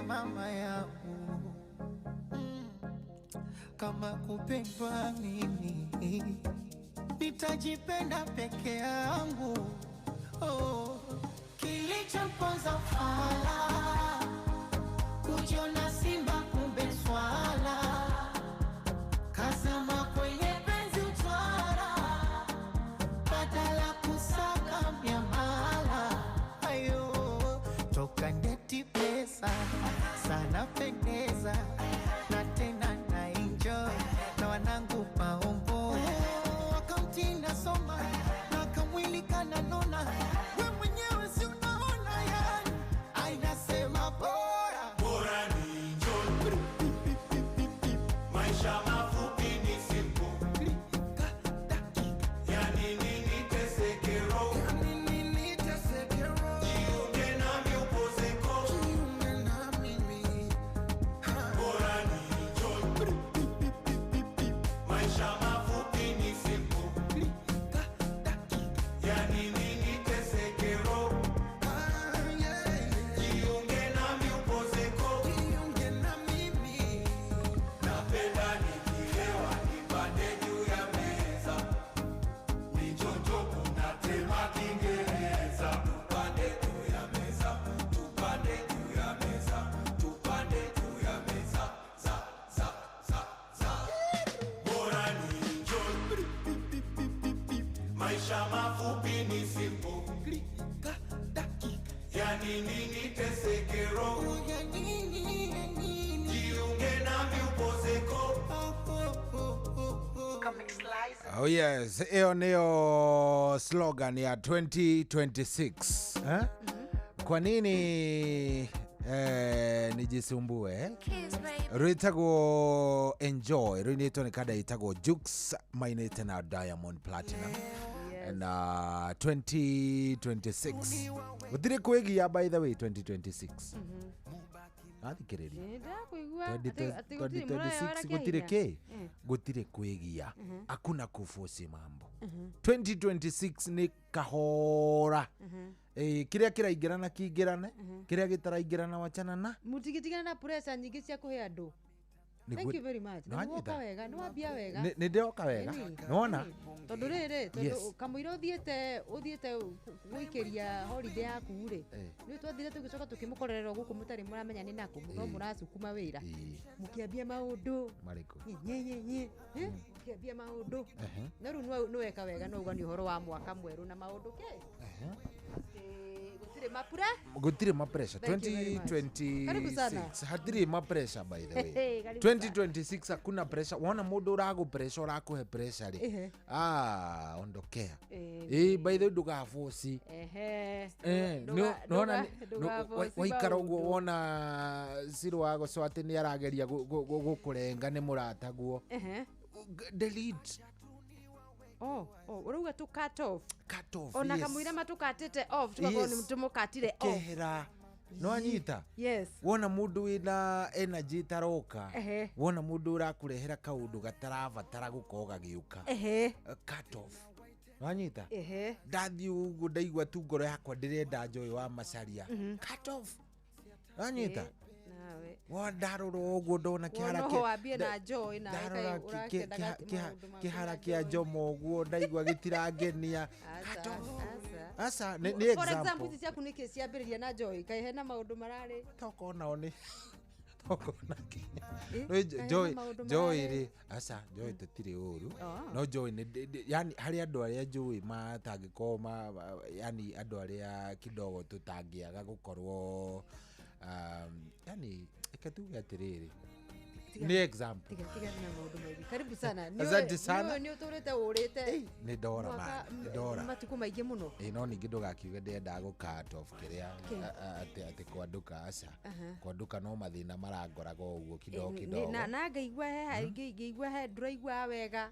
Mama yangu, kama kupendwa mimi nitajipenda peke yangu. Oh, kilichomponza fala kujiona simba kumbe swala, kazama kwenye penzi utwara, badala kusaka miamala. Ayo toka ndeti pesa sana pendeza na tena na enjoy na wanangu maombo akamtinda soma na kamwili kananona, we mwenyewe si unaona, yani ainasema bora Bora ni enjoy. Maisha mafupi ni simple. Yani nini teseke roho? Jiunge nami upozeko. Bora ni enjoy. Maisha mafupi ni simple. Yani nini teseke roho? Jiunge nami upozeko. Napenda nikilewa nipande juu ya meza, nichonjo kuna tema Kiingereza. Tupande juu ya meza, tupande juu ya meza, tupande juu ya meza, za za za za. Bora ni enjoy, maisha mafupi ni simple. Yani nini teseke roho? Jiunge nami upozeko. Oh yes, ĩyo nĩyo slogan ya 2026, eh? Kwa nini nijisumbue, eh? Rwĩtagwo Enjoy, rũinĩtwo nĩ kanda ĩtagwo Jux mainĩte na Diamond Platinum. Na 2026 gũtirĩ kwĩgia, by the way, 2026 athikĩrĩria. Ndakuigua atĩ gũtirĩ mũrayora. 2026 gũtirĩ kĩ, gũtirĩ kwĩgia, hakuna kuforce mambo. 2026 nĩ kahora. Kĩrĩa kĩraingĩrana kĩingĩrane, kĩrĩa gĩtaraingĩrana wachana na. Mũtigĩtigana na pressure nyingĩ cia kũhe andũ. Thank you very much. Na Nĩwanyita? nĩwoka wega, nĩwambia wega. Nĩ ndĩroka wega. Ĩni. Nĩwona? Ĩni. Tondũ rĩrĩ, tondũ kamũira ũthiĩte gũikĩria holiday yaku rĩ, nĩ twathire tũgĩcoka tũkĩmũkorerera gũkũ mũtarĩ mũramenya nĩ nakũ no mũracukuma wĩra, mũkĩambia maũndũ. Marĩkũ? Nye nye nye, mũkĩambia maũndũ. No rĩu nĩweka wega, no uga nĩ ũhoro wa mwaka mwerũ na maũndũ kĩ. Atĩ gũtirĩ mapura. Gũtirĩ mapressure. Thank you very much. Karibu sana. 2026 hatirĩ mapressure, by the way. Hey, karibu sana. 2026 hakuna pressure. Wona mũndũ ũragũ pressure, ũrakũhe pressure rĩ, ah, ondokea. By the way, ndũgaforce. Nĩwona waikara ũguo, wona Ciro wa Goco atĩ nĩ arageria gũkũrenga, nĩ mũrataguo, delete. Oh, ũrauga tũ cut off. Cut off. Ona Yes. kamũira matũkatĩte off, tugakorwo nĩ tũmũkatire off. Kehera, nĩwanyita? Yes. Wona mũndũ wĩna energy itaroka, wona mũndũ ũrakũrehera kaũndũ gatarabatara gũkorwo gagĩũka, cut off, nĩwanyita? Ehe. Ndathiĩ ũguo ndaigua tu ngoro yakwa ndĩrenda Joy wa Macaria, cut off, nĩwanyita? Nawe Wa ndarora ũguo ndona kĩhara Wona wambie na Joy nawe ndarora kaĩ ũrakĩendaga maũndũ maku kĩhara na kĩa Joy. Njomo ũguo ndaigua gĩtirangenia, cut Aca, off. aca. Aca, nĩ For example, example. ici ciaku nĩkĩ ciambĩrĩria na Joy? Kaĩ hena maũndũ mararĩ? Tokonao nĩ tokona. Kaĩ hena Joy, maũndũ Joy mararĩ? rĩ, aca, Joy tũtirĩ ũru. Oh. No Joy nĩ yani harĩ andũ arĩa njũĩ matangĩkorwo yani andũ arĩa kidogo tũtangĩaga gũkorwo, yani reke tuge atĩrĩrĩ, nĩ example. Tiga tiga na maũndũ maingĩ. Karibu sana. Asante sana. Nĩ ũtũrĩte ũrĩte Nĩ ndora mwaka- man, nĩ ndora. Matukũ maingĩ mũno. Ĩ, no ningĩ ndũgakiuge ndĩendaga gũ cut off kĩrĩa Kĩ? atĩ kwanduka, aca, kwanduka no mathĩna marangoraga o ũguo kidogo kidogo. Na ngaigua he ngĩigua he ndũraigua wega,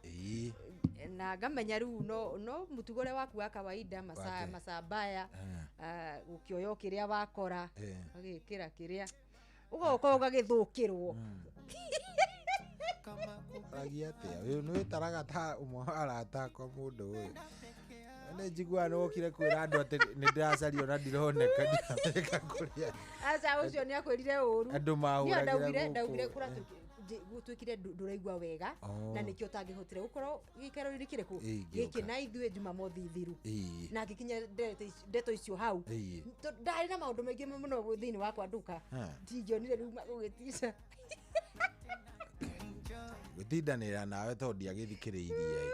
na ngamenya rĩu no mũtugo ũrĩa waku wa kawaida, masaa Wake. masaa mbaya, gũkĩoya o kĩrĩa wakora, ũgagĩkĩra kĩrĩa ũgoka ũgagĩthũkĩrwo. Aragia atĩa? Ũyũ nĩ wĩtaraga ta ũmwe wa arata akwa, mũndũ ũyũ. Nĩ njiguaga nĩ wokire kwĩra andũ atĩ nĩ ndĩracario na ndironeka ndiramenyeka kũrĩa. Aca ũcio nĩ akwĩrire ũru. Andũ mahũragĩra ndaugire ndaugire gũkũ. kũra gũtuĩkire ndũraigua wega na nĩkĩo ũtangĩhotire gũkorwo gĩikaro-inĩ kĩrĩkũ gĩkĩ na ithuĩ Jumamothi thiru na ngĩkinya ndeto icio hau. Ndarĩ na maũndũ maingĩ mũno thĩinĩ wakwa nduka ndingĩonire rĩu gũgĩtica gũtindanĩra nawe tondũ ndiagĩthikĩrĩirie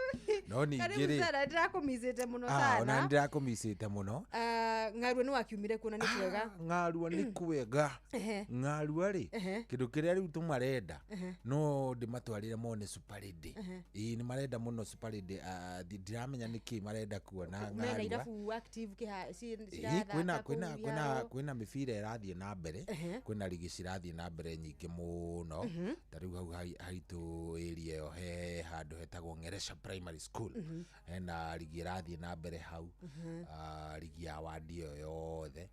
no ningĩ rĩ ndĩrakũmicĩte mũno sana ona ndĩrakũmicĩte mũno. Ng'arua nĩ wakiumire kuona nĩ kwega. Ng'arua nĩ kwega. Ng'arua rĩ kĩndũ kĩrĩa rĩu tũmarenda no ndĩmatwarĩre mone Super Lady. Ĩĩ nĩ marenda mũno Super Lady. Ndiramenya nĩkĩ marenda kuona Ng'arua. Irabu active kwĩna kwĩna kwĩna kwĩna mĩbira ĩrathiĩ na mbere, kwĩna rigi cirathiĩ na mbere nyingĩ mũno. Ta rĩu hau haitũ area ĩyo he handũ hetagwo Ngeresha Primary School. Hena rigi ĩrathiĩ na mbere hau, rigi ya wadi ĩyo yothe.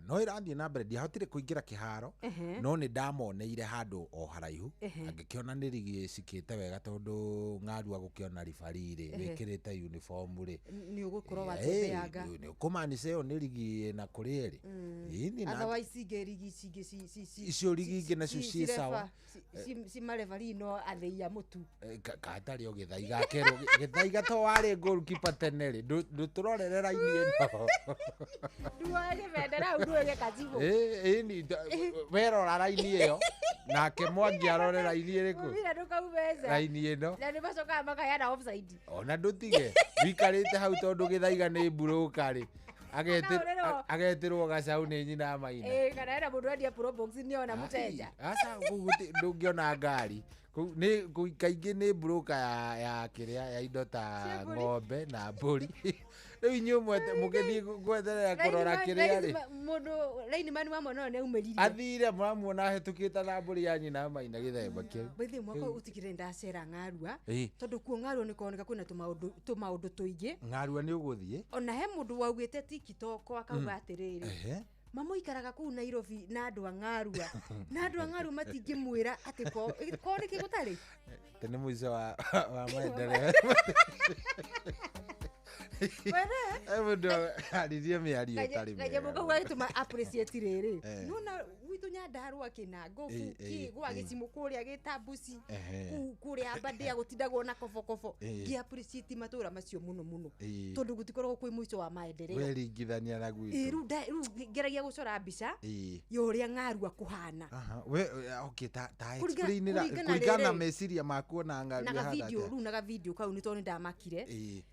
No ĩrathiĩ na mbere, ndiahotire kũingĩra kĩharo no nĩ ndamoneire handũ o haraihu angĩkĩona nĩ rigi ĩcikĩte wega tondũ Ng'arua gũkĩona ribari rĩ wĩkĩrĩte uniform rĩ nĩ ũgũkorwo watembeanga nĩ ũkũmaanica ĩyo nĩ rigi ĩna kũrĩ ĩrĩ. Otherwise ingĩ rigi cingĩ icio rigi ingĩ nacio ciĩ sawa ci marebarii no athĩi a mũtu katarĩ o gĩthaiga kerwo gĩthaiga to warĩ goalkeeper tene rĩ ndũtũrorere raini ĩno nduoe gĩbendera hau nduoe gĩkacibũ. Ĩni werora raini ĩyo nake Mwangi arore raini ĩrĩkũ mũbira ndũkaume nja raini ĩno na nĩ macokaga makaheana offside ona ndũtige wikarĩte hau tondũ gĩthaiga nĩ mburũka rĩ agetĩrwo gacau nĩ nyina Maina. Kana hena mũndũ endia probox nĩ ona mũteja. Aca kũu ndũngĩona ngari nĩ kaingĩ nĩ mburũka ya kĩrĩa ya indo ta ng'ombe na mbũri. Rĩu inyuĩ mũgĩthiĩ gwetherera kũrora kĩrĩa rĩ mũndũ raini mani wa mwana nĩ aumĩrire athire mũramuona ahĩtũkĩte na mbũri ya nyina Maina gĩthemba kĩu. By mwaka ũtigire ndacera Ng'arua tondũ kuo Ng'arua nĩ kuoneka kwĩna tũmaũndũ tũingĩ. Ng'arua nĩ ũgũthiĩ ona he mũndũ waugĩte TikTok akauga atĩrĩrĩ mamũikaraga kũu Nairobi na andũ a Ng'arua na andũ a Ng'arua matingĩmwĩra atĩ ko nĩkĩ gũtarĩ tene mũico wa maendeleo. Mũndũ aririe mĩario ĩtarĩ mĩega. Kanyamũ kau gagĩtũma appreciate rĩrĩ nona gwitũ Nyandarũa kĩna ngobu kĩ gwa gĩcimũ kũrĩa gĩtambuci kũu kũrĩa Aberdare gũtindagwo na kobokobo ngĩ appreciate matũra macio mũno mũno tondũ gũtikoragwo kwĩ mũico wa maendeleo. Weringithania na gwitũ. Rĩu ngeragia gũcora mbica ya ũrĩa Ng'arua kũhana. We okay ta explain kũringana na meciria maku ona Ng'arua na video rĩu na ga video kau nĩ tondũ nĩndamakire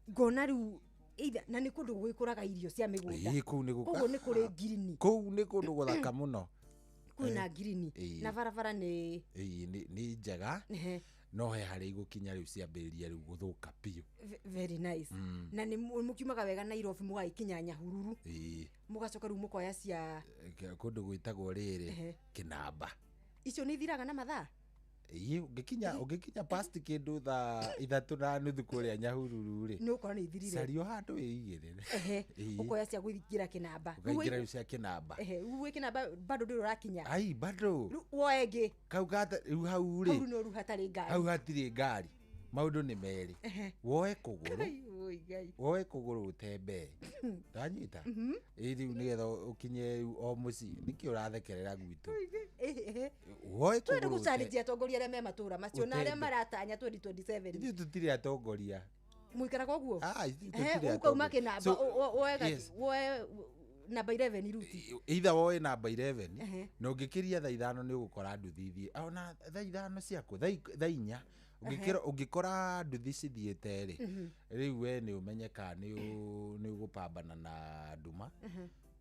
ngona rĩu either na nĩ kũndũ gwĩkũraga irio cia mĩgũnda kũu nĩ koguo nĩ kũrĩ ngirini kũu nĩ kũndũ gũthaka mũno kwĩna ngirini na barabara nĩ nĩ njega no he harĩa igũkinya rĩu ciambĩrĩria rĩu gũthũka biũ. Very nice. Na nĩ mũkiumaga wega Nairobi mũgagĩkinya Nyahururu mũgacoka rĩu mũkoya cia kũndũ gwĩtagwo rĩrĩ Kĩnamba. Icio nĩ ithiraga na mathaa? Ũngĩkinya past kĩndũ thaa 3:30 kũrĩa Nyahururu rĩ nĩ ũkora nĩ ithirire cario handũ wĩigĩrĩre ũkoya cia kũingĩra Kĩnamba ũkaingĩra rĩu cia Kĩnamba rĩu wĩ Kĩnamba bado ndũrĩ ũrakinya ai bado rĩu woe ĩngĩ kau gata rĩu hau rĩ hau no rĩu hatarĩ ngari hau hatirĩ ngari maũndũ nĩ merĩ woe kũgũrũ woe kũgũrũ ũtembee ndanyita ĩ rĩu nĩgetha ũkinye rĩu o mũciĩ nĩkĩ ũrathekerera gwitũ woe twende kũgũrũ gũcarĩria atongoria arĩa me matũra macio na arĩa maratanya 2027 ithuĩ tũtirĩ atongoria mũikaraga ũguo ũkauma Kĩnamba woe namba 11 ruti either woe namba 11 na ũngĩkĩria thaa 5 nĩ ũgũkora nduthi ithiĩ ona thaa 5 ciaku thaa 4 ũngĩkora nduthi cithiĩte rĩ rĩu we nĩ ũmenye kana nĩ ũgũpambana na nduma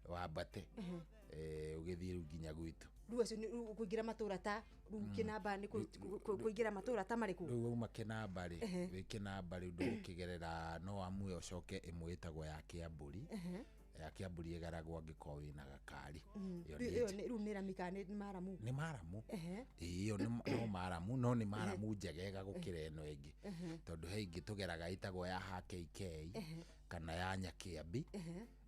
wambate ũgĩthiĩ rĩu nginya gwitũ rĩu acio kũingĩra matũra ta rĩu Kĩnamba nĩ kũingĩra matũra ta marĩkũ rĩu wauma Kĩnamba rĩ wĩ Kĩnamba rĩu ndũgũkĩgerera no amue ũcoke ĩmwe ĩtagwo ya Kĩambũri ya Kĩambũri ĩgeragwo angĩkorwo wĩna gakari rĩu nĩ rami kana nĩ maramu nĩ maramu ĩyo no maramu no nĩ maramu njegega gũkĩra ĩno ĩngĩ tondũ he ingĩ tũgeraga ĩtagwo ya HKK kana ya Nyakĩambi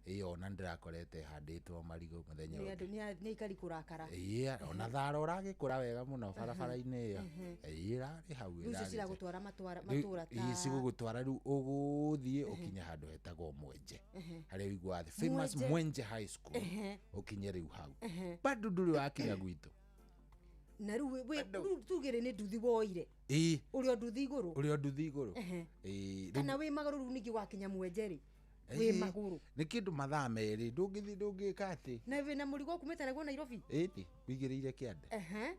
Ĩyo ona ndĩrakorete ĩhandĩtwo marigũ mũthenya Nĩ ũngĩ. andũ nĩ aikari kũrakara. Ĩĩ, ona thara ũragĩkũra wega mũno barabara-inĩ ĩyo. Ĩĩ, ĩrarĩ hau. Rĩu icio ĩrarĩ ciragũtwara matwara Rĩu matũra ta ĩĩ, cigũgũtwara rĩu ũgũthiĩ ũkinye handũ hetagwo Mwenje, harĩa ũiguaga the famous Mwenje. Mwenje High School, ũkinye rĩu hau bado ndũrĩ wakinya gwitũ. Na rĩu rĩu tugĩre nĩ nduthi woire, Ĩĩ. ũrĩ o nduthi igũrũ. Ũrĩ o nduthi igũrũ. Ĩĩ, rĩu Kana wĩ magũrũ rĩu ningĩ wakinya Mwenje rĩ, wĩ Ĩĩ, magũrũ? Nĩ kĩndũ mathaa 2 ndũngĩthiĩ, ndũngĩka atĩ. Na wĩna mũrigo ũkumĩte naguo Nairobi. Ĩni wĩigĩrĩire kĩande.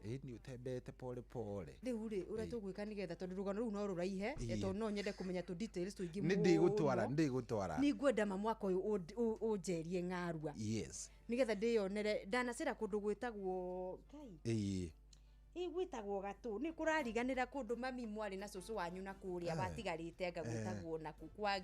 Ĩni ũtembeete pole pole. Rĩu rĩ, ũrĩa tũgwĩka nĩgetha, tondũ rũgano rũu no rũraihe, tondũ no nyende kũmenya tũ details tũingĩ. Nĩ ndĩgũtwara, Mũno. nĩ ndĩgũtwara. Nĩ ngwenda ma mwaka ũyũ ũnjerie ng'arua, nĩgetha ndĩyonere. Ndanacera kũndũ gwĩtagwo Ngai, ĩ gwĩtagwo gatũ, nĩ kũrariganĩra kũndũ mami mwarĩ na cũcũ wanyu na kũrĩa watigarĩte, anga gwĩtagwo naku kwa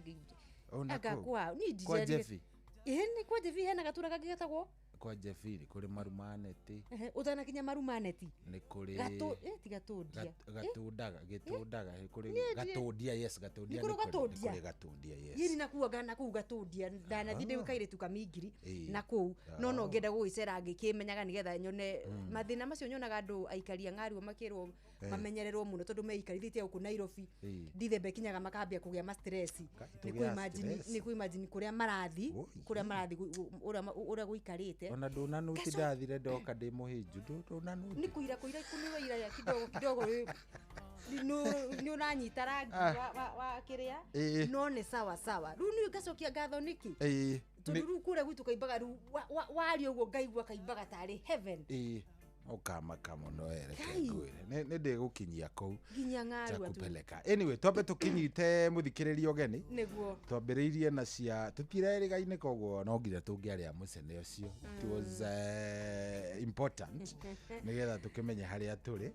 O na anga kũu. kwa niĩ Kwa ndicerire. Jeffy. Ĩ, nĩ kwa Jeffy hena gatũra kangĩ getagwo Kwa Jeffy nĩ kũrĩ Marumaneti. Ũtanakinya Marumaneti. Nĩ kũrĩ Gatũ, ti Gatũndia. Gatũndaga, gĩtũndaga, nĩ kũrĩ Gatũndia, yes, Gatũndia. Nĩ kũrĩ nĩ nĩ Gatũndia? kũrĩ Gatũndia, yes. Yĩri nakuaga na kũu Gatũndia ndanathiĩ ndĩ kairĩtu kamingiri na kũu, no ngĩenda gũgĩcera ngĩkĩmenyaga nĩgetha nyone mathĩna macio nyonaga andũ aikari a ng'aruo makĩrwo mamenyererwo mũno, tondũ meikarithĩtie gũkũ Nairobi. Ndithemba ĩkinyaga makambia kũgĩa ma stress. Kai, Nĩ tũgĩaga kũ-imagine, stress. nĩ kũ-imagine kũrĩa marathi, Oi. kũrĩa marathi ũrĩa gũikarĩte. Ona ndũnanuti, ndathire ndoka ndĩ mũhĩnju, ndũnanuti. Nĩ kũira kũira kũnĩwe iraya kidogo kidogo, nĩ ũranyita rangi wa kĩrĩa. No nĩ sawa sawa, rĩu nĩ ngacokia ngatho nĩkĩ, tondũ rĩu kũrĩa gwitũ kaimbaga rĩu waria ũguo ngaigua kaimbaga tarĩ heaven. Ĩĩ, ũkamaka mũno ereke. Kai. Ngwĩre nĩ ndĩgũkinyia kũu. Nginya ng'arua tu. Kupeleka. Anyway, twambe tũkinyite mũthikĩrĩria ũgeni. Nĩguo. Twambĩrĩirie na cia tũtirerĩgaine, koguo no nginya tũngĩarĩa mũcene ũcio. It was important nĩgetha tũkĩmenye harĩa tũrĩ.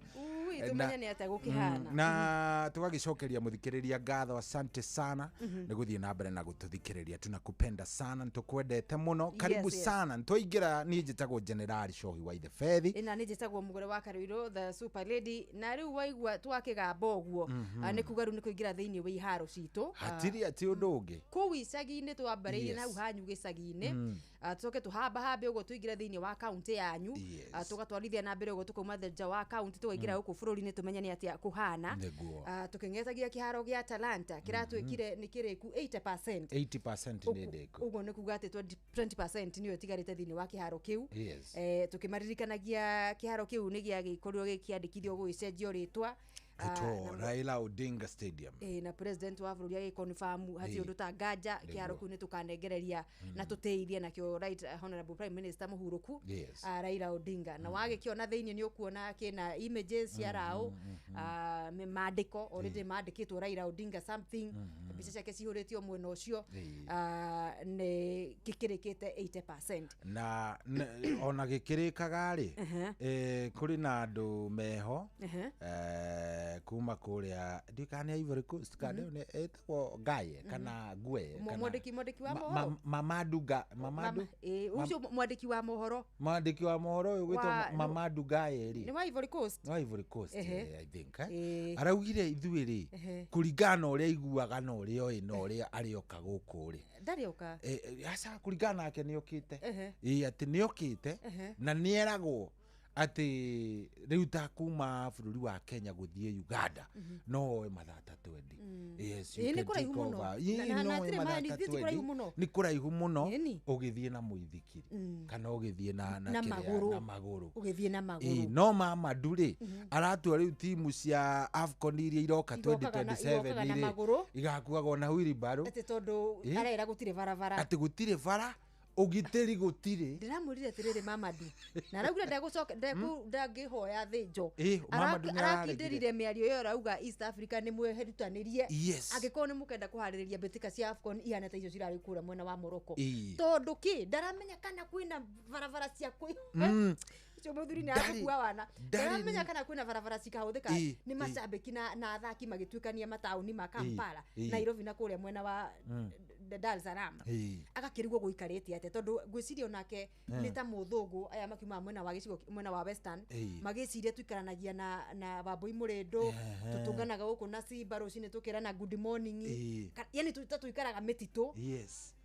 Ui, tũmenye nĩ atĩa gũkĩhana. Na tũgagĩcokeria mũthikĩrĩria ngatho, asante sana nĩ gũthiĩ na mbere na gũtũthikĩrĩria. Tunakupenda sana, nĩtũkwendete mũno, karibu sana. Nĩtwaingĩra. Niĩ njĩtagwo Generali Shohi wa Ithe Bethi. Ĩna nĩ njĩtagwo Mũgũre wa Karũirũ, the super lady. Na rĩu waigua twakĩgamba ũguo, nĩ kuga rĩu nĩ kũingĩra thĩinĩ wa iharo citũ. Hatirĩ atĩ ũndũ ũngĩ. Kũu icagi-inĩ twambarĩirie na hau hanyu gĩcagi-inĩ, tũcoke tũhambahambe ũguo tũingĩre thĩinĩ wa kaunti yanyu. Tũgatwarithia na mbere ũguo tũkauma nja wa kaunti tũkaingĩra gũkũ bũrũri-inĩ tũmenye nĩ atĩa kũhana. Tũkĩng'etagia kĩharo gĩa Talanta kĩratwĩkire nĩ kĩrĩku 80%. 80% nĩ ndĩku. Ũguo nĩ kuga atĩ 20% nĩyo ĩtigarĩte thĩinĩ wa kĩharo kĩu. Tũkĩmaririkanagia kĩharo kĩu nĩ gĩagĩkorirwo gĩkĩandĩkithio gũgĩcenjio rĩtwa. Gĩtwo Raila Odinga Stadium. Na president wa bũrũri agĩconfirm hatirĩ ũndũ ta nganja, kĩharo kĩu nĩ tũkanengereria na tũtĩithie nakĩo Right Honorable Prime Minister mũhurũku, Raila Odinga. Na wagĩkĩona thĩinĩ nĩ ũkuona kĩna images cia raũ, mandĩko already mandĩkĩtwo Raila Odinga something, mbica ciake cihũrĩtio mwena ũcio. Nĩ gĩkĩrĩkĩte 80%. Na ona gĩkĩrĩkaga rĩ, kũrĩ na andũ meho kuma kũrĩa, ndiũĩ kana nĩ Ivory Coast kana nĩ ĩtagwo Gaye kana Gue kana Mwandĩki wa mohoro. Mamadou Mamadou. Ũcio mwandĩki wa mohoro. Mwandĩki wa mohoro ũyũ gwĩtwo Mamadou Gaye rĩ, Nĩ wa Ivory Coast. Nĩ wa Ivory Coast, I think. Araugire ithuĩ rĩ, kũringana na ũrĩa aiguaga na ũrĩa oĩ na ũrĩa arĩoka gũkũ rĩ, Ndarĩ oka. Aca, kũringana nake nĩ okĩte. Ĩĩ, atĩ nĩ okĩte na nĩ eragwo atĩ rĩu ta kuma bũrũri wa Kenya gũthiĩ Uganda no oe mathaa ta 20. Yes, you Ĩĩ, nĩ can kũraihu take mũno. over. Ĩĩ, Na no oe hatirĩ mathaa ma- ta ti kũraihu 20. mũno. Nĩ kũraihu mũno. Ĩni. Ũgĩthiĩ na mũithikiri kana ũgĩthiĩ na Na kĩrĩa, magũrũ. na magũrũ. Ũgĩthiĩ na Ĩĩ, magũrũ. no Mamadu rĩ, aratua rĩu timu cia AFCON iria iroka Igokaga 2027 na rĩ, magũrũ. igakuagwo na wheelbarrow. Atĩ tondũ arera gũtirĩ barabara. Atĩ gũtirĩ bara, ũgitĩri gũtirĩ. Ndĩramwĩrire atĩrĩrĩ, Mamadu na araugire ndegũcoka ndangĩhoya thĩnjo. Ĩ, Mamadu nĩ araregire. Arakindĩrire mĩario ĩyo, arauga East Africa nĩ mwĩrutanĩrie angĩkorwo nĩ mũkenda kũharĩrĩria mbĩtĩka cia AFCON ihana ta icio cirarĩ kũrĩa mwena wa Morocco, tondũ kĩ ndaramenya kana kwĩna barabara cia kwĩ ũcio mũthuri nĩ arakua wana, ndaramenya kana kwĩna barabara cikahũthĩka nĩ macambĩki na athaki magĩtuĩkania mataũni ma Kampala, Nairobi na kũrĩa mwena wa Dar es Salaam. Agakĩrigwo gũikarĩte atĩa, tondũ ngwĩciria onake nĩ ta mũthũngũ aya makiumaga mwena wa gĩcigo, mwena wa Western, magĩciria tũikaranagia na Wambui Mũrĩndũ, tũtũnganaga gũkũ na Simba rũcinĩ tũkĩrana good morning. Yani ta tũikaraga mĩtitũ.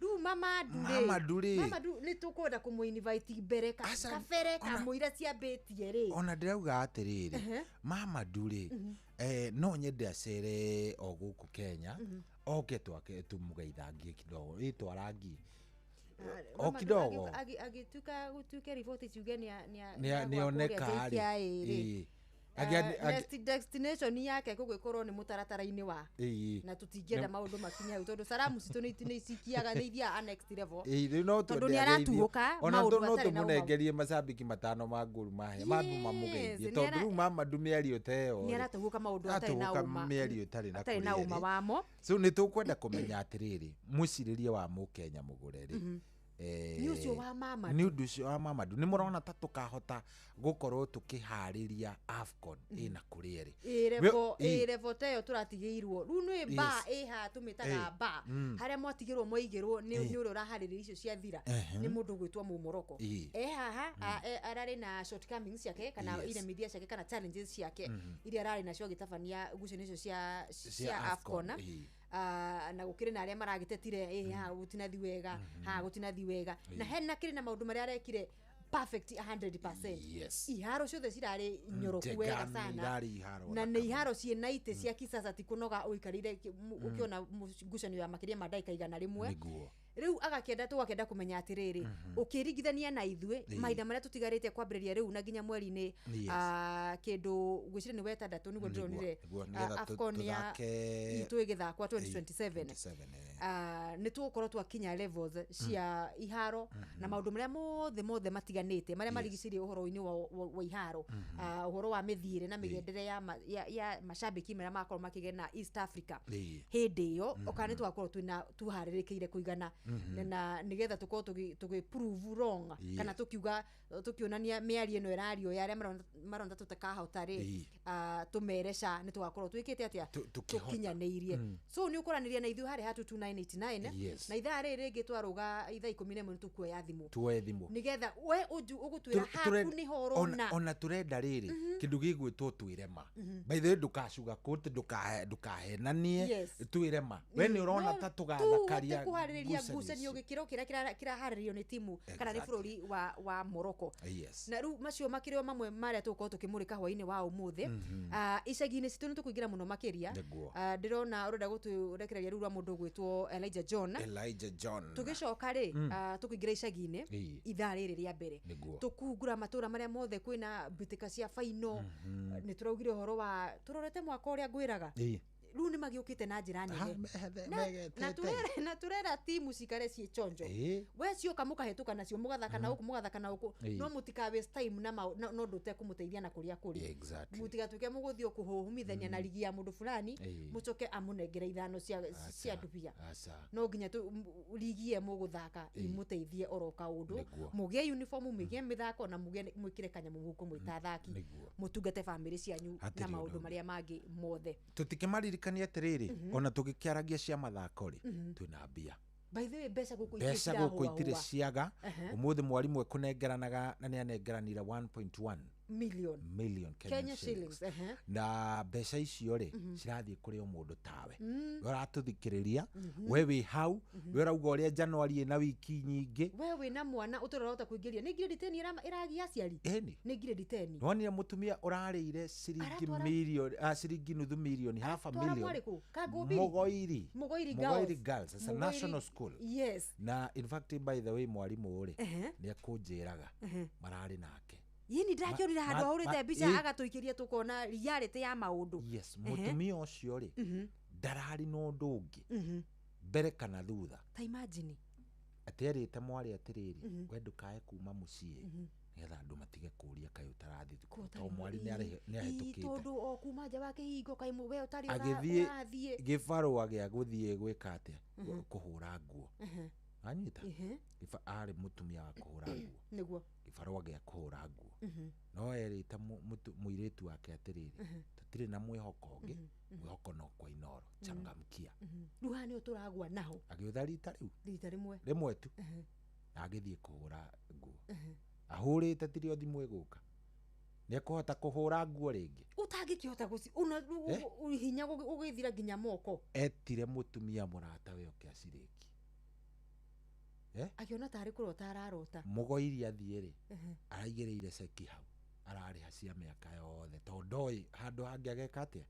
Rĩu Mamadu rĩ, Mamadu nĩ tũkwenda kũmũ-invite mbere kabere kamũira ciambĩtie rĩ. Ona ndĩrauga atĩrĩrĩ, Mamadu rĩ, no nyende acere o gũkũ Kenya, oke twake tũmũgeithangie kidogo, ĩ twarangie o kidogo, agĩtuĩka gũtuĩke riboti ciuge nĩoneka rĩ. Next destination yake gũgĩkorwo nĩ mũtaratara-inĩ wa na tũtingĩenda maũndũ makinye hau, tondũ salamu citũ nĩ icikiaga, nĩ ithiaga next level, tondũ nĩ aratuũka maũndũ matarĩ na tũmũnengerie macambĩki matano ma Gor Mahia mambu mamũgeithie, tondũ rĩu Mamadu mĩario ta ĩyo nĩ aratũgũka maũndũ atarĩ na ũma, mĩario ĩtarĩ na ũma wamo. So nĩ tũkwenda kũmenya atĩrĩrĩ, mwĩcirĩrie wa mũkenya mũgũre rĩ, nĩ ũcio wa Mamadu, nĩ ũndũ ũcio wa Mamadu, nĩ mũrona ta tũkahota gũkorwo tũkĩharĩria AFCON ĩna kũrĩa rĩ ĩrevo ta ĩyo tũratigĩirwo rĩu nĩ ba ĩha tũmĩtaga ba harĩa mwatigĩrwo mwaigĩrwo nĩ ũrĩa ũraharĩrĩria icio ciathira, nĩ mũndũ ũgwĩtwo Mũmoroko e haha, ararĩ na shortcomings ciake kana iremithia ciake kana challenges ciake iria ararĩ nacio agĩtabania ngucanio icio cia AFCON, na gũkĩrĩ na arĩa maragĩtetire haha gũtinathi wega, haha gũtinathi wega, na hena kĩrĩ na maũndũ marĩa arekire perfect 100%. Iharo ciothe cirarĩ nyoroku wega sana, na nĩ iharo ciĩna itĩ cia kisasa, ti kũnoga ũikarĩire ũkĩona ngucanio ya makĩria ma ndagĩka 100. Rĩu agakĩenda tũgakĩenda kũmenya atĩrĩrĩ, ũkĩringithania na ithuĩ mahinda marĩa tũtigarĩte kwambĩrĩria rĩu na nginya mweri-inĩ kĩndũ ngwĩciria nĩ wetandatũ nĩguo ndĩronire AFCON ya itũ ĩgĩthakwa 2027, nĩ tũgũkorwo twakinya levels cia iharo na maũndũ marĩa mothe mothe matiganĩte marĩa marigicĩirie ũhoro-inĩ wa iharo, ũhoro wa mĩthiĩre na mĩgendere ya macambĩki marĩa makorwo makĩgena East Africa hĩndĩ ĩyo, kana nĩ tũgakorwo twĩna tũharĩrĩkĩire kũigana na nĩgetha tũkorwo tũgĩ prove wrong, kana tũkiuga tũkĩonania mĩario ĩno ĩrario ya arĩa marona tũtakahota rĩ, tũmere ca nĩ tũgakorwo twĩkĩte atĩa, tũkinyanĩirie. So nĩ ũkũranĩria na ithuĩ harĩa ha 22989, na ithaa rĩrĩ rĩngĩ twarũga ithaa 11 nĩ tũkuoya thimũ, tuoe thimũ nĩgetha we ũgũtwĩra haku nĩho ũrona. Ona tũrenda rĩrĩ kĩndũ gĩgwĩtwo twĩre ma, by the way ndũkacuga kũti, ndũkahenanie, twĩre ma we nĩ ũrona ta tũgathakaria ngucanio gĩkĩro kĩrĩa kĩraharĩrio nĩ timu kana nĩ bũrũri wa Morocco. Na rĩu macio makĩrĩ o mamwe marĩa tũgũkorwo tũkĩmũrĩka hwaĩ-inĩ wa ũmũthĩ. Icagi-inĩ citũ nĩ tũkũingĩra mũno makĩria. Ndĩrona ũrenda gũtũrekereria rĩu rwa mũndũ ũgwĩtwo Elijah John. Elijah John. Tũgĩcoka rĩ, tũkũingĩra icagi-inĩ ithaa rĩrĩ rĩa mbere, tũkũhungura matũra marĩa mothe kwĩna mbĩtĩka cia baino. Nĩ tũraugire ũhoro wa tũrorete mwaka ũrĩa ngwĩraga rĩu nĩ magĩũkĩte na njĩra nene, na tũrera timu cikare ciĩ chonjo, we cioka mũkahĩtũka nacio mũgathaka na gũkũ mũgathaka na gũkũ, no mũtika waste time na no ũndũ ũtekũmũteithia na kũrĩa kũrĩ, mũtigatuĩke mũgũthiĩ kũhũhumithania na rigi ya mũndũ fulani mũcoke amũnengere ithano cia ndubia. No nginya rigi ĩyo mũgũthaka imũteithie oro kaũndũ, mũgĩe uniform, mũgĩe mĩthako na mwĩkĩre kanyamũ mũhuko mwĩ ta athaki, mũtungate bamĩrĩ cianyu na maũndũ marĩa mangĩ mothe. Tũtikĩmaririkania atĩrĩrĩ, ona tũgĩkĩaragia cia mathako rĩ, twĩna mbia. By the way, mbeca gũkũ itirĩ ciaga. Ũmũthĩ mwarimũ ekũnengeranaga na nĩ anengeranire 1.1 million Kenya shillings. Na mbeca icio rĩ cirathiĩ kũrĩ o mũndũ tawe, we ũratũthikĩrĩria, we wĩ hau, we ũrauga ũrĩa January ĩna wiki nyingĩ, we wĩna mwana ũtũrarota kũingĩria nĩ grade 10 ĩragia aciari, nĩ grade 10. Nĩwonire mũtumia ũrarĩire ciringi milioni, ciringi nuthu milioni, half a million, Mũgoiri Girls, it's a national school. Yes. Na in fact by the way mwarimũ rĩ nĩ ekũnjĩraga mararĩ nake. Yini ndakĩonire handũ ahũrĩte mbica agatũikĩria tũkona reality ya maũndũ. Yes, mũtumia ũcio rĩ ndararĩ na ũndũ ũngĩ mbere kana thutha. Ta imagine atĩerĩte mwarĩ atĩrĩrĩ, we ndũkae kuma mũciĩ nĩgetha andũ matige kũũria kaĩ ũtarathiĩ thukuru, tondũ mwarĩ nĩahĩtũkĩte, tondũ o kuma nja wa kĩhingo kaĩ we ũtarĩ ũrathiĩ gĩbarũa gĩa gũthiĩ gwĩka atĩa, kũhũra nguo. Anyita Ehe. Arĩ mũtumia wa kũhũra nguo. Nĩguo. Gĩbarũa gĩa kũhũra nguo. No erĩte mũirĩtu wake atĩrĩrĩ, tũtirĩ na mwĩhoko ũngĩ, mwĩhoko no kwa Inooro, changamkia. Rĩu haha nĩho tũragwa naho. Agĩũtha rita rĩu Rita rĩmwe. Rĩmwe tu, na agĩthiĩ kũhũra nguo. Ahũrĩte tirio thimũ ĩgũka, nĩ ekũhota kũhũra nguo rĩngĩ? Ũtangĩkĩhota gũci una hinya ũgĩthira nginya moko. Etire mũtumia mũrata we oke acirĩkie. Akĩona tarĩ kũrota ararota. Mũgoiri athiĩ rĩ, araigĩrĩire ceki hau, ararĩha cia mĩaka yothe, tondũ ndoĩ handũ hangĩ ageka atĩa.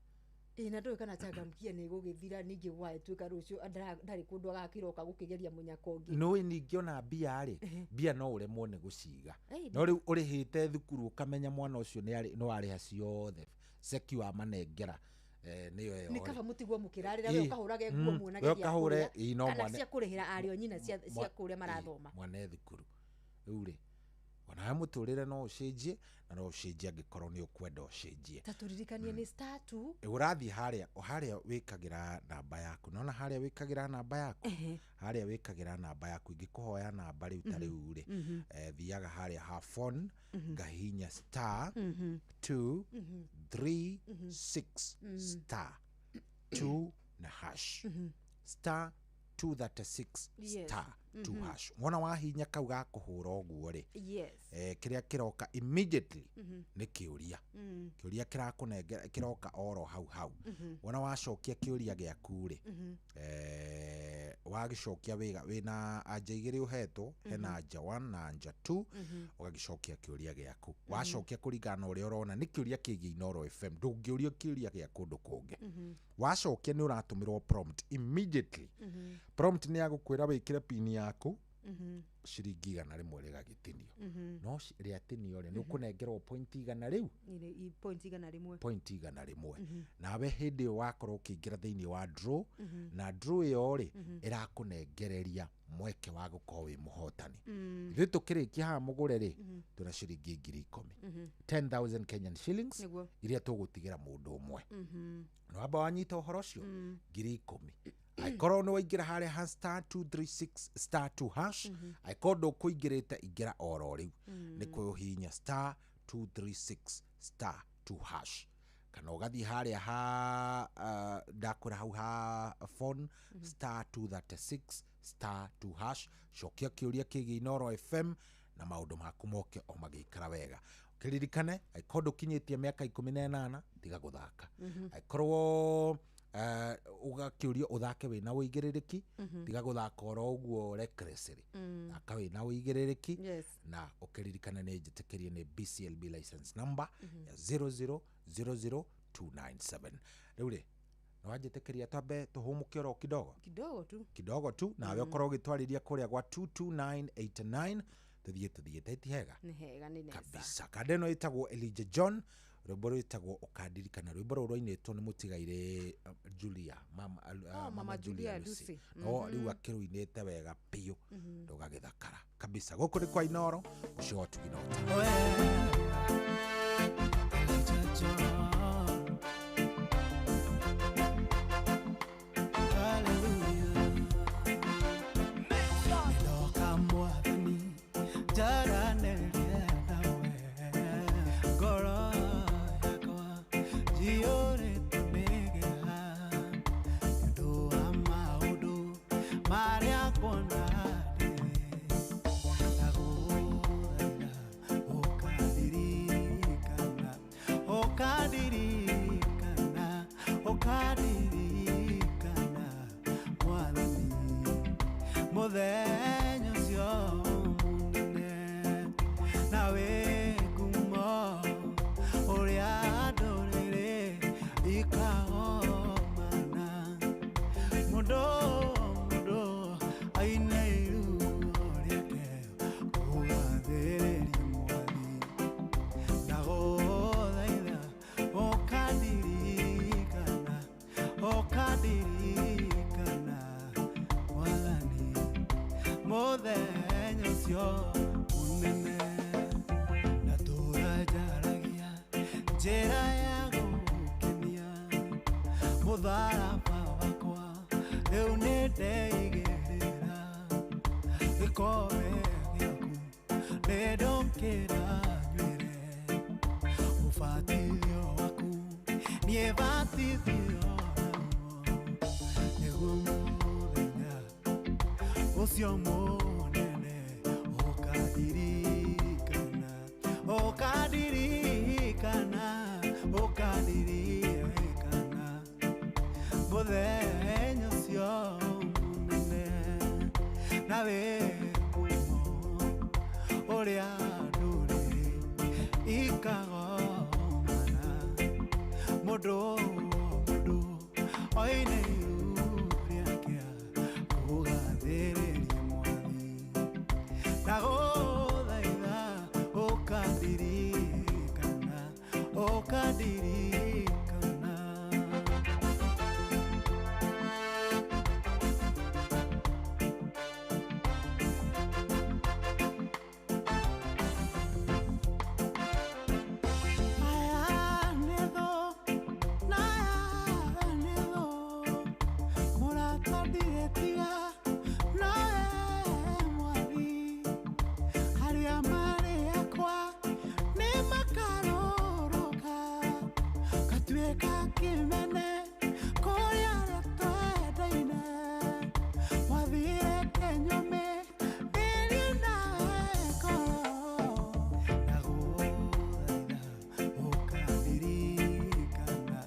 Ĩ, na ndũĩ kana changamkia nĩ ĩgũgĩthira, ningĩ gwagĩtuĩka rũciũ ndarĩ kũndũ agakĩroka gũkĩgeria mũnyaka ũngĩ. Nĩũĩ ningĩ ona mbia rĩ, mbia no ũremwo nĩ gũciga. Ĩĩ. No rĩu ũrĩhĩte thukuru, ũkamenya mwana ũcio nĩ warĩha ciothe, ceki wamanengera, nĩyo ĩyo Nĩ rĩ. kaba mũtigwo mũkĩrarĩra, we ũkahũrage nguo muonage We gĩa ũkahũre, kũrĩa, ĩ, no kana mwane cia kũrĩhĩra ariũ a nyina cia kũrĩa marathoma. Mwana e thukuru rĩu rĩ, onawe mũtũrĩre no ũcenjie, na no ũcenjie angĩkorwo nĩ ũkwenda ũcenjie. Ta tũririkanie nĩ star two. Ũrathiĩ harĩa, harĩa wĩkagĩra namba yaku, nona harĩa wĩkagĩra namba yaku, harĩa wĩkagĩra namba yaku, ingĩkũhoya namba rĩu ta rĩu rĩ, thiaga harĩa ha phone, ngahihinya star 2 3 6 star 2 na hash, star 236 star 2 hash. Wona wahinya kau ga kũhũra ũguo rĩ, kĩrĩa kĩroka immediately nĩ kĩũria. Kĩũria kĩrakũnengera kĩroka oro hau hau. Wona wacokia kĩũria gĩaku rĩ, wagĩcokia wĩga wĩna anja igĩrĩ ũhetwo, hena anja 1 na anja 2, ũgagĩcokia kĩũria gĩaku. Wacokia kũringana na ũrĩa ũrona nĩ kĩũria kĩgiĩ Inooro FM, ndũngĩũrio kĩũria gĩa kũndũ kũngĩ. Wacokia nĩ ũratũmĩrwo prompt immediately. Prompt nĩ yagũkwĩra wĩkĩre pin yaku, ciringi 100 rĩgagĩtinio. No rĩatinio rĩ, nĩ ũkũnengerwo point igana rĩu. Point 100. Point 100. Nawe hĩndĩ ĩyo wakorwo ũkĩingĩra thĩinĩ wa draw, na draw ĩyo rĩ, ĩrakũnengereria mweke wa gũkorwo wĩ mũhotani. Ithuĩ tũkĩrĩkia haha mũgũre rĩ, twĩna ciringi 10,000, 10,000 Kenyan shillings, iria tũgũtigĩra mũndũ ũmwe. Nĩ wamba wanyita ũhoro ũcio, 10,000. Angĩkorwo nĩ waingĩra harĩa ha star 236 star 2 hash, angĩkorwo ndũkũingĩrĩte, ingĩra oro rĩu, nĩ kũhihinya star 236 star 2 hash, kana ũgathiĩ harĩa ha ndakwĩra hau ha phone, star 236 star 2 hash, cokia kĩũria kĩgiĩ Inooro FM na maũndũ maku moke o magĩikara wega. Ũkĩririkane, angĩkorwo ndũkinyĩtie mĩaka 18, tiga gũthaka. Angĩkorwo ũgakĩũrio ũthake wĩna ũigĩrĩrĩki, tiga gũthaka oro ũguo recklessly, thaka wĩna ũigĩrĩrĩki. Na ũkĩririkane nĩ njĩtĩkĩrie nĩ BCLB license number ya 0000297. Rĩu rĩ, nĩ wanjĩtĩkĩria twambe tũhũmũke oro kidogo? Kidogo tu. Kidogo tu, nawe ũkorwo ũgĩtwarĩria kũrĩa gwa 22989, tũthiĩ tũthiĩte ti hega. Nĩ hega, nĩ nesa. Kabisa. Kanda ĩno ĩtagwo Elijah John, rwĩmbo rwĩtagwo Ũkandirikana. Rwĩmbo rũrũ rwainĩtwo nĩ mũtigairĩ Julia mama, Oh, Mama Julia Lucy. Lucy. No rĩu akĩrũinĩte wega biũ, rũgagĩthakara kabisa. Gũkũ nĩ kwa Inooro, ũcio wa Tuginota. Ndoka mwathani njaranĩrie nawe, ngoro yakwa njiyũrĩtwo nĩ kĩeha nĩ ũndũ wa maũndũ marĩa nguona ndĩ. Ndagũthaitha ũkandirikana, ũkandirikana, ũkandirikana mwathani, mũthenya ũcio mũnene na wĩ ngumo ũrĩa ndũrĩrĩ ikagomana, mũndũ mũndũ aine iruo rĩake kũgathĩrĩria mwathi. Ndagũthaitha ũkandirikana, ũkandirikana mwathani, mũthenya ũcio mũnene. Na tũra njaragia njĩra ya gũkenia, mũtharaba wakwa rĩu nĩ ndeigĩrĩra. Gĩkombe gĩaku nĩndokĩra nywĩre ũbatithio waku niĩ batithio naguo nĩguo mũthenya ũcio mũnene ũkandirikana ũkandirikana ũkandirikana mũthenya ũcio mũnene na wĩ ngumo ũrĩa ndũrĩrĩ ikagomana mũndũ mũndũ oine iru rĩake kũgathĩrĩria mwathi ndagũthaitha ũkandirikana ũkandirikana. Aya nĩ thũ na aya nĩ thũ mũrata ndirĩtiga nowe mwathi arĩa marĩ akwa nĩ makarũrũka gatuĩka kĩmene kũrĩ arĩa twendaine mwathi reke nyũme ndĩrie nawe ngoro ndagũthaitha ũkandirikana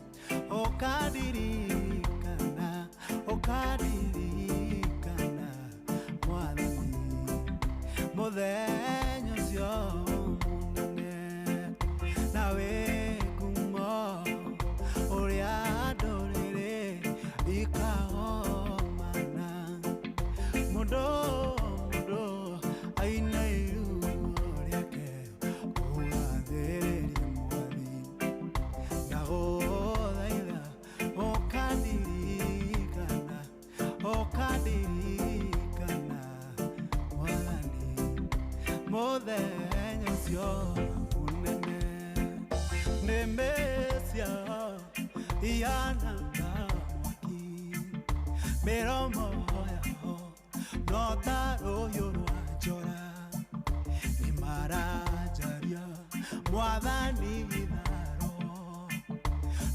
ũkandirikana ũkandirikana mwathani mũthenya ũcio mũnene na wĩ ngumo ũrĩa ndũrĩrĩ ikagomana mũndũ mũndũ aine iru rĩake kũgathĩrĩria mwathi ndagũthaitha ũkandirikana ũkandirikana mwathani mũthenya ũcio mũnene nĩmĩ ciao ihana ta mwaki mĩromo yao no ta rũhiũ rwa njora nĩmaranjaria mwathani gĩtharo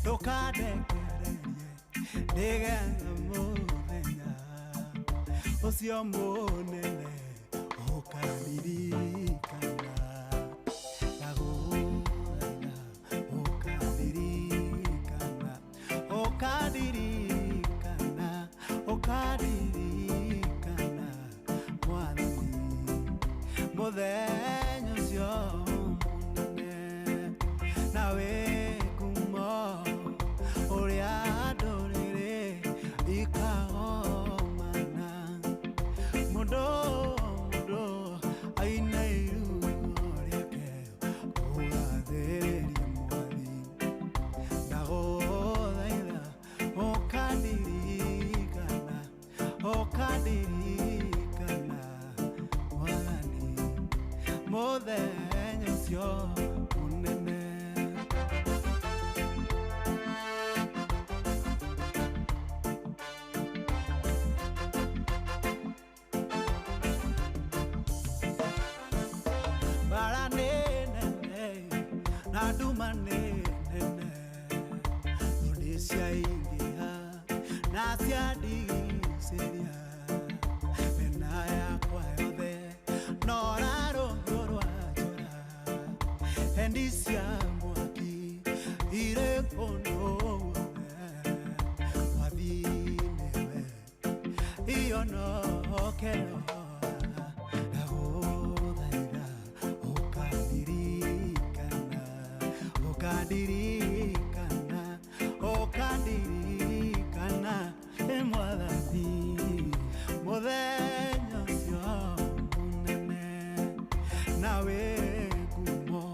ndũkandekererie nĩgetha mũthenya ũcio mũnene ũkandirikana ndagũthaitha ũkandirikana ũkandirikana ũkandirikana mwathani mũthenya ũcio mũnene na wĩ ngumo ũrĩa ndũrĩrĩ ikagomana mũndũ mũndũ aine iru rĩake kũgathĩrĩria mwathi ndagũthaitha ũkandirikana ũkandirikana mwathani mũthenya ũcio mũnene. Mbara nĩ nene na nduma nĩ nene thũ nĩ ciaingĩha na ciandigicĩria mĩena yakwa yothe nora rũhiũ rwa njora hendi cia mwaki irĩ kũndũ guothe mwathi nĩwe ionokero ndagũthaitha ũkandirikana ũkandirikana ũkandirikana ĩ mwathani mũthenya ũcio mũnene na wĩ ngumo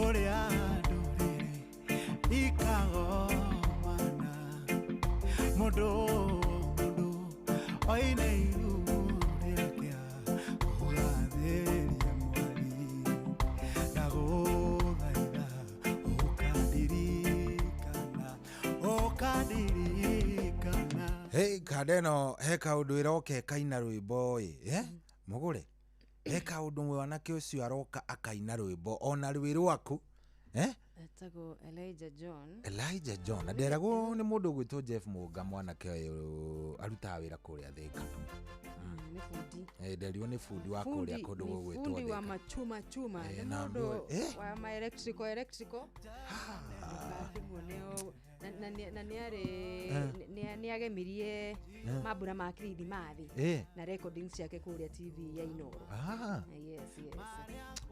ũrĩa ndũrĩrĩ ikagomana mũndũ mũndũ oine iru rĩake kũgathĩrĩria mwathi ndagũthaitha ũkandirikana ũkandirikana. Hey, kanda ĩno he kaũndũ ĩroke kaina rwĩmbo ĩ eh? Mũgũre he kaũndũ mwanake ũcio aroka akaina rwĩmbo ona rwĩ rwaku Etagwo Elijah John. Elijah John na nderagwo nĩ mũndũ ũgwĩtwo Jeff Mũnga, mwanake ũyũ arutaga wĩra kũrĩa Thĩka. Nĩ bundi. Nderirwo nĩ bundi wa kũrĩa kũndũ gũgwĩtwo bundi wa Thĩka. machuma chuma. Eh, Nĩ na mũndũ wa ma electrical electrical. Ndũkakĩmuone ũũ. Na nĩarĩ nĩagemirie mambura ma kirithimathi na recordings ciake kũrĩa TV ya Inoro. Yes, yes.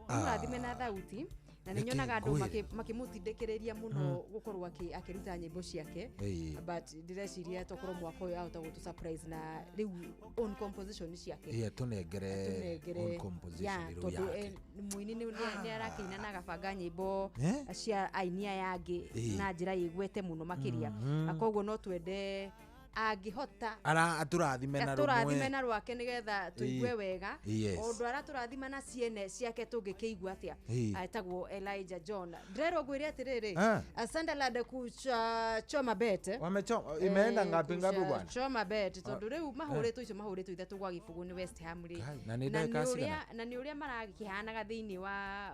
Mũrathime na thauti na nĩ Nĩkĩ nyonaga andũ ngwĩre? makĩmũtindĩkĩrĩria mũno gũkorwo akĩruta nyĩmbo ciake, Ĩĩ. but ndĩreciria tokorwo mwaka ũyũ ahota gũtũ surprise na rĩu own composition ciake. Ĩĩ, tũnengere Tũnengere own composition ya, rĩu tondũ yake. Mũini nĩ arakĩina na agabanga nyĩmbo cia aini aya angĩ na njĩra ĩgwete mũno makĩria. Na koguo no twende angĩhota Ara atũrathime na atũrathime rũmwe. na rwake nĩgetha tũigue wega. Yes. Ũndũ aratũrathima na ciene ciake tũngĩkĩigua atĩa. Etagwo Elijah John. Ndĩrerwo ngwĩre atĩrĩrĩ, Sunderland kuchoma bet. Wamechoma imeenda ngapi ngapi bwana? Choma bet tondũ rĩu mahũrĩtwo icio mahũrĩtwo ithatũ gwa gĩbũgũ nĩ West Ham rĩ. Kai, na nĩ ndagĩka cigana? Na nĩ ũrĩa marakĩhanaga thĩinĩ wa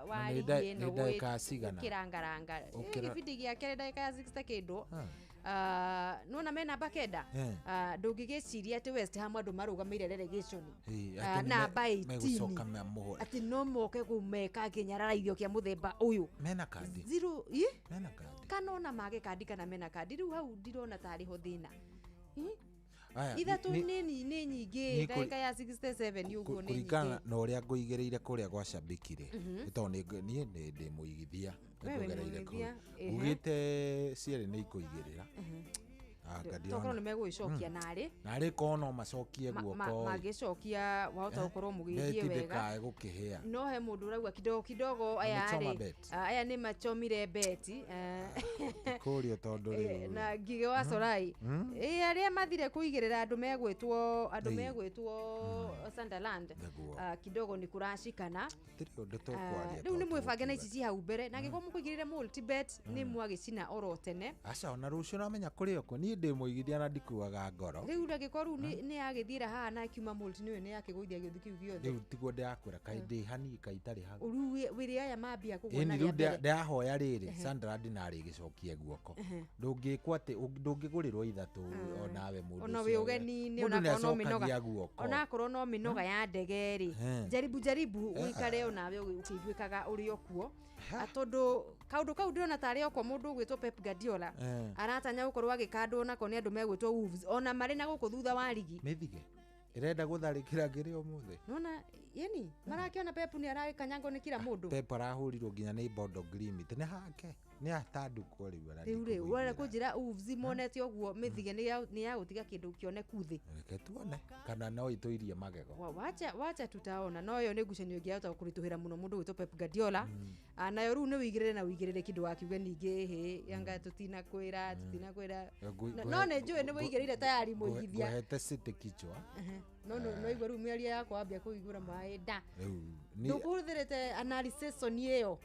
Na nĩ rigi ĩno nĩ ndagĩka cigana? gũkĩrangaranga. Gĩbindi gĩa kerĩ ndagĩka ya 60 kĩndũ. Nona me namba 9. Ndũngĩgĩciria atĩ West Ham andũ marũgamĩire relegation. Ĩĩ, atĩ nĩ Namba 18 megũcoka mamũhũre. Atĩ no moke kũmeka kĩnyararaithio kĩa mũthemba ũyũ. Mena kandi. Zero ĩ Mena kandi. Kana ona mage kandi kana mena kandi, rĩu hau ndirona tarĩ ho thĩna. Aya, Ithatũ nĩ nyingĩ, ndagĩka ya 67 ũguo nĩ kũringana nyingĩ. na ũrĩa ngũigĩrĩire kũrĩa gwa shabiki rĩ, nĩ tondũ niĩ nĩ ndĩ mũigithia. We wĩ Nĩngũgereire kũu. mũigithia, ehe. Ugĩte cierĩ nĩ ikũigĩrĩra. Anga Tokorwo ndirona nĩ megũgĩcokia narĩ. Narĩ korwo no macokie guoko ĩ. Mangĩcokia wahota gũkorwo mũgĩthiĩ Beti wega. ndĩkae gũkĩhĩa. No he mũndũ ũrauga kidogo kidogo aya Wamechoma rĩ bet. Aya nĩ machomire beti. Kũrio tondũ rĩu Na Ngige wa Sorai, ĩ arĩa mathire kũigĩrĩra andũ megwĩtwo andũ megwĩtwo Sunderland. Nĩguo. Kidogo nĩ kũracikana. Tirĩ ũndũ tũkwaria Rĩu nĩ tondũ mwĩbange na tũgũkiuga. ici ci hau mbere, na angĩkorwo mũkũigĩrĩre multibet nĩ mwagĩcina oro tene. Aca, ona rũciũ namenya kũrĩ oko niĩ ndĩ mũigithia na ndikuaga ngoro. Rĩu ndagĩkorwo rĩu nĩ yagĩthiĩra haha na ĩkiuma multi nĩyo nĩ yakĩgũithia gĩũthi kĩu gĩothe. Rĩu tiguo ndĩrakwĩra kaĩ ndĩ hani kaĩ itarĩ hau. Rĩu wĩrĩ aya mambia kũgwa Ĩni na rĩu rĩa mbere. ndĩrahoya rĩrĩ Sunderland narĩ ĩgĩcokie guoko, ndũngĩkwo atĩ ndũngĩgũrĩrwo ithatũ onawe mũndũ Ona ũcio wĩ ũgeni-inĩ, mũndũ onakorwo no mĩnoga nĩacokagia guoko. Onakorwo no mĩnoga ya ndege rĩ, jaribu jaribu ũikare onawe ũkĩiguĩkaga ũrĩ o kuo. Tondũ kaũndũ kau ndĩrona tarĩ okwo mũndũ ũgwĩtwo Pep Guardiola aratanya gũkorwo agĩkandwo nako nĩ andũ megwĩtwo Wolves ona marĩ na gũkũ thutha wa rigi. Mĩthige ĩrenda gũtharĩkĩra ngĩrĩ ũmũthĩ. Nona yani marakĩona Pep nĩ aragĩkanyangwo nĩ kila mũndũ. Pep arahũrirwo nginya nĩ Bodo Glimt nĩ hake nĩ atandũkwo rĩu Rĩu rĩ ũrenda kũnjĩra Wolves monete ũguo mĩthige nĩ ya gũtiga kĩndũ kĩoneku thĩ. Reke tuone kana no ĩtũirie magego. Wacha tutaona, no ĩyo nĩ ngucanio ĩngĩahota kũritũhĩra mũno mũndũ gwĩtwo Pep Guardiola. Nayo rĩu nĩ wĩigĩrĩre na wĩigĩrĩre kĩndũ wakiuge ningĩ hĩ anga tũtinakwĩra tũtinakwĩra. No nĩ njũĩ nĩ wĩigĩrĩire tayari mũigithia. Ngũhete City kichwa. No igua rĩu mĩario yakwa wambia kũigũra maĩ nda. Rĩu Ndũkũhũthĩrĩte analysis ĩyo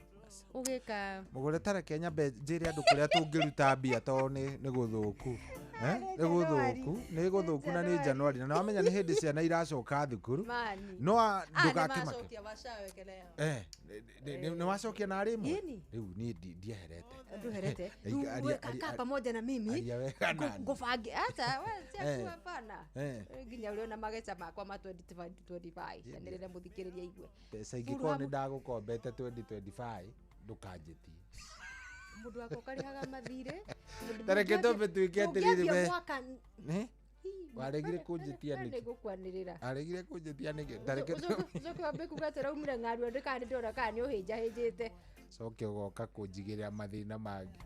ũgĩka. Mũgũre tareke nyambe njĩre andũ kũrĩa tũngĩruta mbia tondũ nĩ gũthũku. Nĩ gũthũku, nĩ gũthũku na nĩ Januari na nĩwamenya nĩ hĩndĩ ciana iracoka thukuru. Mani. No Ah, nĩ ndũgakĩmake. macokia wacawekelea. Nĩ wacokia na arĩ ĩmwe? Ĩni. Rĩu niĩ ndieherete. Nduherete. Aria- Kaa pamoja na mimi. Aria wega nani. Ngũbange ata we ciaku hapana. Eh. Nginya ũrĩona mageca makwa ma 2025 anĩrĩre mũthikĩrĩria igue. Mbeca ingĩkorwo nĩ ndagũkombete 2025 ndũkanjĩtie. Mũndũ wakwa ũkarĩhaga mathirĩ. Ta reke twambe tuĩke atĩrĩrĩ Ũngĩambia we. mwaka Eh? Waregire kũnjĩtia nĩkĩ? Nĩngũkwanĩrĩra. Aregire kũnjĩtia nĩkĩ? Ta reke Ũcoke wambe kuga atĩ ũraumire ng'aru andũ kana nĩndĩrona kana nĩ ũhĩnjahĩnjĩte. Coke ũgoka kũnjigĩrĩra mathĩna mangĩ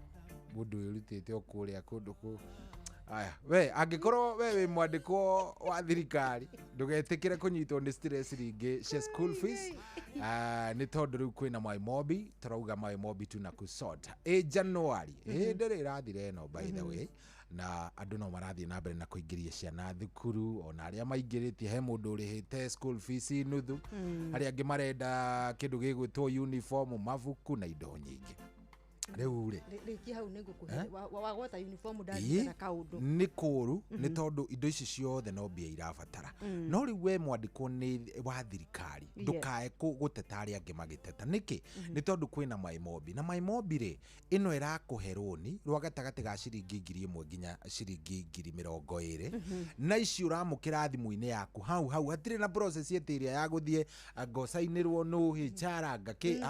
mũndũ wĩrutĩte o kũrĩa kũndũ kũ aya we angĩkorwo we wĩ mwandĩkwo wa thirikari ndũgetĩkĩre kũnyitwo nĩ stress rĩngĩ cia school fees. Nĩ tondũ rĩu kwĩna Maimobi tũrauga Maimobi tuna kusota ĩ January ĩ ndĩrĩ ĩrathira ĩno by the way, na andũ no marathiĩ na mbere na kũingĩria ciana thukuru ona arĩa maingĩrĩtie he mũndũ ũrĩhĩte school fees nuthu, arĩa angĩ marenda kĩndũ gĩgwĩtwo uniform, mabuku na indo nyingĩ. Rĩu rĩ rĩkia hau nĩ ngũkũhe wagweta uniform ndarikana kaũndũ nĩ kũũru nĩ tondũ indo ici ciothe no mbia irabatara. No rĩu we mwandĩkwo nĩ wa thirikari ndũkae gũteta arĩa angĩ magĩteta. Nĩkĩ? Nĩ tondũ kwĩna MyMobi na MyMobi rĩ ĩno ĩrakũhe rũni rwa gatagatĩ ga ciringi 1,000 nginya ciringi 20,000 na ici ũramũkĩra thimũ-inĩ yaku hau hau hatirĩ na process ĩtĩ ĩrĩa ya gũthiĩ ngocainĩrwo nũ HR ngakĩ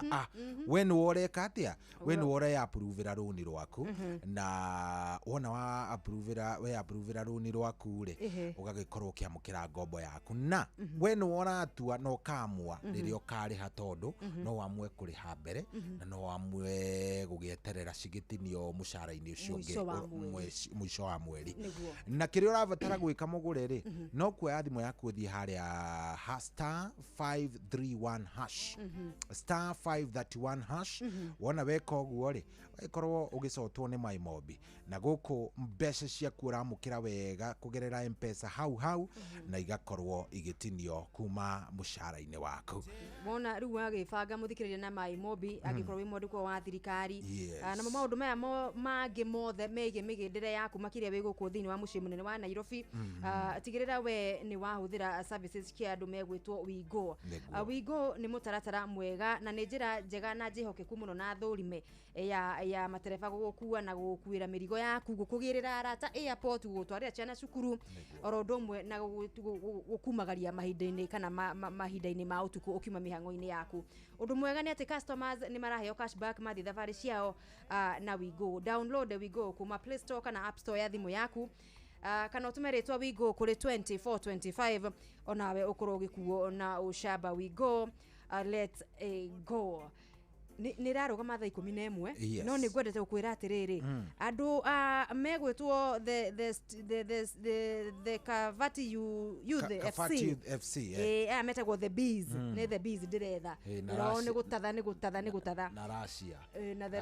we nĩwe ũreka atĩa we nĩwe ũreappruvĩra rũni rwaku na wona wa approvĩra we approvĩra rũni rwaku rĩ ũgagĩkorwo ũkĩamũkĩra ngombo yaku na we nĩwe ũratua na ũkamua rĩrĩa ũkarĩha tondũ no wamue kũrĩha mbere na no wamue gũgĩeterera cigĩtinio mũcara-inĩ ũcio ũngĩ mũico wa mweri. Na kĩrĩa ũrabatara gwĩka mũgũre rĩ no kuoya thimũ yaku ũthiĩ harĩa star 531 hash star 531 hash wona weka ũguo rĩ ũgĩkorwo ũgĩcotwo nĩ MyMobi na gũkũ mbeca ciaku ũramũkĩra wega kũgerera M-Pesa hau hau na igakorwo igĩtinio kuma mũcara-inĩ waku. Wona rĩu wagĩbanga mũthikĩrĩria na MyMobi angĩkorwo wĩ mwandĩkwo wa thirikari namo maũndũ maya mangĩ mothe megiĩ mĩgendere yaku makĩria wĩ gũkũ thĩinĩ wa mũciĩ mũnene wa Nairobi tigĩrĩra we nĩ wahũthĩra services cia andũ megwĩtwo WeGo. WeGo nĩ mũtaratara mwega na nĩ njĩra njega na njĩhokeku mũno na thũrime ya matereba gũgũkua na gũgũkuĩra mĩrigo yaku gũkũgĩrĩra arata airport gũgũtwarĩra ciana cukuru oro ũndũ ũmwe na gũkumagaria mahinda-inĩ kana mahinda-inĩ ma ũtukũ ũkiuma mĩhang'o-inĩ yaku. Ũndũ mwega nĩ atĩ customers nĩ maraheo cashback mathiĩ thabarĩ ciao na WeGo. Download WeGo kuma Play Store kana App Store ya thimũ yaku kana ũtũme rĩtwa WeGo kũrĩ 2425 onawe ũkorwo ũgĩkuo na ũcamba. WeGo, let's go. Nĩ rarũgama thaa 11 no nĩ ngwendete gũkwĩra atĩrĩrĩ andũ megwĩtwo the Kavati Youth FC aya metagwo the Bees nĩ the Bees ndĩretha rao nĩ gũtatha nĩ gũtatha nĩ gũtatha na Russia na the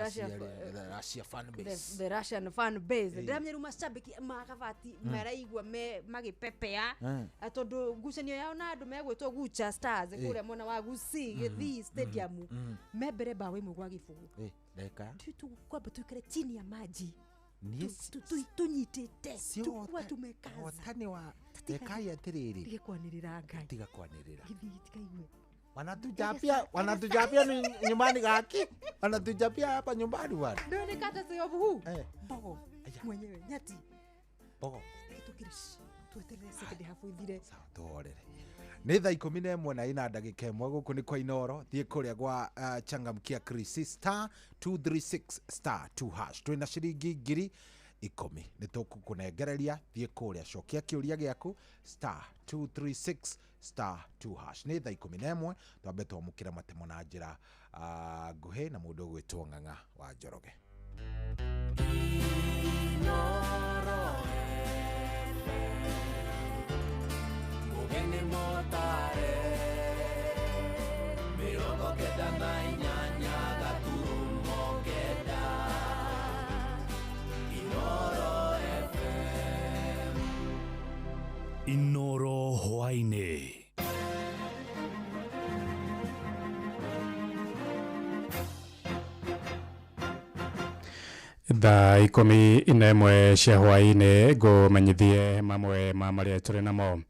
Russia fan base the Russian fan base ndĩramenya rĩu macambĩki ma Kavati maraigua me magĩpepea tondũ ngucanio yao na andũ megwĩtwo Gucha Stars kũrĩa mwena wa Gusii Gĩthii Stadium me mbere bawe mwe gĩbũgũ ndeka kwamba tuikare chini ya maji tunyitĩte tukua tumekaza hotani wa dekai atĩrĩrĩ tiga kwanĩrĩra Ngai tiga kwanĩrĩra gĩthii tikaigue wanatujapia nyumbani gaki wanatujapia hapa nyumbani bwana ndio ni kata sio buhu mbogo mwenyewe nyati mbogo tukire tweterere second half ithire sawa tuhorere nĩ thaa 11 na ina ndagĩka 1 gũkũ nĩ kwa Inoro thiĩ kũrĩa gwa changamkia Chris star 236 star 2 hash twĩna ciringi 10,000 nĩ tũkũkũnengereria thiĩ kũrĩa cokia kĩũria gĩaku star 236 star 2 hash nĩ thaa 11 twambe twamũkĩre matemo na njĩra nguhĩ na mũndũ ũgwĩtwo Ng'ang'a wa Njoroge. Mugeni motare 98 gaturumo kenda Inoro FM Inoro hwaini. Thaa 11 cia hwaini ngũmenyithie mamwe ma marĩa tũrĩ namo.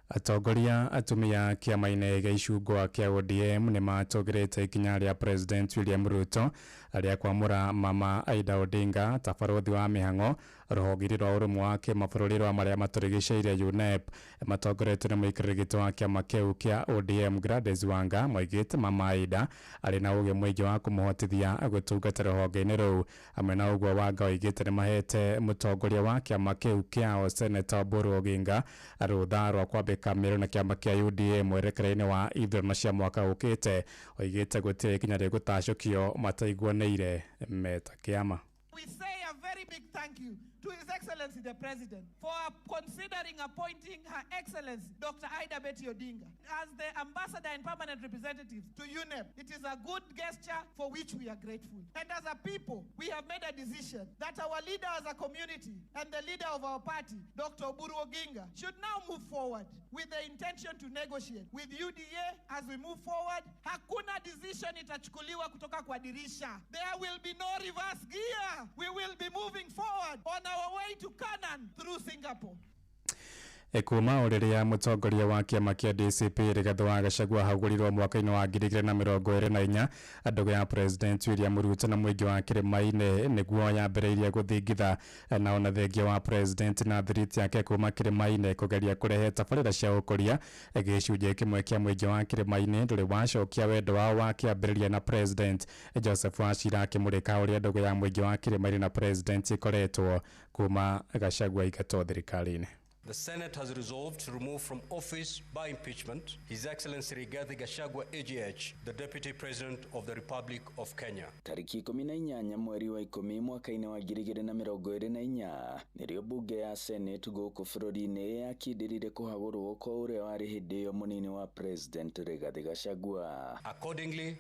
Atongoria atumia kĩama-inĩ gĩa icungwa kĩa ODM nĩ matũgĩrĩte ikinya rĩa President William Ruto rĩa kwamũra Mama Aida Odinga ta barũthi wa mĩhang'o rũhonge-inĩ rwa ũrũmwe wa kĩmabũrũri rwa marĩa matũrigicĩirie UNEP. Matongoretio nĩ mũikarĩri gĩtĩ wa kĩama kĩu kĩa ODM Gladys Wanga moigĩte Mama Aida arĩ na ũgĩ mũingĩ wa kũmũhotithia gũtungata rũhonge-inĩ rũu. Hamwe na ũguo Wanga oigĩte nĩ mahete mũtongoria wa kĩama kĩu kĩao Senator Oburu Oginga rũtha rwa kwambĩka mĩario na kĩama kĩa UDA mwerekera-inĩ wa ithurano cia mwaka ũkĩte. Oigĩte gũtirĩ ikinya rĩgũtacũkio mataiguanĩire meta kĩama. We say a very very big thank you to His Excellency the President for considering appointing Her Excellency Dr. Ida Betty Odinga as the ambassador and permanent representative to UNEP. It is a good gesture for which we are grateful. And as a people, we have made a decision that our leader as a community and the leader of our party, Dr. Oburu Oginga, should now move forward with the intention to negotiate with UDA as we move forward. Hakuna decision itachukuliwa kutoka kwa dirisha. There will be no reverse gear. We will be moving forward on our way to Canaan through Singapore. Kuma o rĩrĩa mũtongoria wa kĩama kĩa DCP Rigathĩ wa Gachagua ahagũrirwo mwaka-inĩ wa 2024, ndũgũ ya President William Ruto na mũingĩ wa Kĩrĩma-inĩ nĩguo yambĩrĩirie gũthingitha, na ona thengia wa President na thiriti yake kuma Kĩrĩma-inĩ kũgeria kũrehe tabarĩra cia ũkũria, gĩcunjĩ kĩmwe kĩa mũingĩ wa Kĩrĩma-inĩ ndũrĩ wacokia wendo wao wa kĩambĩrĩria na President. Joseph Wachira akĩmũrĩka ũrĩa ndũgũ ya mũingĩ wa Kĩrĩma-inĩ na President ĩkoretwo kuma Gachagua aingatwo thirikari-inĩ. The Senate has resolved to remove from office by impeachment His Excellency Rigathi Gachagua AGH, the Deputy President of the Republic of Kenya. Tariki 18 mweri wa 10 mwaka-inĩ wa 2024 nĩrĩo bunge ya Senate gũkũ bũrũri-inĩ yakindĩrire kũhagũrwo kwa ũrĩa warĩ hĩndĩ ĩyo mũnini wa President Rigathi Gachagua. Accordingly,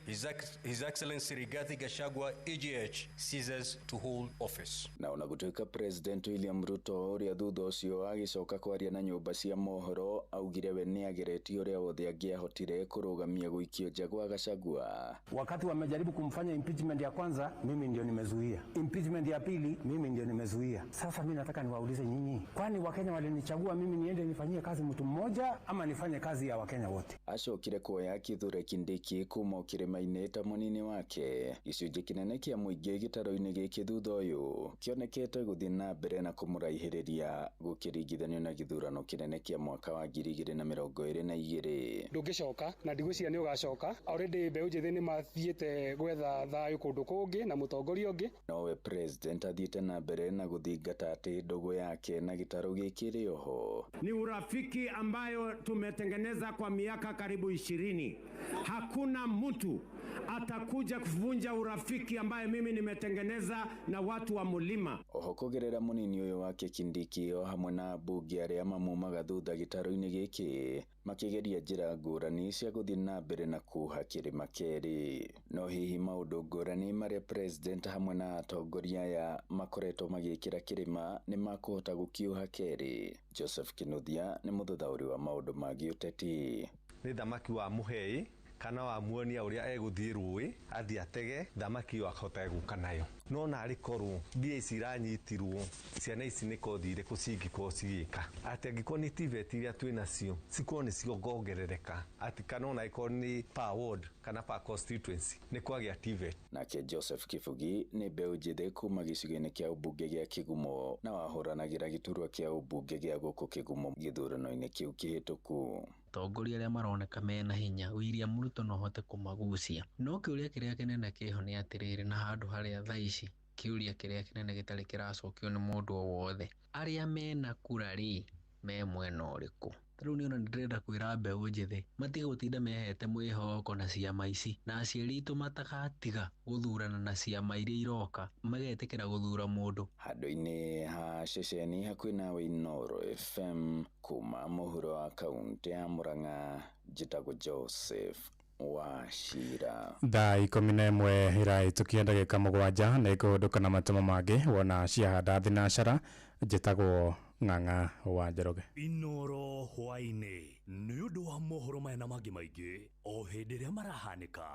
His Excellency Rigathi Gachagua AGH ceases to hold office. Na ona gũtuĩka President William Ruto ũrĩa thutha ũcio agĩcoka kwaria na nyũmba cia mohoro augire we nĩ ageretie ũrĩa wothe angĩahotire kũrũgamia gũikio nja kwa Gachagua. Wakati wamejaribu kumfanya impeachment ya kwanza, mimi ndio nimezuia. Impeachment ya pili, mimi ndio nimezuia. Sasa mimi nataka niwaulize nyinyi, kwani Wakenya walinichagua mimi niende nifanyie kazi mtu mmoja ama nifanye kazi ya Wakenya wote? Acokire kuoya Kithure Kindiki kuma kĩrĩma-inĩ ta mũnini wake. Gĩcunjĩ kĩnene kĩa mũingĩ gĩtaro-inĩ gĩkĩ thutha ũyũ kĩonekete gũthiĩ na mbere na kũmũraihĩrĩria gũkĩringithanio na gĩthurano kĩnene kĩa mwaka wa 2022. Ndũngĩcoka na ndigwĩciria nĩ ũgacoka. Already mbeũ njĩthĩ nĩ mathiĩte gwetha thayũ kũndũ kũngĩ na mũtongoria ũngĩ. Nowe President athiĩte na mbere na gũthingata atĩ ndũgũ yake na gĩtarũ gĩkĩ ĩrĩ oho. Ni urafiki ambayo tumetengeneza kwa miaka karibu 20. Hakuna mtu atakuja kuvunja urafiki ambayo mimi nimetengeneza na watu wa mulima. Oho kũgerera mũnini ũyũ wake Kindiki o hamwe na ambunge arĩa mamumaga thutha gĩtarũ-inĩ gĩkĩ makĩgeria njĩra ngũrani cia gũthiĩ na mbere na kuha kĩrĩma kerĩ. No hihi maũndũ ngũrani marĩa President hamwe na atongoria aya makoretwo magĩkĩra kĩrĩma nĩ makũhota gũkiuha kerĩ? Joseph Kinuthia nĩ mũthathaũri wa maũndũ ma gĩũteti. Nĩ thamaki wa mũhei kana wa muonia uria eguthie rui athie atege thamaki yo ahote guka nayo no narĩ korwo mbia ici iranyitirwo ciana ici nĩ kothi irĩkũ cingĩkorwo cigĩka atĩ angĩkorwo nĩ TVET iria twĩ nacio cikorwo nĩ ciongongerereka atĩ kana ona ĩkorwo nĩ per ward kana per constituency nĩ kwagĩa TVET. Nake Joseph Kibugi nĩ mbeũ njĩthĩ kuma gĩcigo-inĩ kĩa ũmbunge gĩa Kĩgumo na wahũranagĩra gĩturwa kĩa ũmbunge gĩa gũkũ Kĩgumo gĩthurano-inĩ kĩu kĩhĩtũku. Atongoria arĩa maroneka mena hinya William Ruto no ahote kũmagucia, no kĩũria kĩrĩa kĩnene kĩho nĩ atĩrĩrĩ, na handũ harĩa thaa ici kĩũria kĩrĩa kĩnene gĩtarĩ kĩracokio nĩ mũndũ o wothe, arĩa mena kura rĩ me mwena ũrĩkũ? Rĩu niĩ ona nĩndĩrenda kwĩra mbeũ njĩthĩ matige gũtinda mehete mwĩhoko na ciama ici, na aciari aitũ matakatiga gũthurana na ciama iria iroka, magetĩkĩra gũthura mũndũ. Handũ-inĩ ha ceceni hakuhĩ nawe Inooro FM kuma mũhuro wa kaũntĩ ya Murang'a, njĩtagwo Joseph Wachira. Thaa 11 ĩrahĩtũkia ndagĩka 7 nĩ ngũhũndũka na matũmo mangĩ wona ciahanda thinacara. Njĩtagwo Ng'ang'a wa Njoroge. Inooro hwaĩ-inĩ nĩ ũndũ wa mohoro maya na mangĩ maingĩ o hĩndĩ ĩrĩa marahanĩka.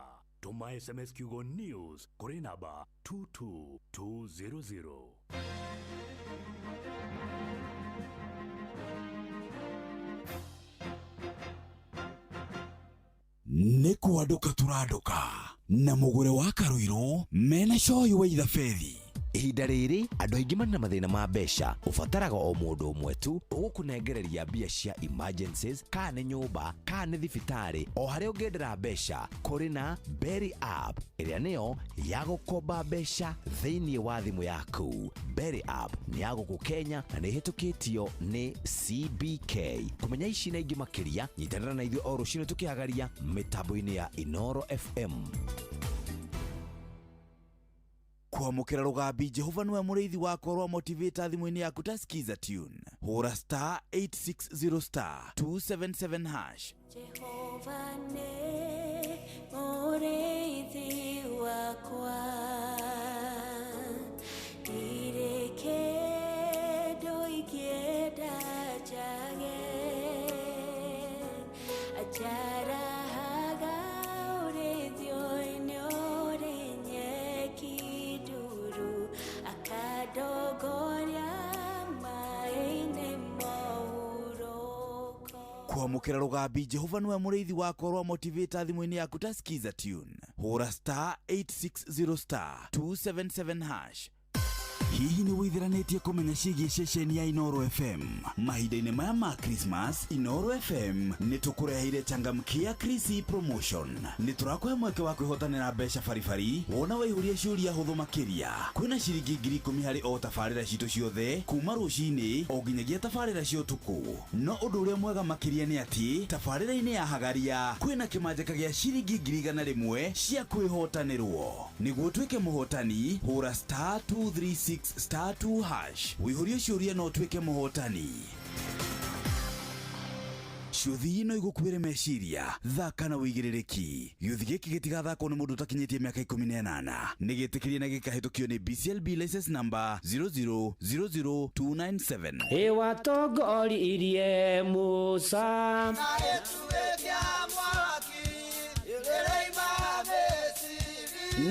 Tũma SMS kiugo news kũrĩ namba 22200. Nĩ kwandũka tũrandũka na mũgũre wa Karũirũ mena coyi wa ithabethi. Ihinda rĩrĩ andũ aingĩ marĩ na mathĩna ma mbeca, ũbataraga o mũndũ ũmwe tu ũgũkũnengereria mbia cia emergencies, kana nĩ nyũmba kana nĩ thibitarĩ, o harĩa ũngĩendera mbeca. Kũrĩ na Berry App ĩrĩa nĩyo ya gũkomba mbeca thĩinĩ wa thimũ yaku. Berry App nĩ ya gũkũ Kenya na nĩ ĩhĩtũkĩtio nĩ CBK. Kũmenya ici na ingĩ makĩria, nyitanĩra na ithuĩ o rũcinĩ tũkĩhagaria mĩtambo-inĩ ya Inooro FM. Kwamũkĩra rũgambi Jehova nĩwe mũrĩithi wakwa rwa motivator thimũ-inĩ yaku ta skiza tune. Hũra star 860 star 277 hash. Jehova nĩ mũrĩithi wakwa, ndirĩ kĩndũ ingĩenda njage, anjarahaga ũrĩithio-inĩ ũrĩ nyeki nduru, akandongoria maĩ-inĩ mohurũko. Kwamũkĩra rũgambi Jehova nĩwe mũrĩithi wakwa rwa motivator thimũ-inĩ yaku ta skiza tune. Hũra star 860 star 277 hash. Hihi nĩ wĩithiranĩtie kũmenya ciĩgiĩ ceceni ya Inooro FM? Mahinda-inĩ maya ma Christmas, Inooro FM nĩ tũkũreheire changamkia Krisi promotion. Nĩ tũrakũhe mweke wa kwĩhotanĩra mbeca baribari wona waihũria ciũria hũthũ makĩria. Kwĩna ciringi 10,000 harĩ o tabarĩra citũ ciothe kuma rũcinĩ o nginyagia tabarĩra cia ũtukũ. No ũndũ ũrĩa mwega makĩria nĩ atĩ tabarĩra-inĩ ya Hagaria kwĩna kĩmanjĩka gĩa ciringi 100,000 cia kwĩhotanĩrwo. Nĩguo ũtuĩke mũhotani, hũra star 236 star 2 hash. Wĩihũrie ciũria no ũtuĩke mũhotani. Ciũthi no igũkuĩre meciria, thaka na wĩigĩrĩrĩki. Gĩũthi gĩkĩ gĩtigathakwo nĩ mũndũ ũtakinyĩtie mĩaka 18. Nĩ gĩtĩkĩrie na gĩkahĩtũkio nĩ BCLB license number 0000297. Ĩwatongoririe Musa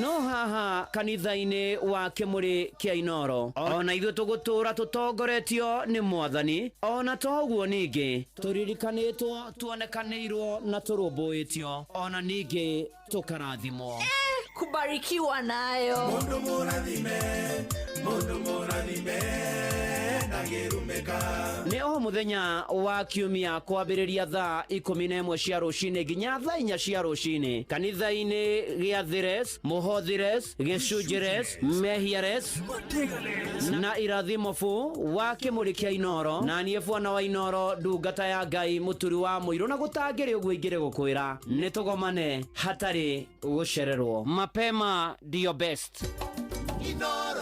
no haha kanitha-inĩ wa kĩmũrĩ kĩa Inooro ona ithuĩ tũgũtũra tũtongoretio nĩ mwathani, ona toguo ningĩ tũririkanĩtwo, tuonekanĩirwo na tũrũmbũĩtio, ona ningĩ tũkarathimwo. Kubarikiwa nayo. Mundu mũrathime, mundu mũrathime ndangĩrumĩka. Nĩ o mũthenya wa kiumia kwambĩrĩria thaa 11 cia rũcinĩ nginya thaa 4 cia rũcinĩ kanitha-inĩ gĩa Thires, Mũhothires, Gĩcunjĩres, Mehiares na Irathimo fu wa kĩmũrĩ kĩa Inooro. Na niĩ bwana wa Inooro, ndungata ya Ngai, mũturi wa mũirũ, na gũtangĩrĩ ũguo ingĩrĩ gũkwĩra nĩ tũgomane hatarĩ gũcererwo. Mapema ndio best. Inooro.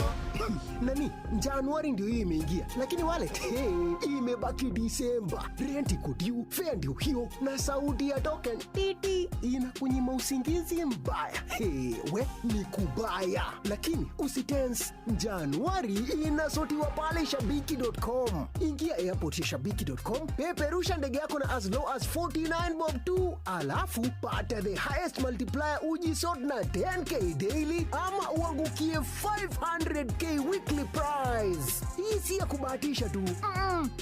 Nani, Januari ndio hii imeingia, lakini wallet hey, imebaki Disemba. Rent iko due, fare ndio hiyo, na sauti ya token titi inakunyima usingizi mbaya. Hey, we ni kubaya, lakini usitense. Januari inasotiwa pale shabiki.com. Ingia airport ya shabiki.com, peperusha ndege yako na as low as 49 bob tu, alafu pata the highest multiplier ujisort na 10k daily ama uangukie 500k weekly prize. Hii si ya kubahatisha tu,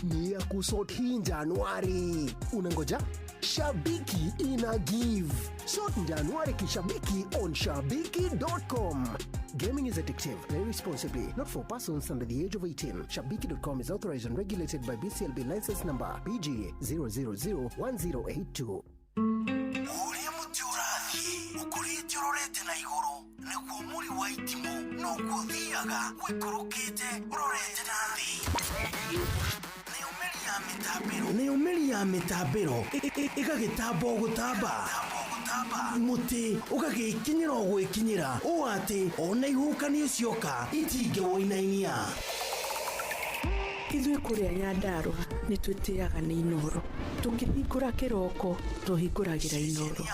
ni ya kusort hii Januari. Unangoja? Shabiki ina give. Sort Januari kishabiki on shabiki.com. Gaming is addictive. Play responsibly. Not for persons under the age of 18. Shabiki.com is authorized and regulated by BCLB license number BG 0001082. Ũrĩa mũtĩ ũrathiĩ ũkũrĩte ũrorete na igũrũ nĩguo mũri wa itimũ noguo ũthiaga ũikũrũkĩte ũrorete na thĩ. Nayo mĩri ya mĩtambĩro ĩgagĩtamba o gũtamba, mũtĩ ũgagĩkinyĩra o gwĩkinyĩra ũũ atĩ ona ihuhũkanio cioka itingĩwũinainia. Ithuĩ kũrĩa Nyandarũa nĩ twĩtĩaga nĩ Inooro. Tũkĩhingũra kĩroko tũhingũragĩra Inooro.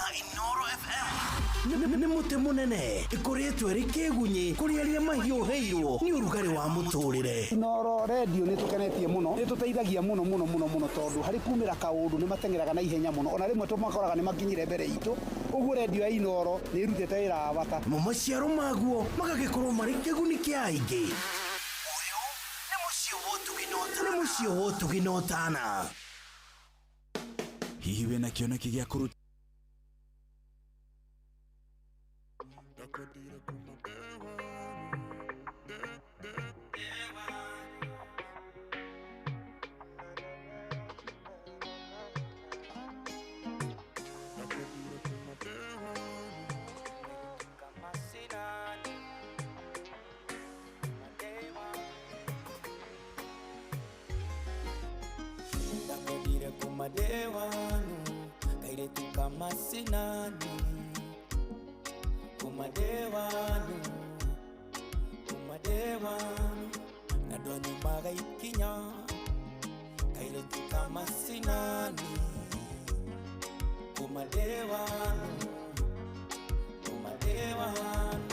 Nĩ mũtĩ mũnene ĩkũrĩtwo ĩrĩ kĩgunyĩ kũrĩ arĩa mahiũhĩirwo nĩ ũrugarĩ wa mũtũrĩre. Inooro redio nĩ tũkenetie mũno, nĩ tũteithagia mũno mũno mũno mũno, tondũ harĩ kumĩra kaũndũ nĩ mateng'eraga na ihenya mũno, ona rĩmwe tũmakoraga nĩ makinyire mbere itũ. Ũguo redio ya Inooro nĩ ĩrutĩte wĩra wa bata. Mo maciaro maguo magagĩkorwo marĩ kĩguni kĩa aingĩ. Nĩ mũciĩ wa ũtugi na ũtana. Hihi wĩna kĩoneki gĩa kũruta Kumadewanu kairetu kama sinani, kumadewanu, day one na ndwanyumaga ikinya kairetu kama sinani kuma day one kuma day one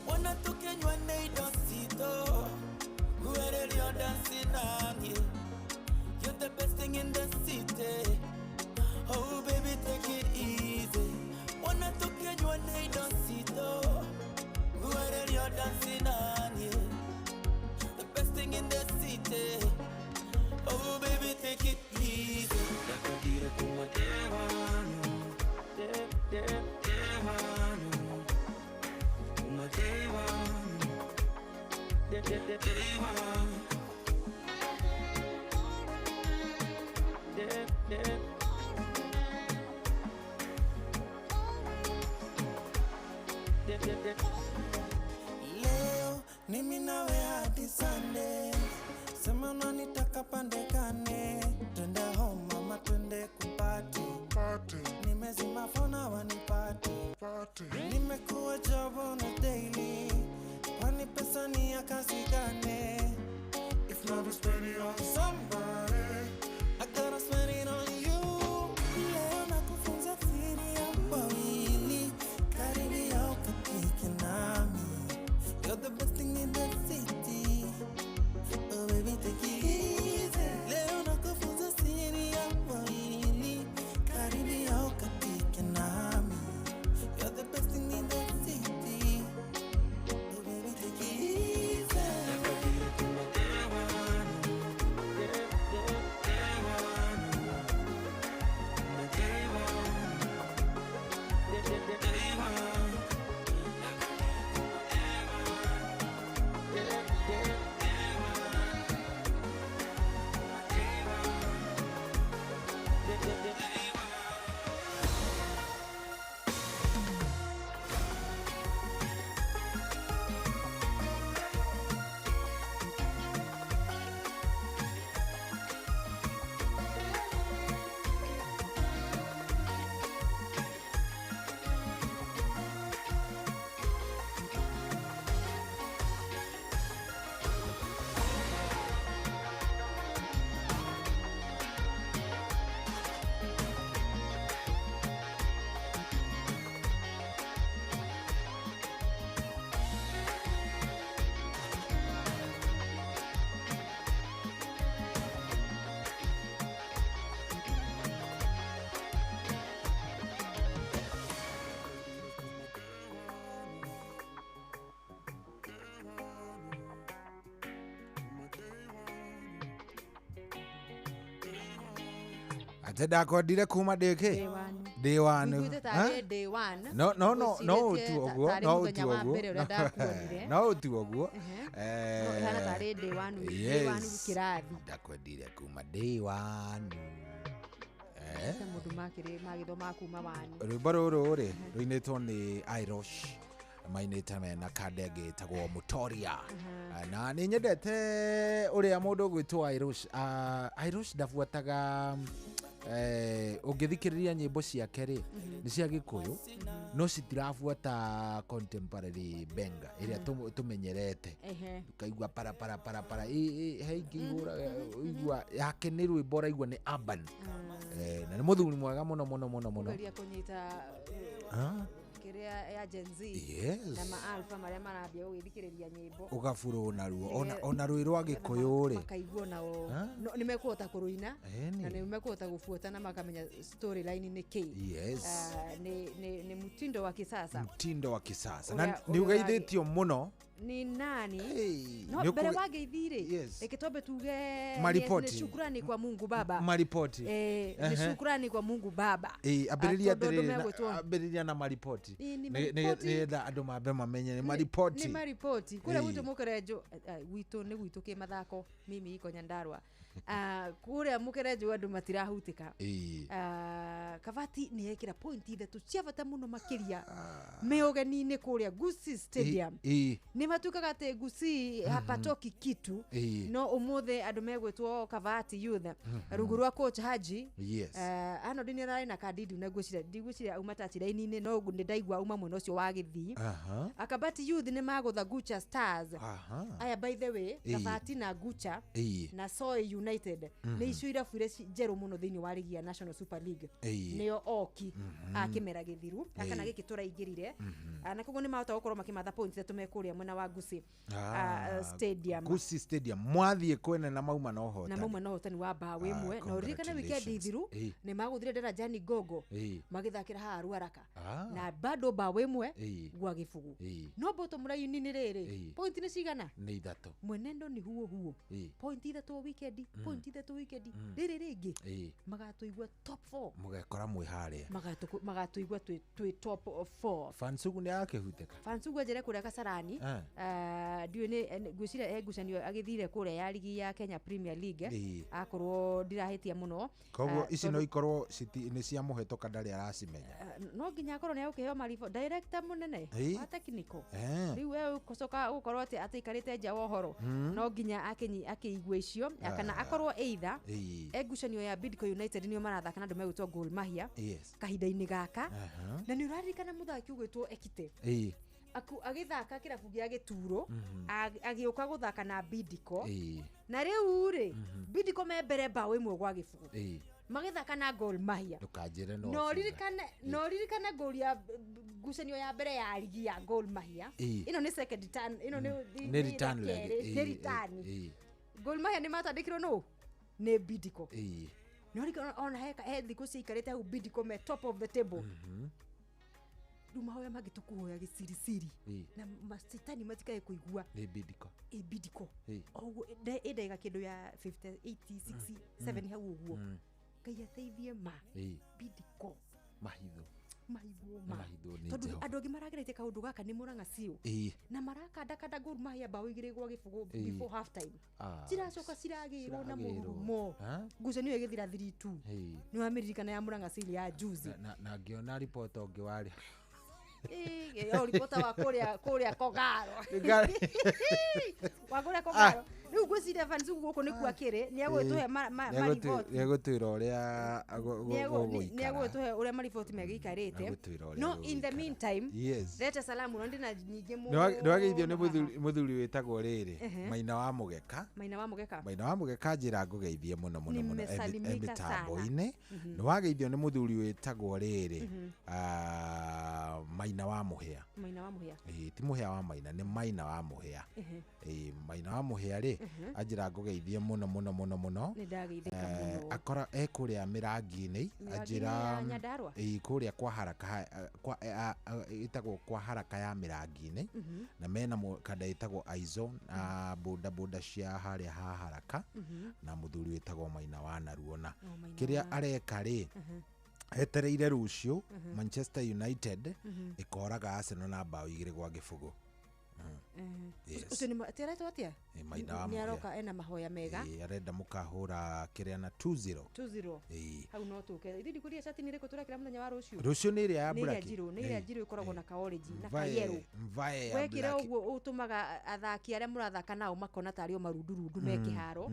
wana tukenywa neido sito guererio dancing nani. You're the best thing in the city. Oh baby, take it easy. Wanna tukenywa neido sito guererio dancing nani. The best thing in the city. Oh baby, take it easy. Nakadira kuma day one, day day day one, kuma day one, day day day one, day day. Leo mimi nawe hadi Sunday. Sema unanitaka pandekane. Twende home mama, twende kupati. Nimezima phone hawanipati. Nimekuwa job on a daily. Kwani pesa ni ya kazi gani? If not we spend it on somebody, I gotta spend it on you. Leo nakufunza siri ya wawili. Karibia ukapike nami. You're the best thing in the city. Oh baby, take it easy. Leo nakufunza siri ya wawili. Karibia ukapike nami. You're the best thing in the city. Oh baby, take it easy. Nakadira kuma day one, day day day one, kuma day one, day day day one. Ate ndakwendire kuma ndä day one. Wiguĩte tarĩ day one. No no no no Wĩcirĩtie ũtu ũguo tarĩ no mũthenya ũtu wa ũguo mbere ũrĩa ndakuonire. no ũtu ũguo. No, ĩhana tarĩ day one, day one Yes. kĩrathi. Ndakwendire kuma day one. Ta mũndũ makĩrĩ magĩthoma kuma wani. Rwĩmbo rũrũ rĩ rũinĩtwo nĩ Irosh mainĩte mena kanda ĩngĩ ĩtagwo Mutoria. Na nĩ nyendete ũrĩa mũndũ ũgwĩtwo Irosh. Irosh ndabuataga ũngĩthikĩrĩria nyĩmbo ciake rĩ nĩ cia Gĩkũyũ no citirabuata contemporary benga ĩrĩa tũmenyerete. Ũkaigua para para para para he ingĩ ihũraga ũigua yake nĩ rwĩmbo ũraigua nĩ urban. Na nĩ mũthuri mwega mũno mũno mũno mũno. Kũgeria kũnyita kĩrĩa ya Gen Z Yes. na ma alpha marĩa marambia gũgĩthikĩrĩria nyĩmbo ũgaburwo naruo ona rwĩ rwa Gĩkũyũ rĩ makaigua nao nĩ mekũhota kũrũina na nĩ mekũhota gũbuata na makamenya storyline nĩ kĩ. Yes. Nĩ mtindo wa kisasa. Mtindo wa kisasa na nĩ ũgeithĩtio mũno ni nani no mbere wa ngeithi rĩ reke twambe tuge Maripoti. nĩ shukrani kwa Mungu Baba. Maripoti. Nĩ shukrani kwa Mungu Baba. Ambĩrĩria Tondũ andũ atĩrĩrĩ megwĩtwo- ambĩrĩria na maripoti. Ĩ, nĩ maripoti. Nĩgetha andũ mambe mamenye nĩ maripoti. Nĩ maripoti kũrĩa gwitũ Mũkerenjo gwitũ nĩ gwitũ kĩ mathako mimi iko Nyandarua. Kũrĩa Mũkerenjo andũ matirahutĩka. Kabati nĩ yekĩra point ithatũ cia bata mũno makĩria me ũgeni-inĩ kũrĩa Gusii Stadium. Nĩ matuĩkaga atĩ Gusii hapatoki kitu no ũmũthĩ andũ megwĩtwo Kabati Youth rungu rwa coach Haji. Yes. Arnold nĩ ararĩ na kandi ndune ngwĩciria ndigwĩciria auma touchline-inĩ no nĩ ndaigua ndaigua uma mwena ũcio wa Gĩthii. Aha. Akabati Youth nĩ magũtha Gucha Stars. Aha. Aya by the way, Ĩĩ. Kabati na Gucha Ĩĩ. na Soy United nĩ icio irabu iria njerũ mũno thĩinĩ wa rigi ya National Super League. Ĩĩ. Nĩo oki a kĩmera gĩthiru kana gĩkĩ tũraingĩrire. Na koguo nĩ mahota gũkorwo makĩmatha points ithatũ me kũrĩa mwena wa Gusii Stadium. Gusii Stadium mwathiĩ kwene na mauma na Na ũhotani. mauma na ũhotani wa mbaũ ĩmwe. Na ũririkane weekend Congratulations. thiru Ĩĩ. nĩ magũthire Darajani Gogo Ĩĩ. magĩthakĩra haha Ruaraka Ah. na bado mbaũ ĩmwe Ĩĩ. gwa gĩbugu. Ĩĩ. No bottom line nĩ rĩrĩ, Ĩĩ. point nĩ cigana? Nĩ ithatũ. Mwenendo nĩ huo huo. Ĩĩ. Point ithatũ o weekend, point ithatũ weekend. Mm. Rĩrĩ rĩngĩ Ĩĩ. magatũigua top 4. Mũgekora mwĩ harĩa. Magatũigua twĩ top 4. Fansugu nĩ akĩhutĩka. Fansugu anjĩre kũrĩa Kasarani. Eh. Ndiũĩ nĩ ngwĩciria he ngucanio agĩthire kũrĩa ya rigi ya Kenya Premier League. Ĩĩ. Akorwo ndirahĩtia mũno. Koguo ici no ikorwo nĩ cia mũhetũka ndarĩ aracimenya. No nginya akorwo nĩ egũkĩheo maribũ director mũnene Ĩĩ. wa technical. Eh. Rĩu we ũgũcoka ũgũkorwo atĩ atĩikarĩte nja wa ũhoro. Mm. No nginya akĩigue icio kana akorwo either Ĩĩ. e ngucanio ya Bidco United nĩo marathaka na andũ megwĩtwo Gor Mahia Yes. kahinda-inĩ gaka. Aha. Na nĩ ũraririkana mũthaki ũgwĩtwo Ekite Ĩĩ. Agĩthaka kĩrabu gĩa Gĩturo, Mhm. agĩũka gũthaka na Bidco. Ĩĩ. Na rĩu rĩ, Bidco me mbere mbaũ ĩmwe gwa gĩbũgũ Ĩĩ. magĩthaka na Gor Mahia. Ndũkanjĩre no. No ririkane ngũri ya ngucanio ya mbere ya rigi ya Gor Mahia. Ĩĩ. Ĩno nĩ second turn, ĩno nĩ Nĩ return leg. kerĩ, Ĩĩ, nĩ return. Ĩĩ. Gor Mahia nĩ matandĩkirwo nũ? Nĩ Bidco. Ĩĩ. No ririkane ona he thikũ ciaikarĩte hau Bidco me top of the table. Mhm. Rĩu mahoya mangĩ tũkũhoya gĩcirisiri Ĩĩ. na macitani matikae kũigua. Nĩ Bidco. Ĩ Bidco. Ĩĩ. Oguo ĩndaiga kĩndũ ya 50 80 60 7 hau ũguo. Ngai ateithie ma. Ĩĩ. Bidco. Mahithwo. Mahithwo Nĩ ma. mahithwo nĩ Tondũ Jehova. andũ angĩ marageretie kaũndũ gaka nĩ Murang'a Seal. Ĩĩ. Na marakandakanda Gor Mahia mbaũ igĩrĩ gwa gĩbũgũ Ĩĩ. before half time. Ah. Ciracoka ciragĩrwo na Ciragĩrwo. mũrurumo. Ah. Ngucanio ĩgĩthira 3-2. Ĩĩ. Nĩ wamĩririkana ya Murang'a Seal ya juzi. Na ngĩona ribota ũngĩ warĩ. Ĩĩ, ribota wa kũrĩa Kogaro. Wa kũrĩa Kogaro. Rĩu ngwĩciria Fansugu gũkũ nĩkuo akĩrĩ, nĩ egũgĩtũhe mariboti. Nĩ egũtwĩra ũrĩa Nĩ egũgĩtũhe ũrĩa mariboti megĩikarĩte. Nĩegũtwĩra ũrĩa No in the meantime, Yes. leta salamu no ndĩna nyingĩ mũno. Nĩ wageithio nĩ mũthuri wĩtagwo rĩrĩ Ehe. Maina wa Mũgeka. Maina wa Mũgeka. Maina wa Mũgeka njĩra ngũgeithie mũno mũno mũno Nimesalimika sana. mĩtambo-inĩ. Mhm. Nĩ wageithio nĩ mũthuri wĩtagwo rĩrĩ Mhm. Maina wa Mũhĩa. Maina wa Mũhĩa. Ĩĩ, ti Mũhĩa wa Maina, nĩ Maina wa Mũhĩa. Ehe. Ĩĩ, Maina wa Mũhĩa rĩ, Mhm. anjĩra ngũgeithie mũno mũno mũno mũno. Nĩ ndageithĩka mũno. Akora e kũrĩa Mĩrangi-inĩ, Mĩrangi-inĩ anjĩra ya Nyandarua? Ĩĩ, kũrĩa kwa haraka, ĩtagwo kwa haraka ya Mĩrangi-inĩ. Mhm. Na mena kanda ĩtagwo Aizo na boda boda cia harĩa ha haraka. Mhm. Na mũthuri wĩtagwo Maina wa Naruona. Oh, Maina Kĩrĩa wa- areka rĩ, Mhm. etereire rũciũ Mhm. Manchester United Mhm. ĩkoraga Arsenal na mbaũ igĩrĩ gwa gĩbũgũ. Yes. Ũcio nĩ atĩ aretwo atĩa? Ĩ, Maina wa Nĩ Mũhĩa. aroka ena mahoya mega. Ĩ, arenda mũkahũra kĩrĩa na 2-0. 2-0. Ĩ. Hau no tũke. Ithuĩ ndikũria cati nĩ ĩrĩkũ tũrekĩra mũthenya wa rũciũ? Rũciũ nĩ ĩrĩa ya Nĩ ĩrĩa black. njirũ, nĩ ĩrĩa Ĩ. njirũ ĩkoragwo na ka orange na ka Mvae- yellow. mvae ya Wekĩra black. ũguo ũtũmaga athaki arĩa mũrathaka nao makona tarĩ o marundurundu me kĩharo,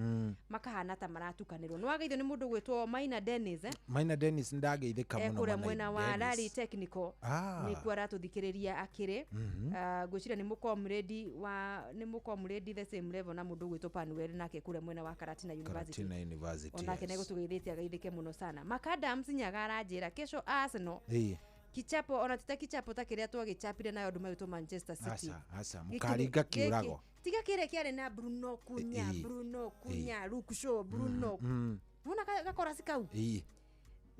makahana ta maratukanĩrwo. Nĩ wageithio nĩ mũndũ ũgwĩtwo Maina Dennis, eh? Maina Dennis ndageithĩka mũno kũrĩa Maina mwena wa Dennis. Rari Technical. Ah. Nĩkuo aratũthikĩrĩria akĩrĩ. Mhm. Ngwĩciria nĩ mũkomredi wa nĩ mũkomredi the same level na mũndũ ũgwĩtwo Panuel nake kũrĩa mwena wa Karatina University. Karatina University. Onake yes. nĩegũtũgeithĩtie ageithĩke mũno sana. Makadams Nyaga aranjĩra kesho Arsenal Ĩĩ. kichapo ona tita kichapo ta kĩrĩa twagĩchapire nayo andũ magĩtwo Manchester City. Aca, aca, Gĩkĩ- mũkaringa gĩkĩ- kĩũrago. Tiga kĩrĩa kĩarĩ na Bruno Cunha, Ĩĩ. Bruno Cunha, Luke Shaw, Bruno. Mm. Nĩwona gakorasi kau? Ĩĩ.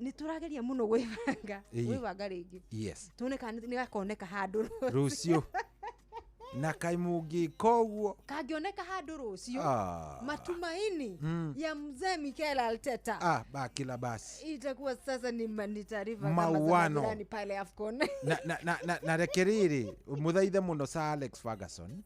Nĩ tũrageria mũno gwĩbanga, Ĩĩ. gwĩbanga rĩngĩ. Yes. Tuone kana nĩ gakoneka handũ Rũciũ. Na kaĩ mũngĩka ũguo. Kangĩoneka handũ rũciũ. Ah. Matumaini ya mzee Mikel Arteta. Ah, bakila basi. Itakuwa sasa ni taarifa kama za Mauano. majirani pale AFCON. Na reke rĩrĩ mũthaithe mũno Sir Alex Ferguson.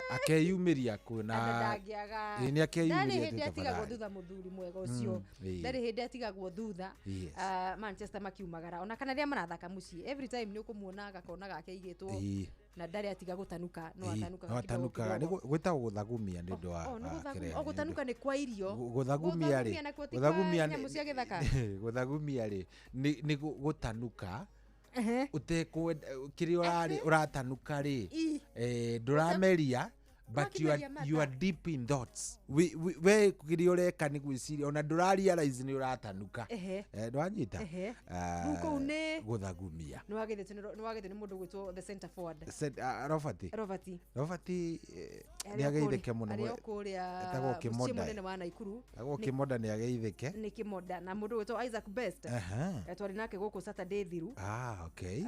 Akeyumĩria kuona ndangĩaga. Ĩĩ, nĩ akeyumĩria Ndarĩ hĩndĩ tu atigagwo tafadhali. thutha mũthuri mwega ũcio. Ĩĩ. Ndarĩ hĩndĩ atigagwo thutha. Yes. Manchester makiumagara ona kana rĩrĩa marathaka mũciĩ every time nĩ ũkũmuona gakona gake aigĩtwo Ĩĩ. na ndarĩ atiga gũtanuka no Ĩĩ, atanukaga no kidogo atanukaga. Nĩ kidogo. gwĩtagwo gũthagumia nĩ ũndũ wa Oh, nĩ wa gũthagumia. kĩrĩa, Oh, nĩ ũndũ- gũtanuka nĩ kwa irio. Gũthagumia rĩ, Gũthagumia nakuo ti kwa gũthagumia nyamũ cia gĩthaka. gũthagumia rĩ nĩ gũtanuka Ũtekwenda kĩrĩa ũrarĩ ũratanuka rĩ, Ii. ndũrameria, but you are, Ũrakĩmeria mata. you are deep in thoughts. We kĩrĩa ũreka nĩ gwĩciria, ona ndũrarealize nĩ ũratanuka. Ndwanyita? Rĩu kũu nĩ Gũthagumia. Nĩ wagethio nĩ mũndũ gwĩtwo the center forward. Robert. Robert. Robert, nĩ ageithĩke mũno. Arĩ o kũrĩa Etagwo mũciĩ Kĩmonda. mũnene wa Naikuru. Etagwo Kĩmonda, nĩ ageithĩke. Nĩ Kĩmonda na mũndũ gwĩtwo Isaac Best. Twarĩ nake gũkũ Saturday thiru. Ah, okay.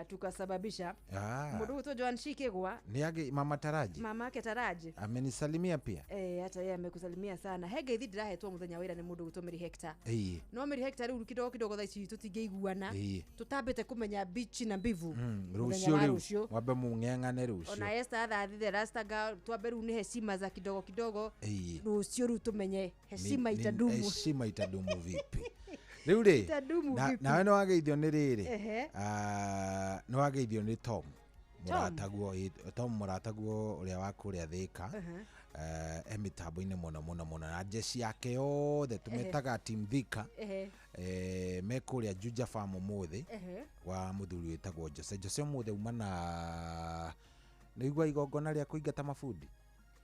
Tukasababisha mũndũ gwĩtwo Joan Shikigwa. Nĩ age mama Taraji. Mama yake Taraji. Amenisalimia pia. Hata yeye amekusalimia sana. He ngeithi ndĩrahetwo mũthenya wa ira nĩ mũndũ gwĩtwo Mary Hector. No Mary Hector rĩu kidogo kidogo thaa ici tũtingĩiguana. Tũtambĩte kũmenya bichi na mbivu. Mũthenya Rũciũ wa rĩu rũciũ. Mwambe mung'eng'ane rũciũ. Ona Esther Athathi the Rasta girl, twambe rĩu nĩ heshima za kidogo kidogo. Rũciũ rĩu tũmenye heshima itadumu. Heshima itadumu vipi? Rĩu rĩ, Itadumu vipi? nawe nĩ wageithio nĩ rĩrĩ. Nĩ wageithio nĩ Tom. Tom? Mũrataguo, Tom mũrataguo ũrĩa wa kũrĩa Thĩka. E mĩtambo-inĩ mũno mũno mũno, na jeshi yake yothe tũmetaga team Thika. Me kũrĩa Juja Farm ũmũthĩ wa mũthuri wĩtagwo Jose. Jose ũmũthĩ uma na nĩigua igongona rĩa kũingata mabundi.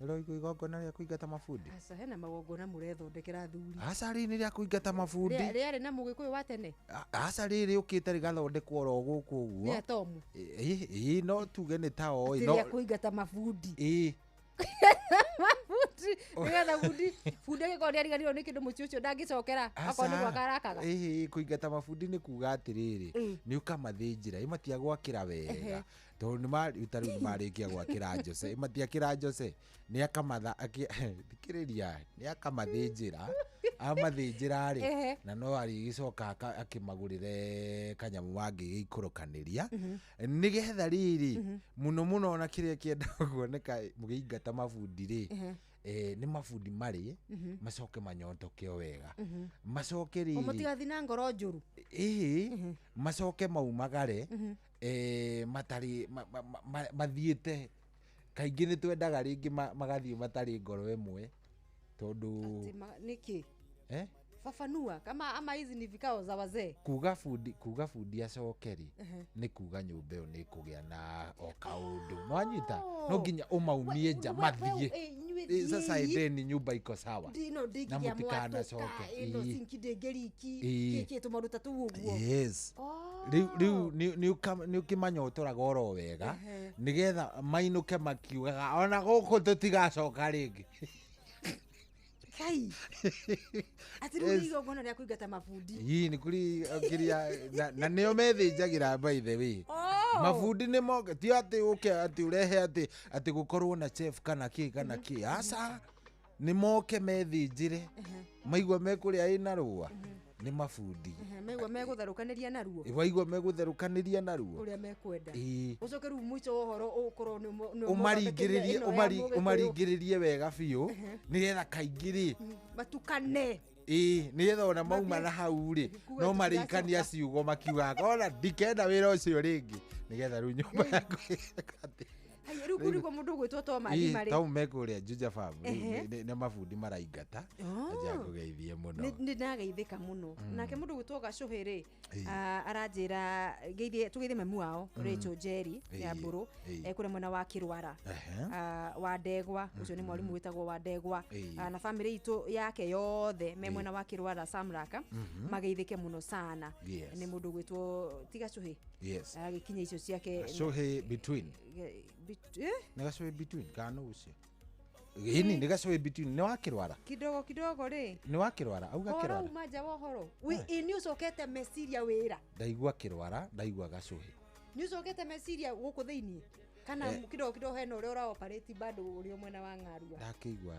Nĩũraigua igongona rĩa kũingata mabundi? Aca, hena magongona mũrethondekera athuri. Aca, rĩrĩ nĩ rĩa kũingata mabundi. Rĩarĩ na mũgĩkũyũ wa tene. Aca, rĩrĩ rĩũkĩte rĩgathondekwo oro gũkũ ũguo. Nĩ Tomu. Ĩ, no tuge nĩ ta o ĩ, Atĩ no rĩa kũingata mabundi. Ĩ. Mabundi nĩgetha bundi angĩkorwo nĩariganĩirwo nĩ kĩndũ mũciĩ ũcio ndangĩcokera, akorwo nĩ gwaka arakaga. Ĩhĩ, kũingata mabundi nĩ kuga atĩrĩrĩ, nĩ ũkamathĩnjĩra, ĩ matiagwakĩra wega, tondũ nĩ ta rĩu nĩ marĩkia gwakĩra Jose, ĩ matiakĩra Jose, nĩ akamatha thikĩrĩria, nĩ akamathĩnjĩra, amathĩnjĩra rĩ, na no arĩgĩcoka akĩmagũrĩre kanyamũ mangĩgĩikũrũkanĩria, nĩgetha rĩrĩ, mũno mũno ona kĩrĩa kĩendaga kuoneka mũgĩingata mabundi rĩ, nĩ mabundi marĩ, macoke manyotoke o wega, macoke rĩrĩ, Mũtigathiĩ na ngoro njũru. Ĩhĩ, macoke maumagare, matarĩ mathiĩte. Kaingĩ nĩ twendaga rĩngĩ magathiĩ matarĩ ngoro ĩmwe, tondũ Atĩ nĩkĩ? Fafanua kama ama hizi ni vikao za wazee. Kuga bundi acoke rĩ, nĩ kuga nyũmba ĩyo nĩ ĩkũgĩa na o kaũndũ. Nĩwanyita? No nginya ũmaumie nja mathiĩ. Inyuĩ Sasa thiĩi. endeni nyũmba iko sawa. Ndino Na ndingĩgĩa mũtikanacoke. mwatũka, ĩno sinki ndĩngĩriki, kĩkĩ tũmaũndũ ta tũu ũguo. Yes. Rĩu nĩ ũkĩmanyotoraga oro wega, nĩgetha mainũke makiugaga ona gũkũ tũtigacoka rĩngĩ. Kai. Atĩ rĩu nĩ igongona rĩa kũingata mabundi. Ii, nĩ kũrĩ kĩrĩa, na nĩo methĩnjagĩra, by the way. Mabundi nĩ moke, ti atĩ ũke atĩ ũrehe atĩ gũkorwo na chef kana kĩ kana kĩ. Aca, nĩ moke methĩnjĩre. Maigua mekũrĩa ĩna rũa, nĩ mabundi. Maigua megũtherũkanĩria naruo. Waigua megũtherũkanĩria naruo. Ũrĩa mekwenda. Ũcoke rĩu mũico wa ũhoro ũkorwo nĩ nĩ Ũmaringĩrĩrie, ũmathondekire ĩno ya mũgĩkũyũ. ũmaringĩrĩrie wega biũ, nĩgetha kaingĩ rĩ, Matukane. Ĩ, nĩgetha ona mauma na hau rĩ, Kuga no marĩkania tũtigacoka. ciugo makiugaga ona ndikenda wĩra ũcio rĩngĩ, nĩgetha rĩu nyũmba yaku ĩgate. Haya, rĩu kũu nĩkuo mũndũ ũgwĩtwo Thomas Ĩ, marĩ. Tom me kũrĩa Juja Farm, rĩu nĩ mabundi maraingata. Aja ngũgeithie mũno. Nĩ ndageithĩka mũno. Nake mũndũ ũgwĩtwo Gacũhĩ rĩ, aranjĩra tũgeithie mamu wao, Rachel Njeri ya Mbũrũ, kũrĩa mwena wa Kĩrwara. Wa Ndegwa, ũcio nĩ mwarimũ wĩtagwo wa Ndegwa. Na bamĩrĩ itũ yake yothe me mwena wa Kĩrwara Samraka, mageithĩke mũno sana. Nĩ mũndũ ũgwĩtwo ti Gacũhĩ. Agĩkinya icio ciake. Gacũhĩ between. Eh? Nĩ Gacũhĩ between kana nũ ũcio? Ĩni nĩ Gacũhĩ between, nĩ wa Kĩrwara. Kidogo kidogo rĩ. Nĩ wa Kĩrwara, auga Ũhoro Kĩrwara. uma nja wa ũhoro. Ĩ nĩ ũcokete meciria wĩra. Ndaigua Kĩrwara, ndaigua Gacũhĩ. Nĩ ũcokete meciria gũkũ thĩiniĩ? Kana kidogo kidogo hena ũrĩa ũra operate bado ũrĩ mwena wa Ng'arua? Ndakĩigua,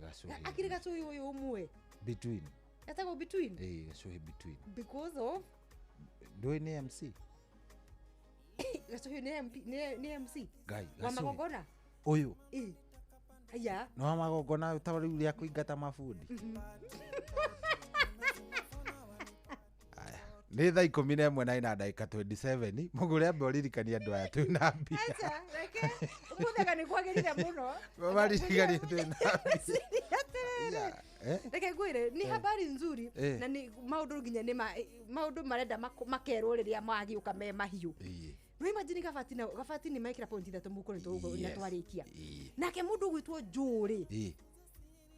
Gacũhĩ. Akĩrĩ Gacũhĩ ũyũ ũmwe. Between. Etagwo between? Ĩ, Gacũhĩ between. Because of? Ndũĩ nĩ MC? Gacũhĩ nĩ MP, nĩ MC? Ngai, Wa Gacũhĩ. magongona? Ũyũ. Ĩ. Aya. Nĩ wa magongona ta rĩu rĩa kũingata mabundi. Aya. Nĩ thaa ikũmi na ĩmwe na ina ndagĩka 27. Mũgũre ambe ũririkanie andũ aya twĩ na mbia. Acha, reke. Ũmũthĩ anga nĩ kwagĩrĩire mũno. Maririkanie twĩ na mbia. Atirĩrĩ, reke ngwĩre nĩ habari nzuri na nĩ maũndũ nginya nĩ maũndũ marenda makerwo rĩrĩa magĩũka me mahiũ. No imagine Gabati na Gabati nĩ mekĩra point 3 mũhuko nĩ tũgũkorwo na twarĩkia. Nake mũndũ ũgwĩtwo Njũrĩ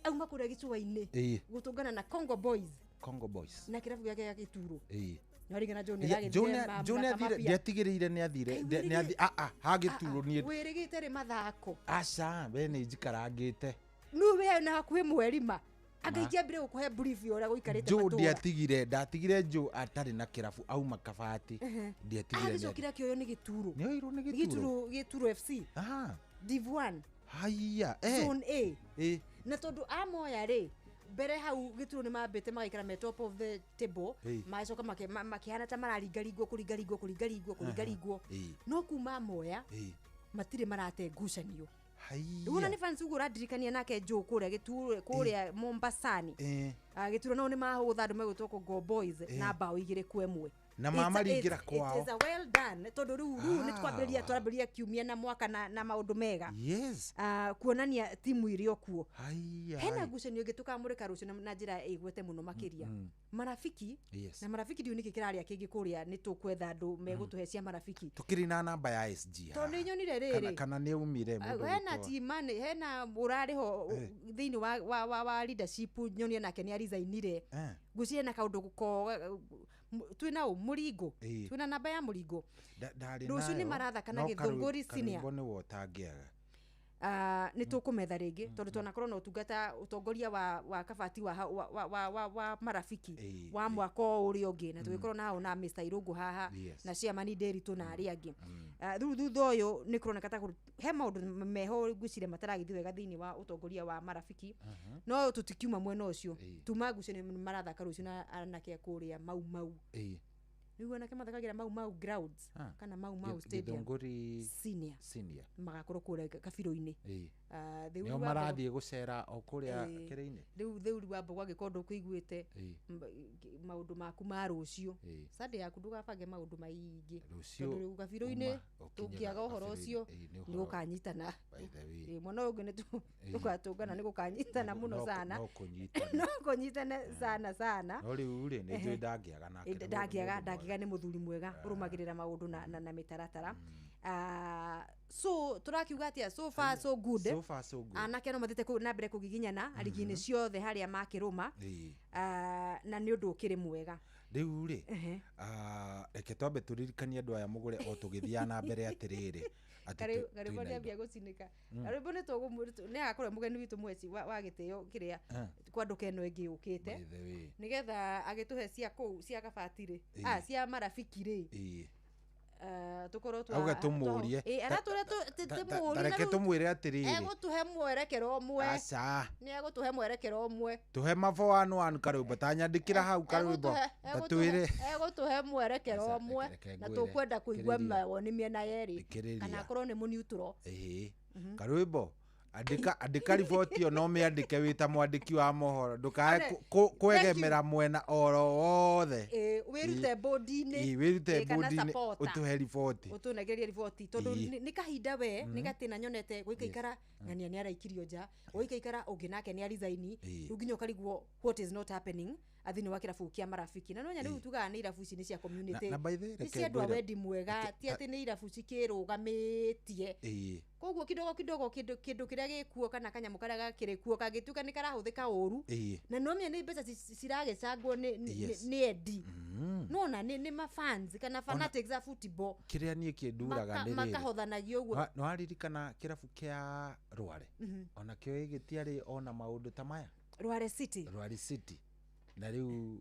auma kũrĩa gĩcũa-inĩ gũtũngana na Congo Boys. Congo Boys. Na kĩrabu gĩake gĩa Gĩturo. Nĩwarigana Joe nĩ Joe nĩathire, ndiatigĩrĩire nĩathire, nĩathi ha Gĩturo niĩ. Wĩrĩgĩte rĩ mathako. Aca, we nĩ njikarangĩte. Nĩ we na hakuhĩ mweri ma. Anga ingĩambire gũkũhe brief ya ũrĩa gũikarĩte Joe matũũra. ndiatigire, ndatigire Joe atarĩ na kĩrabu auma Kabati. Ndiatigire. Agĩcokire akĩoywo nĩ Gĩturo. Nĩoirwo nĩ Gĩturo. Gĩturo FC. Div 1. Haiya. Zone A. Na tondũ amoya rĩ, mbere hau Gĩturo nĩ mambĩte magaikara me top of the table, magacoka makĩhana ta mararingaringwo kũringaringwo kũringaringwo kũringaringwo. No kuma moya matirĩ marate ngucanio. Rĩu ona nĩ fans ũguo ũrandirikania nake Joe kũrĩa Gĩturo kũrĩa Mombasani. Gĩturo nao nĩ mahũtha andũ megwĩtwo Congo Boys na bao 2-1. Na mamaringĩra kwao. It is a well done tondũ rĩu nĩ twambĩrĩria twarambĩrĩria kiumia na mwaka na maũndũ mega. Yes. Kuonania timu iria kuo. Hena ngucanio ĩngĩ tũkamũrĩka rũciũ na njĩra ĩgwete mũno makĩria. Marafiki. Yes. Na marafiki ndiũ nĩkĩ kĩrarĩa kĩngĩ kũrĩa nĩ tũkwetha andũ megũtũhe cia marafiki. Tũkĩrĩ na namba ya SG. Tondũ nĩ nyonire rĩrĩ. Kana nĩ umire mũndũ. Hena team hena ũrarĩ ho thĩinĩ wa leadership nyonire nake nĩ arizainire. Ngwĩciria na kaũndũ ko twĩna ũ Mũringo. Twĩna namba ya Mũringo. Rũciũ nĩ marathaka na Gĩthũngũri Senior. Karwĩmbo nĩwe ũtangĩaga. Nĩ tũkũmetha rĩngĩ tondũ twanakorwo na ũtungata ũtongoria wa Kabati wa marafiki wa mwaka ũrĩa ũngĩ na tũgĩkorwo na hau na Mr. Irũngũ haha na chairman Nderitu na arĩa angĩ. Rĩu thutha ũyũ nĩ kũroneka ta he maũndũ meho ngwĩciria mataragĩthiĩ wega thĩinĩ wa ũtongoria wa marafiki no tũtikiuma mwena ũcio. Tuma ngucanio marathaka rũciũ na anake a kũrĩa Mau Mau. Rĩu anake mathakagĩra Mau Mau grounds kana Mau Mau Stadium. Gĩthũngũri Senior. Senior. Magakorwo kũrĩa kabirũ-inĩ. Nĩo marathiĩ gũcera o kũrĩa kĩrĩ-inĩ. Rĩu Theuri wa Mbogo angĩkorwo ndũkũiguĩte maũndũ maku ma rũciũ. Sunday yaku ndũgabange maũndũ maingĩ. Tondũ rĩu kabirũ-inĩ tũngĩaga ũhoro ũcio nĩ gũkanyitana. Mwena ũyũ ũngĩ nĩ tũgatũngana nĩ gũkanyitana mũno sana. No kũnyitana sana sana. No rĩu rĩ nĩ njũĩ ndangĩaga nake. Ndangĩaga nĩ mũthuri mwega ũrũmagĩrĩra maũndũ na mĩtaratara. So tũrakiuga atĩa? So far so good. So far so good. Anake no mathiĩte na mbere kũgiginyana rigi-inĩ ciothe harĩa makĩrũma. Na nĩ ũndũ ũkĩrĩ mwega. Rĩu rĩ reke twambe tũririkanie andũ aya mũgũre o tũgĩthiaga na mbere atĩrĩrĩ. Karĩmbo nĩambia gũcinĩka. Karĩmbo nĩ agakorwo mũgeni witũ mweci wa gĩtĩo kĩrĩa kwa nduka ĩno ĩngĩ yũkĩte nĩgetha agĩtũhe cia kũu cia Kabati rĩ, cia marafiki rĩ, tũkorwo auga tũmũrie. Reke tũmwĩre atĩrĩrĩ, egũtũhe mwerekero ũmwe. Aca. Nĩ egũtũhe mwerekero ũmwe. Tũhe mabo 1-1 karwĩmbo, tanyandĩkĩra hau karwĩmbo tatwĩre. Egũtũhe mwerekero ũmwe na tũkwenda kũigua mawoni mĩena yerĩ kana akorwo nĩ mũniutũro. Karwĩmbo andĩka riboti ĩyo no mĩandĩke wĩ ta mwandĩki wa mohoro, ndũkae kwegemera mwena oro wothe. Wĩrute bodi-inĩ. Wĩrute bodi-inĩ ũtũhe riboti. Ũtũnengererie riboti tondũ nĩ kahinda we nĩ gatĩna nyonete gũikaikara ng'ania nĩ araikirio nja, gũikaikara ũngĩ nake nĩ arizaini, rĩu nginya ũkarigwo what is not happening thĩinĩ wa kĩrabu kĩa marafiki. Na nonya rĩu tugaga nĩ irabu ici nĩ cia community, nĩ cia andũ a wendi mwega, ti atĩ nĩ irabu cikĩrũgamĩtie. Koguo kidogo kidogo kĩndũ kĩrĩa gĩkuo kana kanyamũ karĩa gakĩrĩ kuo kangĩtuĩka nĩ karahũthĩka ũru, na nomenya nĩ mbeca ciragĩcangwo nĩ endi. Nona nĩ mafans kana fanatics a football. Kĩrĩa niĩ kĩnduraga nĩ rĩrĩ, makahothanagia ũguo. Nĩ waririkana kĩrabu kĩa Rware onakĩo gĩtiarĩ ona maũndũ ta maya? Rware City. Rware City. Na rĩu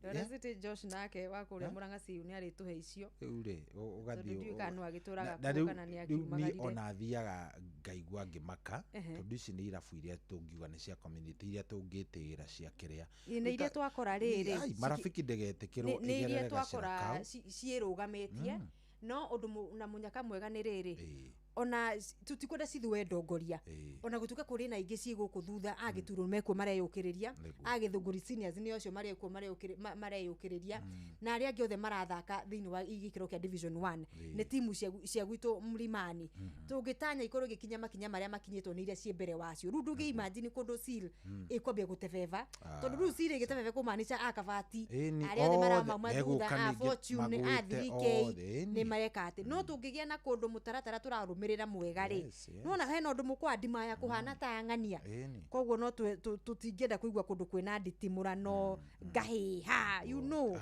Rware City Josh nake wa kũrĩa Murang'a CU nĩ arĩtũhe icio. Rĩu rĩ ũgathiĩ ndiũĩ kana no agĩtũraga kuo kana nĩ akiumagarire. Niĩ ona thiaga ngaigua ngĩmaka tondũ ici nĩ irabu iria tũngiuga nĩ cia community iria tũngĩtĩĩra cia kĩrĩa. Nĩ iria twakora rĩrĩ. Marafiki ndĩgetĩkĩrwo ĩgerere. Nĩ iria twakora ciĩrũgamĩtie no ũndũ na mũnyaka mwega nĩ rĩrĩ. Ona tutikwenda cithuwe ndongoria, ona gutuka kuri na ingĩ ciĩ gũkũ thutha, agĩturwo mekuo mareyũkĩrĩria, agĩthũngũri seniors nĩ acio marekuo mareyũkĩrĩria, na arĩa angĩ othe marathaka thĩinĩ wa gĩkĩro kĩa division 1 nĩ timu cia gwitũ Mlimani. Tũngĩtanya ikorwo igĩkinya makinya marĩa makinyĩtwo nĩ iria ciĩ mbere wacio. Rĩu ndũngĩ imagine kũndũ seal ĩkwambia gũtebeba, tondũ rĩu seal ĩgĩtebebe kũmaanisha akabati arĩa othe maramauma thutha, a Fortune, a 3K nĩ mareka atĩ. No tũngĩgĩa na kũndũ mũtaratara tũrarũmĩrĩra mwega rĩ, nona hena ũndũ mũkwandimaya kũhana ta ng'ania. Koguo no tũtingĩenda kũigua kũndũ kwĩna nditimũrano ngahĩha, you know,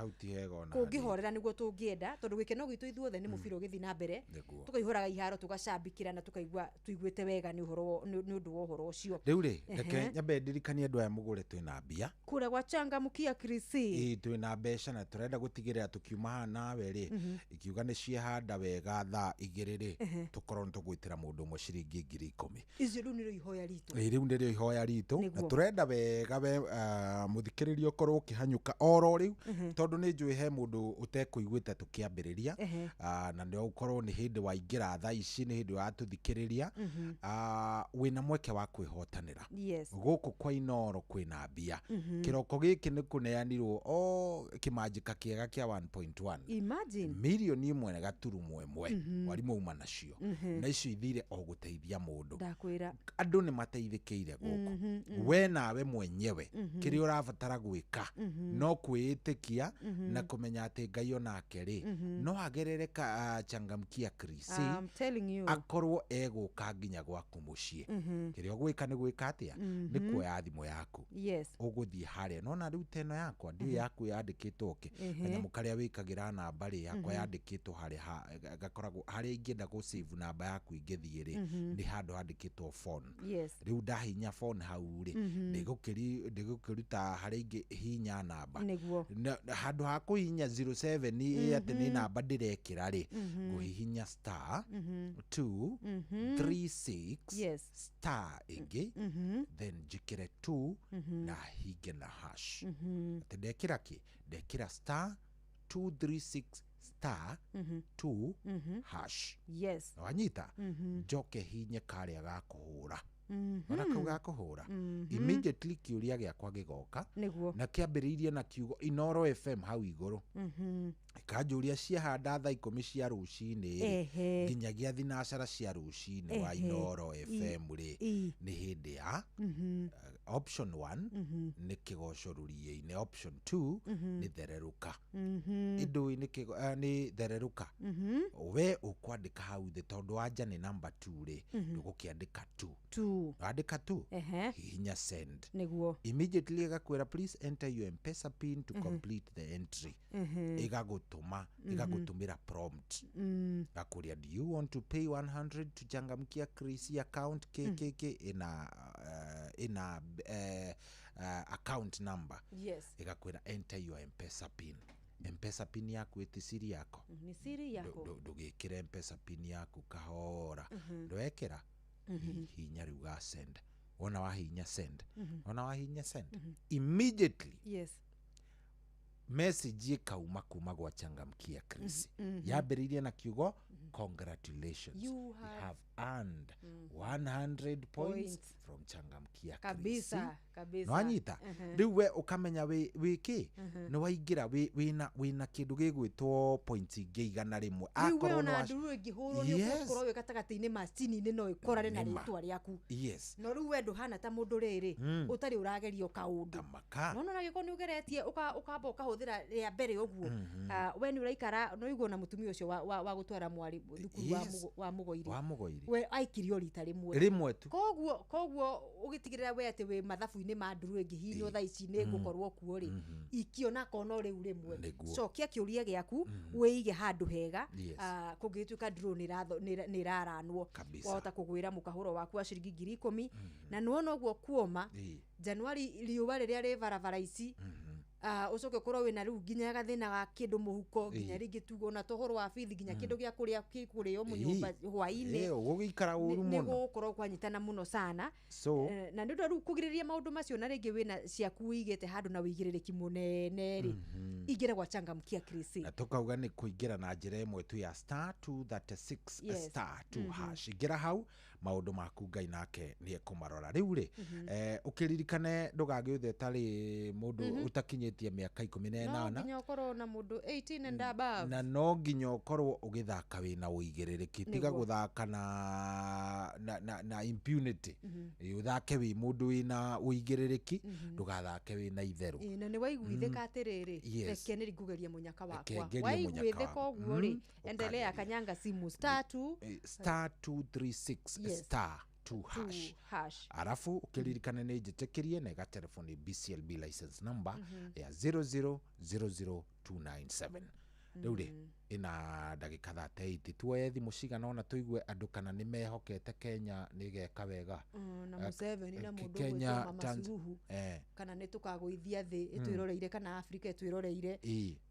kũngĩhorera nĩguo tũngĩenda, tondũ gĩkeno gitũ ithuothe nĩ mũbira ũgĩthiĩ na mbere, tũkaihũraga iharo, tũgacambikĩra na tũkaigua tũiguĩte wega nĩ ũndũ wa ũhoro ũcio. Rĩu rĩ, reke nyambe ndirikanie andũ aya mũgũre twĩna mbia kũrĩa gwa Changamkia Krisi. Ĩĩ, twĩna mbeca na tũrenda gũtigĩrĩra tũkiuma haha nawe rĩ, ikiuga nĩ ciehanda wega thaa 2 rĩ, tũkorwo nĩtũgwĩtĩra mũndũ ũmwe ciringi 10,000. Icio rĩu nĩrĩo ihoya ritũ. Ĩĩ, rĩu nĩrĩo ihoya ritũ, na tũrenda wega we mũthikĩrĩria ũkorwo ũkĩhanyũka oro rĩu, tondũ nĩ njũĩ he mũndũ ũtekũiguĩte tũkĩambĩrĩria, na nĩ ũkorwo nĩ hĩndĩ waingĩra thaa ici, nĩ hĩndĩ watũthikĩrĩria, wĩna mweke wa kwĩhotanĩra. Gũkũ kwa Inooro kwĩna mbia. Kĩroko gĩkĩ nĩ kũneanirwo o kĩmanjĩka kĩega kĩa 1.1 Imagine. mirioni 1.1 warimũ uma nacio, na icio ithire o gũteithia mũndũ. Ndakwĩra andũ nĩ mateithĩkĩire gũkũ. We nawe mwenyewe kĩrĩa ũrabatara gwĩka no kwĩĩtĩkia na kũmenya atĩ Ngai onake rĩ no agerere Changamkia Krisi, akorwo egũka nginya gwaku mũciĩ. Kĩrĩa ũgwĩka nĩ gwĩka atĩa? Nĩ kuoya thimũ yaku, ũgũthiĩ harĩa nona rĩu ta ĩno yakwa ndiũ yaku yandĩkĩtwo kĩ, kanyamũ karĩa wĩkagĩra namba rĩ yakwa yandĩkĩtwo harĩa gakoragwo harĩa ingĩenda gũ save namba yaku ingĩthiĩ rĩ, nĩ handũ handĩkĩtwo phone. Rĩu ndahinya phone hau rĩ, ndĩgũkĩruta harĩa ingĩ hinya namba. Handũ ha kũhihinya 07 atĩ nĩ namba ndĩrekĩra rĩ, ngũhihinya star 2 3 6 star ĩngĩ, then njĩkĩre 2 na hinge na hash. Atĩ ndekĩra kĩ? Ndekĩra star 2 3 6 star 2 hash. Wanyita? Njoke hinye karĩa ga kũhũra. Ona kau ga kũhũra, immediately kĩũria gĩakwa gĩgoka, na kĩambĩrĩirie na kiugo Inooro FM hau igũrũ. Ikanjũria ciahanda thaa 10 cia rũcinĩ rĩ, nginyagia thinacara cia rũcinĩ wa Inooro FM rĩ, nĩ hĩndĩ ya option 1 nĩ kĩgoco rũriĩ-inĩ, option 2 nĩ thererũka. Ĩndũ nĩ thererũka. We ũkwandĩka hau thĩ, tondũ wanja nĩ number 2 rĩ, ndũgũkĩandĩka 2. Wandĩka 2, hihinya send. Nĩguo. Immediately ĩgakwĩra please enter your M-Pesa pin to complete the entry. Ĩgagũtũma, ĩgagũtũmĩra prompt. Gakũria, do you want to pay 100 to Changamkia Krisi account KKK ina account number. Ĩgakwĩra enter your M-Pesa pin. M-Pesa pin yaku ĩti siri yako. Ni siri yako. Ndũgĩkĩre M-Pesa pin yaku kahora. Ndwekĩra, hihinya rĩu ga send. Wona wahihinya send. Wona wahihinya send. Immediately. Message ĩkauma kuma gwa Changamkia Krisi. Yambĩrĩirie na kiugo congratulations, you have earned 100 points from Changamkia Krisi. Kabisa. Nwanyita? Rĩu we ũkamenya wĩ kĩ? Nĩ waingĩra wĩna kĩndũ gĩgwĩtwo points ingĩ 100. Rĩu we ona nduru ĩngĩhũrwo nĩ ũgũkorwo wĩ gatagatĩ-inĩ macini-inĩ no ĩkorane na rĩtwa rĩaku. No rĩu we ndũhana ta mũndũ rĩrĩ ũtarĩ ũragerio kaũndũ. Nona gĩkorwo nĩ ũgeretie ũkamba ũkahũthĩra rĩa mbere ũguo. We nĩ ũraikara no ũiguo na mũtumia ũcio wa gũtwara mwarĩ thukuru wa Mũgoiri. We aikirio rita rĩmwe. Rĩmwe tu. Koguo ũgĩtigĩrĩra we atĩ wĩ mathabu-inĩ ma nduru ĩngĩhihinywo thaa ici nĩ ngũkorwo kuo rĩ, ikiona kono rĩu rĩmwe. Cokia kĩũria gĩaku, wĩige handũ hega, kũngĩtuĩka nduru nĩ ĩraranwo, wahota kũgwĩra mũkahũro waku wa ciringi 10,000. Na nĩwona ũguo kuoma Januari riũa rĩrĩa rĩ barabara ici, Ucoke ũkorwo wĩna rĩu nginya gathĩna ga kĩndũ mũhuko, nginya Ĩĩ. rĩngĩ tuge ona to ũhoro wa bithi, nginya kĩndũ gĩa kũrĩa kĩkũrĩo mũnyũmba hwaĩ-inĩ. Ĩĩ, ũgũgĩikara ũru Nĩ mũno. gũgũkorwo kwanyitana mũno sana. So Na nĩ ũndũ rĩu kũgirĩrĩria maũndũ macio, na rĩngĩ wĩna ciaku wĩigĩte handũ na wĩigĩrĩrĩki mũnene rĩ, ingĩra gwa Changamkia Krisi. Na tũkauga nĩ kũingĩra na njĩra ĩmwe tu ya star 236 star 2 hash. Ingĩra hau, maũndũ maku Ngai nake nĩ ekũmarora. Rĩu rĩ, ũkĩririkane ndũgagĩũthe ũtarĩ mũndũ ũtakinyĩtie mĩaka ikũmi na No ĩnana. nginya ũkorwo na mũndũ 18 and above. Na no nginya ũkorwo ũgĩthaka wĩna ũigĩrĩrĩki, tiga gũthaka na impunity. Ĩ, ũthake wĩ mũndũ wĩna ũigĩrĩrĩki, ndũgathake wĩna itherũ. Ĩ, na nĩ waiguithĩka atĩrĩrĩ, reke nĩ ngũgeria mũnyaka Reke wakwa. ngerie mũnyaka Waiguithĩka wakwa. ũguo rĩ, endelea kanyanga simu star 2 Star 236 star 2 hash. 2 hash. Arabu ũkĩririkane nĩ njĩtĩkĩrie na ĩgatelefoni BCLB license number ya 0000297. Rĩu rĩ, ĩna ndagĩka 38, tuoye thimũ cigana ona tũigue andũ kana nĩ mehokete Kenya nĩ ĩgeka wega. Na Museveni na mũndũ Kenya, ũgwĩtwo Mama Suluhu, kana nĩ tũkagũithia thĩ ĩtwĩroreire, kana Afrika ĩtwĩroreire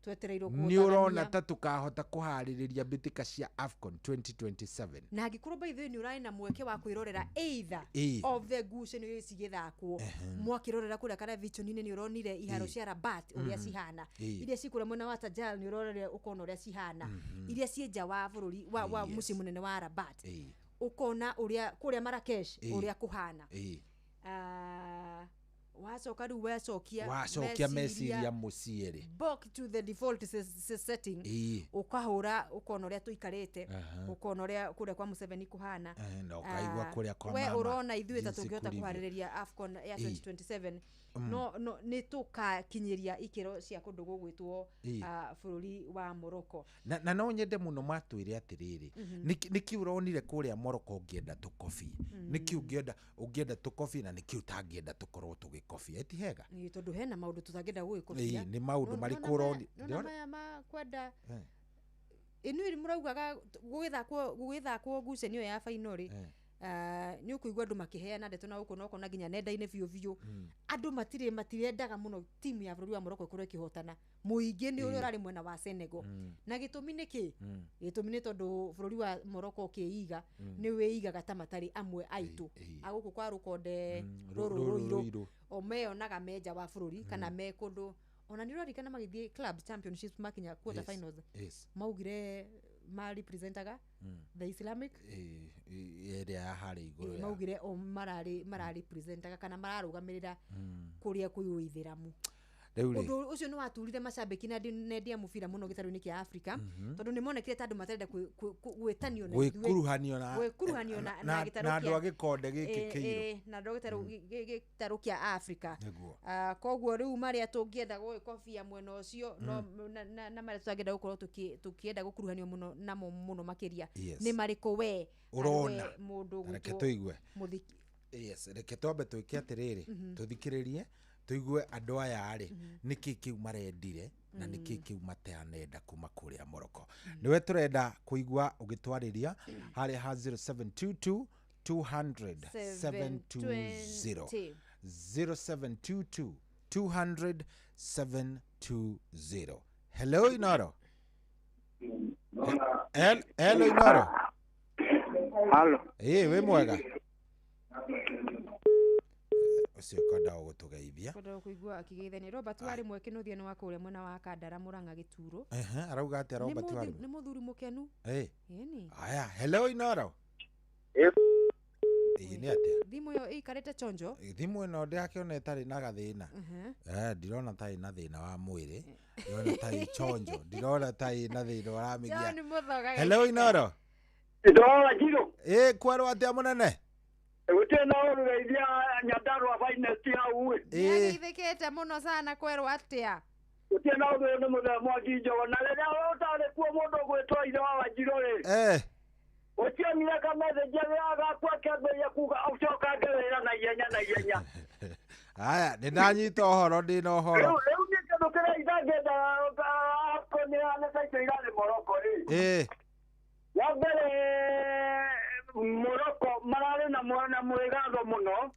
twetereirwo Nĩ ũrona kũhotania. ta tũkahota kũharĩrĩria mbĩtĩka cia AFCON 2027? Na angĩkorwo by the way nĩ ũrarĩ na mweke wa kwĩrorera either of the ngucanio ici cigĩthakwo, mwakĩrorera kũrĩa karavichoni-inĩ, nĩ ũronire iharo cia Rabat ũrĩa cihana, iria cikũrĩa mwena wa Tajal nĩ ũrorere ũkona ũrĩa cihana, iria ciĩ nja wa bũrũri wa mũciĩ mũnene wa Rabat, ũkona ũrĩa kũrĩa Marrakesh ũrĩa kũhana. Wacoka rĩu wacokia Wacokia meciria mũciĩ rĩ, back to the default setting, ũkahũra ũkona ũrĩa tũikarĩte, ũkona ũrĩa kũrĩa kwa Museveni kũhana. Na ũkaigua kũrĩa kwa We mama ũrona ithuĩ ta jinsi tũngĩhota kũrivyo. kũharĩrĩria AFCON ya 2027, no nĩ tũkakinyĩria ikĩro cia kũndũ gũgwĩtwo bũrũri wa Morocco? Na no nyende mũno matwĩre atĩrĩrĩ, nĩkĩ ũronire kũrĩa Morocco ũngĩenda tũkobi, nĩkĩ ũngĩenda tũkobi, na nĩkĩ ũtangĩenda tũkorwo tũgĩkobia? Ĩti hega. Ĩ, tondũ hena maũndũ tũtangĩenda gũgĩkobia. Ĩ, nĩ maũndũ marĩkũ ũroni? Nona maya ma kwenda inuĩ mũraugaga gũgĩthakwo ngucanio ya final rĩ, nĩ ũkũigua andũ makĩheana ndeto na gũkũ na ũkona nginya nenda-inĩ biũ biũ, andũ matirĩ matirendaga mũno timu ya bũrũri wa Morocco ĩkorwo ĩkĩhotana, mũingĩ nĩ ũrĩa ũrarĩ mwena wa Senegal. Na gĩtũmi nĩ kĩ? Gĩtũmi nĩ tondũ bũrũri wa Morocco ũkĩiga nĩ wĩigaga ta matarĩ amwe aitũ agũkũ kwa rũkonde rũrũ rũrũ rũirũ, rũirũ. O meyonaga me nja wa bũrũri kana me kũndũ. Ona nĩ ũrarikana magĩthiĩ club championships makinya quarter finals, maugire ma representaga the Islamic Ĩ, ĩ, ĩrĩa ya harĩa igũrũ ya maugire o mararĩ mararepresentaga kana mararũgamĩrĩra kũrĩa kwĩ ũithĩramu. Rĩu rĩ, Ũndũ ũcio nĩ waturire macambĩki na nendia mũbira mũno gĩtarũ-inĩ kĩa Afrika, tondũ nĩ monekire ta andũ matarenda gwĩtanio na ithuĩ. Gwĩkuruhanio na Gwĩkuruhanio na gĩtarũ na andũ kĩa a gĩkonde gĩkĩ kĩirũ. Na andũ a gĩtarũ kĩa Afrika. Nĩguo. Koguo rĩu marĩa tũngĩenda gũgĩkobia mwena ũcio no na marĩa tũtangĩenda gũkorwo tũkĩenda gũkuruhanio mũno namo mũno makĩria nĩ marĩkũ we Ũrona. arĩ we mũndũ Reke ũgwĩtwo tũigue. Mũthiki? Yes, reke twambe twĩke atĩrĩrĩ, tũthikĩrĩrie tũigue andũ aya rĩ, nĩkĩ kĩu marendire na nĩkĩ kĩu mateanenda kuma kũrĩa Morocco. Nĩwe tũrenda kũigua ũgĩtwarĩria harĩa ha 0722 200 720, 0722 200 720. Hello Inoro. Hello Inoro. Halo. Ĩ, wĩ mwega? Ũcio kwenda gũtũgeithia. Kwenda kũigua akĩgeithania. Robert warĩ mweke nũthia nĩ wa kũrĩa mwena wa Kandara Mũrang'a Gĩturo. Ehe, arauga atĩa Nĩ Robert Warĩ? Nĩ mũthuri mũkenu. Ĩ. Ĩni. Aya, hello Inoro. Ĩ, nĩ atĩa? Thimũ ĩyo ĩikarĩte chonjo. Thimũ ĩno ndĩrakĩona ĩtarĩ na gathĩna. Ndirona ta ĩna thĩna wa mwĩrĩ, ndirona ta ĩ chonjo, ndirona ta ĩna thĩna ũramĩgia. John Mũthoga. Hello Inoro. Ndora Njirũ. Ĩ, kwerwo atĩa mũnene? Gũtirĩ na ũru geithia Nyandarua finest hau ĩ. Nĩageithĩkĩte mũno sana, kwerwo atĩa? Gũtirĩ na ũru, nĩ mũthee Mwangi Njogo, na rĩrĩa ũtarĩ kuo mũndũ ũgwĩtwo ithe wa Wanjirũ rĩ, ũtionire kamethĩnji gaku akĩambĩrĩria kuga ũcokange wĩra na ihenya na ihenya. Aya, nĩ ndanyita ũhoro, ndĩna ũhoro. Rĩu niĩ kĩndũ kĩrĩa itangĩenda AFCON ĩhane ta icio irarĩ Morocco rĩ, wa mbere Morocco mararĩ na mwĩgatho mũno.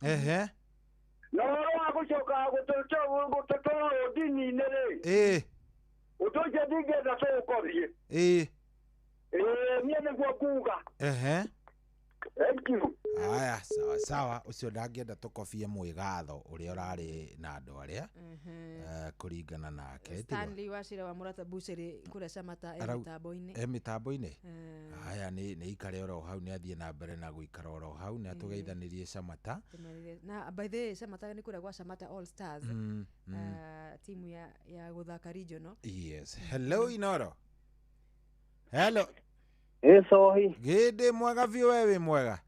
Na ũhoro wa gũcoka gũtũtwara ũndini-inĩ rĩ. Ũndũ ũcio ndingĩenda tũũkorie. Ĩĩ niĩ nĩguo nguga. Thank you. Aya, sawa sawa, ucio ndangĩenda tũkobie mwĩgatho ũrĩa ũrarĩ na andũ arĩa kũringana nake. Stanley Wachira wa Murata Buceri kũrĩa Camata e mĩtambo-inĩ. E mĩtambo-inĩ. Aya, nĩ ikare oro hau, nĩ athiĩ na mbere na gũikara oro hau, nĩ atũgeithanĩrie Camata. Na by the way, Camata nĩ kũrĩa gwa Camata All Stars. Timu ya gũthaka regional. Yes. Hello Inoro. Hello. Sohi. Gĩndĩ mwega biũ, we wĩ mwega?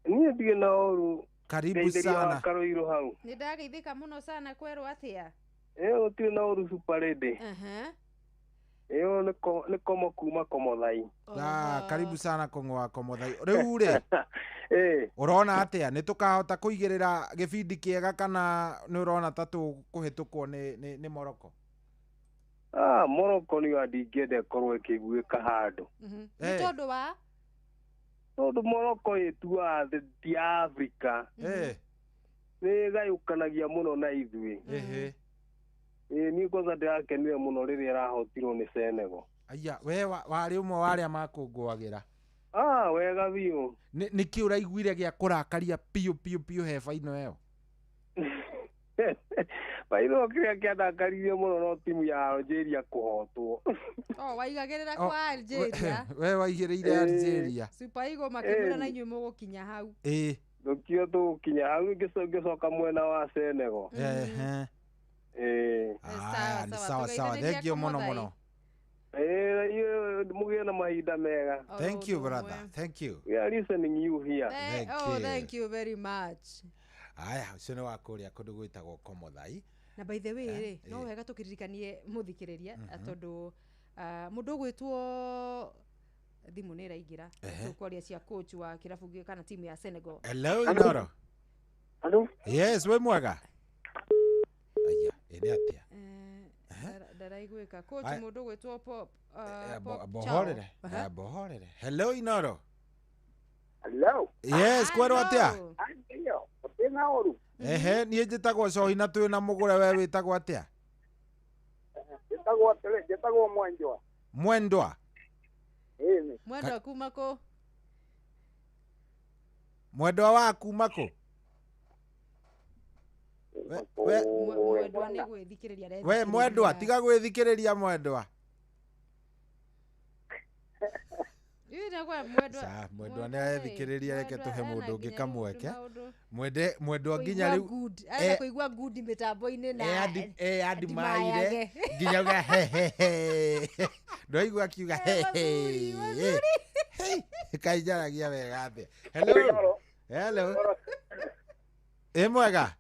Niĩ ndirĩ na ũru. Karibu sana. Karoiro hau. Nĩ ndageithĩka mũno sana kwerwo atĩa? Gũtirĩ na ũru Super Lady. Ĩyo nĩ komo kuma Komothai. Karibu sana Kong'o wa Komothai. Rĩu rĩ, ũrona atĩa? Nĩ tũkahota kũigĩrĩra gĩbindi kĩega kana nĩ ũrona ta tũkũhĩtũkwo nĩ Morocco? Morocco nĩyo ndingĩenda ĩkorwo ĩkĩiguĩka handũ. Nĩ tondũ wa? Tondũ Morocco ĩtuaga thĩ ti Africa. Nĩ ĩgayũkanagia mũno na ithuĩ. Niĩ kwanza ndĩrakenire mũno rĩrĩa ĩrahotirwo nĩ Senegal. Aya, we warĩ ũmwe wa arĩa makũngũagĩra. Wega biũ. Nĩkĩ ũraiguire gĩa kũrakaria piũ piũ piũ he baino ĩyo? Baino kĩrĩa kĩandakaririe mũno no timu ya Algeria kũhotwo. Waigagĩrĩra kwa Algeria. We waigĩrĩire Algeria. Super Eagles makĩmwĩra na inyuĩ mũgũkinya hau. Tũkio tũgũkinya hau, ngĩcoka mwena wa Senegal. Sawa sawa, thank you mũno mũno. Mũgĩe na mahinda mega. Thank you brother, thank you. We are listening you here. Thank you very much. Aya, ũcio nĩ wa kũrĩa kũndũ gwĩtagwo Komothai. Na by the way rĩ, no wega tũkĩririkanie mũthikĩrĩria tondũ mũndũ ũgwĩtwo thimũ nĩ ĩraingĩra tũkwaria cia coach wa kĩrabu kana timu ya Senegal. Hello Inoro. Hello. Yes, we mwega. Aya, ĩnĩ atĩa? Ndaraiguĩka. Coach mũndũ ũgwĩtwo Pop Bohorere. Bohorere. Hello Inoro. Hello. Yes, kwerwo atĩa? Nĩ niĩ njĩtagwo Cohi na twĩ na mũgũre, we wĩtagwo atĩa? Njĩtagwo Mwendwa. Mwendwa? Mwendwa kuma kũ? Mwendwa wa kuma kũ? Mwendwa nĩ gwĩthikĩrĩria. We Mwendwa, tiga gwĩthikĩrĩria Mwendwa. Mwendwa nĩ arethikĩrĩria, reke tũhe mũndũ ũngĩ kamweke. Mwendwa nginya rĩu arenda kũigua good mĩtambo-inĩ na admire nginya uga hehehe, ndwaigua akiuga hehe, kaĩ njaragia wega atĩa? Hello. Hello. Ĩ mwega?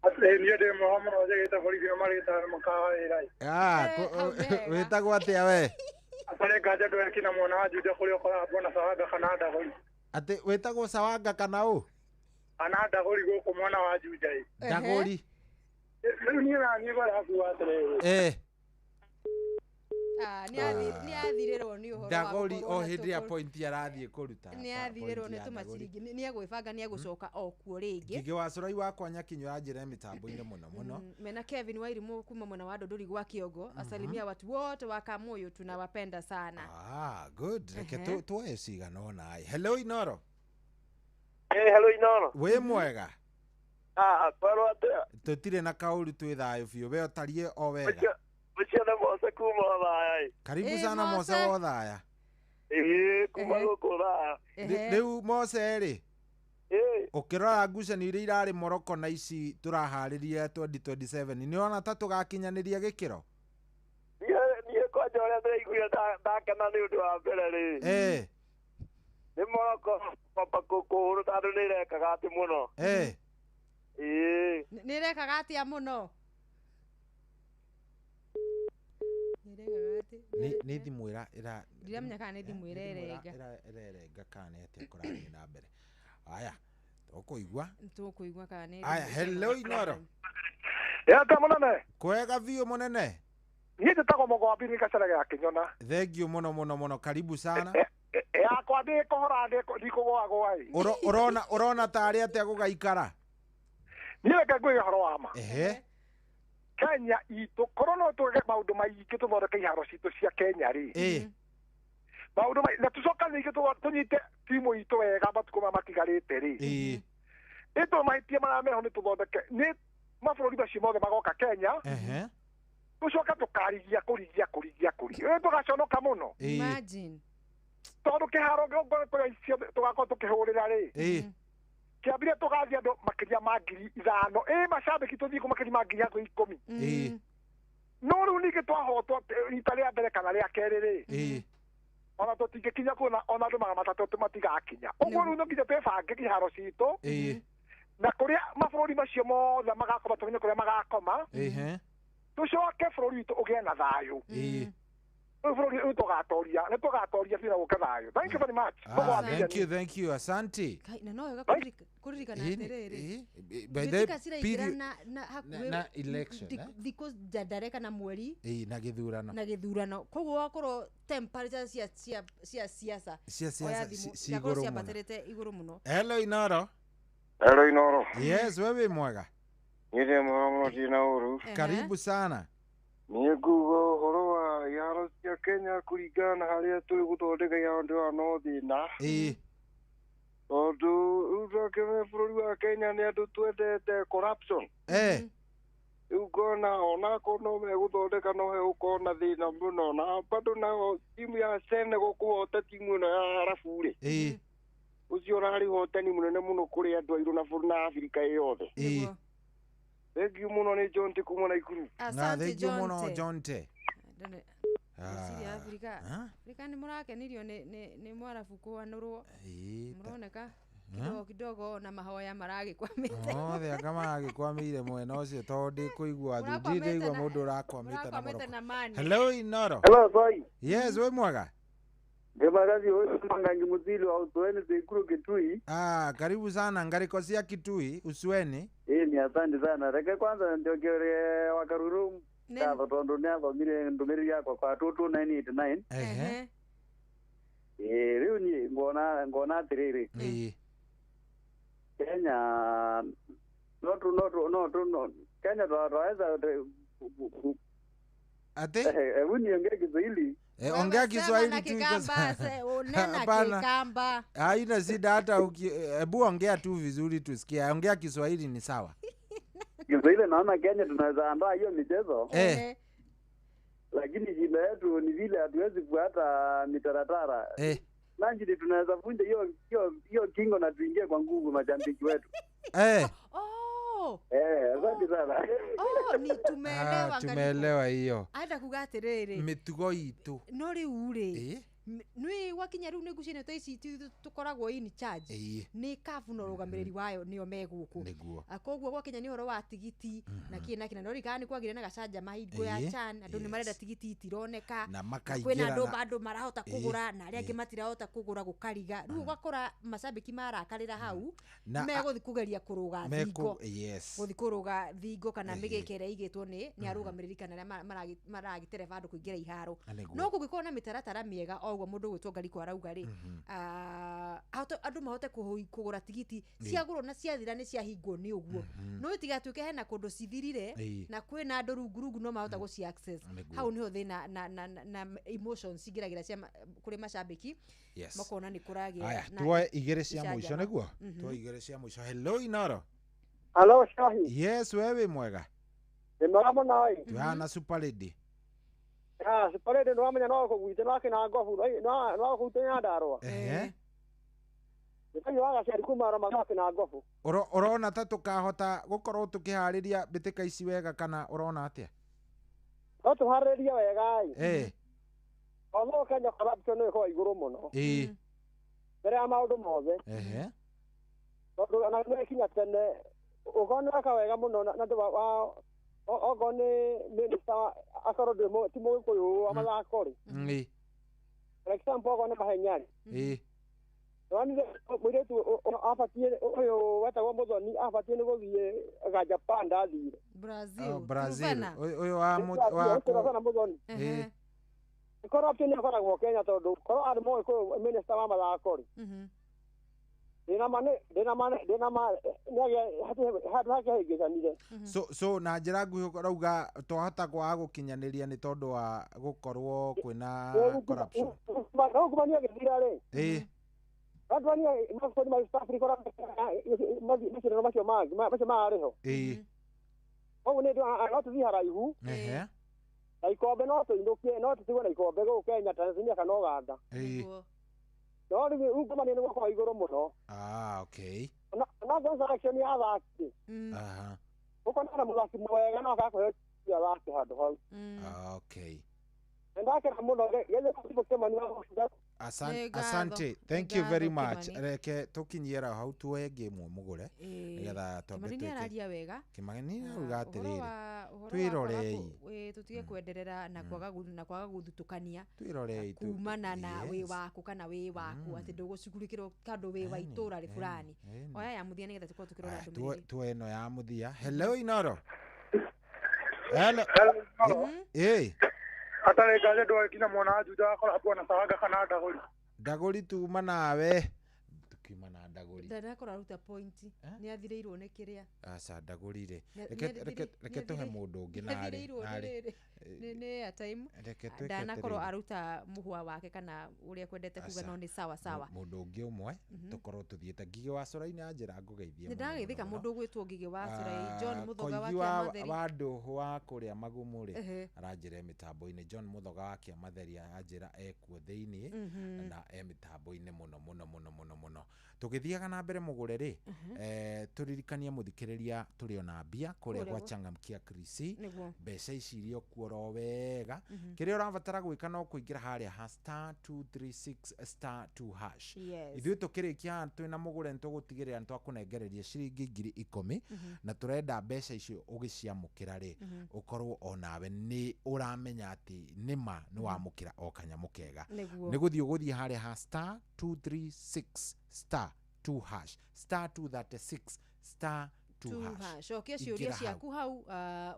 Niĩ ndĩ mwega mũno, njĩgĩte borithi marĩte makawa wĩra. Wĩtagwo atĩa we? Atarĩ nganja ndwekina mwena wa Juja kũrĩa ũkoraga na Sawanga kana Ndagũri. Atĩ wĩtagwo Sawanga kana ũ? Kana Ndagũri gũkũ mwena wa Juja. Ndagũri. Rĩu niĩ na niĩ ngwenda kuuga atĩrĩrĩ. Nĩ athirĩrwo nĩ ũhoro wa Ndagũri o hĩndĩ ya point arathiĩ kũruta. Nĩ athirĩrwo nĩ tũmaciringi, nĩ egwĩbanga nĩ egũcoka o kuo rĩngĩ. Ngĩgĩ wa Curai wakwa Nyakinyũ yanjĩra mĩtambo-inĩ mũno mũno. Mena Kevin Wairimu kuma mwena wa Ndũndũri gwa Kĩongo, asalimia watu wote wa Kamuyu, tunawapenda sana. Good. Reke tuoye cigana ũna. Hello Inoro. Hello Inoro. Wĩ mwega? Kwerwo atĩa? Tũtirĩ na kaũru, twĩ thayũ biũ. We ũtariĩ o wega? Ũcio nĩ Mose kuma Othaya. Karibu sana Mose wa Othaya. Kuma gũkũ Othaya. Rĩu Mose rĩ, ũkĩrora ngucanio iria irarĩ Morocco na ici tũraharĩria 2027, nĩ ũrona ta tũgakinyanĩria gĩkĩro? Niĩ kwanja ũrĩa ndĩraiguire ndakena nĩ ũndũ wa mbere rĩ, nĩ Morocco kwamba kũhũrwo tondũ nĩ ĩrekaga atĩ mũno. Nĩ ĩrekaga atĩa mũno? Nĩ thimũ ĩra ndiramenya kana nĩ thimũ ĩrerenga. Ĩrerenga kana nĩ atĩa kũrathiĩ na mbere. Aya, tũkũigua kana nĩ. Aya, hello Inoro. Yata mũnene. Kwega biũ mũnene. Niĩ njĩtagwo Mũgwambi nĩ gacere ga Kĩnyona. Thank you mũno mũno mũno, karibu sana. Yakwa ndĩkũhora ndikũgũagũa. Ũrona tarĩ atĩa gũgaikara? Niĩ reke ngwĩre ũhoro wa ma. Ehe. Kenya itũ korwo no twĩke maũndũ maingĩ tũthondeke iharo citũ cia Kenya rĩ. Maũndũ na tũcokanĩrĩrie tũnyite timu itũ wega matukũ maya matigarĩte rĩ. Ĩtũ mahĩtia marĩa meho nĩ tũthondeke nĩ mabũrũri macio mothe magoka Kenya. Tũcoke tũkarigia kũrigia kũrigia kũrigia. Tũgaconoka mũno. Imagine. Tondũ kĩharo kũrĩa ciothe tũgakorwo tũkĩhũrĩra rĩ. Kĩambire tũgathiĩ andũ makĩria ma 5,000. Macambĩki tũthiĩ kũ makĩria ma 10,000 hakuhĩ. No rĩu ningĩ twahotwo rita rĩa mbere kana rĩa kerĩ rĩ. Ona tũtingĩkinya kuona ona andũ 300 matigakinya. Ũguo rĩu no nginya twĩbange iharo citũ. Na kũrĩa mabũrũri macio mothe magakoma tũmenye kũrĩa magakoma. Tũcoke bũrũri witũ ũgĩe na thayũ. Rĩu bũrũri ũyũ tũgatoria, nĩ tũgatoria biũ na gũke thayũ. Thank you very much. Thank you, thank you. Asante. Kai, na no wega kũririkana atĩrĩrĩ. By the Mbĩtĩka ciraingĩra na hakuhĩ na election, thikũ njandare kana mweri na gĩthurano. Na gĩthurano. Koguo wakorwo temperature cia siasa. Cia siasa ci ciakorwo igũrũ mũno. ciambatĩrĩte igũrũ mũno. Hello Inoro. Hello Inoro. Yes, wewe mwega. Nĩ mwega mũno ndina ũru. Karibu sana. Niĩ nguga ũhoro wa iharo cia Kenya kũringana na harĩa tũrĩ gũthondeka iharo ndĩrona no thĩna. Tondũ rĩu twakĩmenya bũrũri wa Kenya nĩ andũ twendete corruption. Rĩu ngona onakorwo no megũthondeka no hegũkorwo na thĩna mũno na bado nao timu ya Senegal kũhota timu ĩno ya Arabu rĩ. Ũcio ũrarĩ ũhotani mũnene mũno kũrĩ andũ airũ na bũrũri na Afrika ĩyothe. Thank you mũno nĩ John Te kuma Naikuru. Asante thank you mũno John Te. John Te. Ngwĩciria Afrika Afrika nĩ mũrakenirio nĩ mwarabu kũanũrwo. Mũroneka kidogo kidogo na mahoya maragĩkwamĩte. Othe anga maragĩkwamĩire mwena ũcio tondũ ndĩkũigua Mũrakwamĩte ndĩigua na- mũndũ ũrakwamĩte na mũrakwamĩte na Morocco. mani. Hello Inoro. Hello Soi. Yes, we mwega. Ndimagazi wewe Mangangi Muzili wa Usueni Thikuru Kitui. Karibu sana ngariko cia Kitui Usueni. Ni asante sana. Reke kwanza ndiokere wakaruru ngatho tondu ni athomire ndumiriri yakwa kwa 22989. Riu ni ngona atiriri. Kenya no Kenya twaweza ate hebu niongee Kiswahili. Ongea Kiswahili tu iko Nena Kikamba. Haina shida hata hebu ongea tu vizuri tusikie. Ongea Kiswahili ni sawa. Kiswahili naona Kenya tunaweza andaa hiyo michezo. Lakini shida yetu ni vile hatuwezi kufuata mitaratara. Lanjili tunaweza vunja hiyo kingo na tuingie kwa nguvu mashabiki wetu. Asante sana. Ni tumeelewa. Tumeelewa hiyo. Aenda kuga atiriri. Mitugo itu. No riu ri. Nĩ wakinya rĩu nĩ ngucanio ta ici tũkoragwo in charge. Nĩ kabu na ũrũgamĩrĩri wayo nĩo me gũkũ. Koguo gwakinya nĩ ũhoro wa tigiti na kĩ na kĩ na no ririkana nĩ kwagĩire na gacanjama hingo ya CHAN andũ nĩ marenda tigiti itironeka. Na Kwĩna makaingĩra andũ bado marahota kũgũra na arĩa angĩ matirahota kũgũra gũkariga. Rĩu ũgakora macambĩki marakarĩra hau megũthiĩ kũgeria kũrũga thingo. Gũthiĩ kũrũga thingo kana mĩgĩke ĩrĩa ĩigĩtwo nĩ arũgamĩrĩri kana arĩa maragĩtereba andũ kũingĩra iharo. No kũngĩkorwo na mĩtaratara mĩega o ũguo mũndũ ũgwĩtwo Ngariko arauga rĩ, andũ mahote kũgũra tigiti ciagũrwo na ciathira nĩ ciahingwo nĩ ũguo. No itigatuĩke hena kũndũ cithirire na kwĩna andũ rungu no mahota gũci access. Hau nĩho thĩna na emotions cingĩragĩra cia kũrĩ macambĩki makona nĩ kũragĩa. Aya, tuoe igĩrĩ cia mũico nĩguo? Tuoe igĩrĩ cia mũico. Hello Inoro. Hello Shahi. Yes, wewe mwega. Nĩ mwega mũno ĩ. Tuhana Super Lady. Super Lady nĩwamenya no kũgwite no akĩna ngobu no kũgwite Nyandarũa. Nĩkaiyũ wa gaciari kuma Roma no akĩna ngobu. Ũrona ta tũkahota gũkorwo tũkĩharĩria mbĩtĩka ici wega kana ũrona atĩa? No tũharĩrie wega ĩ. Although Kenya corruption nĩ ĩkoragwo igũrũ mũno. Mbere ya maũndũ mothe. Tondũ ona nĩ ĩkinya tene ũkorwo nĩ weka wega mũno na andũ wa okorwo nĩ minister akorwo ndĩ ti mũgĩkũyũ wa mathako rĩ. For example okorwo nĩ mahenya rĩ. Nĩwonire mũirĩtu abatiĩ ũyũ wetagwo Muthoni abatiĩ nĩ gũthiĩ ga Japan ndathire. Brazil. Brazil. Ũyũ wa Muthoni. Corruption nĩ ĩkoragwo Kenya tondũ korwo arĩ mũgĩkũyũ minister wa mathako rĩ. Ndĩna ma ndĩna ma ndĩna ma handũ hake haingĩcanire. So na njĩra nguhĩ ũrauga twahota kwaga gũkinyanĩria nĩ tondũ wa gũkorwo kwĩna corruption. No ngumania gĩthira rĩ. Ĩĩ. Andũ mabũrũri ma East Africa macindano macio mangĩ macio marĩ ho. Ĩĩ. Koguo nĩ no tũthiĩ haraihu. Ehe. Na ikombe no tũinũkie no tũtigwe na ikombe gũkũ Kenya, Tanzania kana Uganda. Ĩĩ. No rĩu ungumania nĩ gũkorwo igũrũ mũno. Ah, okay. Na selection ya athaki. Aha. Ũkona na mũthaki mwega no akakũhe athaki handũ hau. Okay. Ndakena mũno gethe Kimani wa Asante, thank you very much. Reke tukinyiera hau tuoe ngĩmwe mũgũre nĩgetha twambe Kimani nĩararia wega. Kimani nĩarauga atĩrĩrĩ, twĩrorei, tutige kwenderera na kwaga gũthutũkania twĩrorei kumana na wĩ waku kana wĩ waku atĩ ndũgũcugurikĩrwo kando wĩ wa itũra rĩ fulani. Oya ya mũthia nĩgetha tũkorwo tũkĩrora ndũmĩrĩri. Tuoe ĩno ya mũthia. Hello Inoro. Hello. Ĩĩ. Atarĩ nganja ndwari nginya mwana wa Juda akora hakuwa na sawanga kana ndagũri. Ndagũri tuma nawe. Tukiuma na ndagũri. Ndakora aruta point. Nĩ athirĩirwo nĩ kĩrĩa. Aca ndagũri rĩ. Reke tũhe mũndũ ũngĩ narĩ. Nĩ airtime. Ndanakorwo aruta mũhwa wake kana ũrĩa kwendete kuga no nĩ sawa sawa. Mũndũ ũngĩ ũmwe tũkorwo tũthiĩte Ngigĩ wa Cũrai na njĩra ngũgeithie. Nĩ ndageithĩka mũndũ ũgwĩtwo Ngigĩ wa Cũrai John Mũthoga wa Kĩamatheri. Wa ndũhũ wa kũrĩa magumu rĩ aranjĩra mĩtambo-inĩ. John Mũthoga wa Kĩamatheri aranjĩra ekuo thĩiniĩ na e mĩtambo-inĩ mũno mũno mũno mũno mũno. Tũgĩthiaga na mbere mũgũre rĩ tũririkanie mũthikĩrĩria tũrĩ ona mbia kũrĩa gwa Changamkia Krisi. Mbeca ici irio kuo ro wega. Kĩrĩa ũrabatara gwĩka no kũingĩra harĩa ha star 236 star 2 hash. Ithuĩ tũkĩrĩkia haha twĩna mũgũre nĩtũgũtigĩrĩra nĩtwakũnengereria ciringi 10,000 na tũrenda mbeca icio ũgĩciamũkĩra rĩ ũkorwo onawe nĩ ũramenya atĩ nĩma nĩwamũkĩra o kanyamũ kega. Nĩ gũthiĩ ũgũthiĩ harĩa ha star 236 star 2 hash star 236 star 2 hash. Cokia ciũria ciaku hau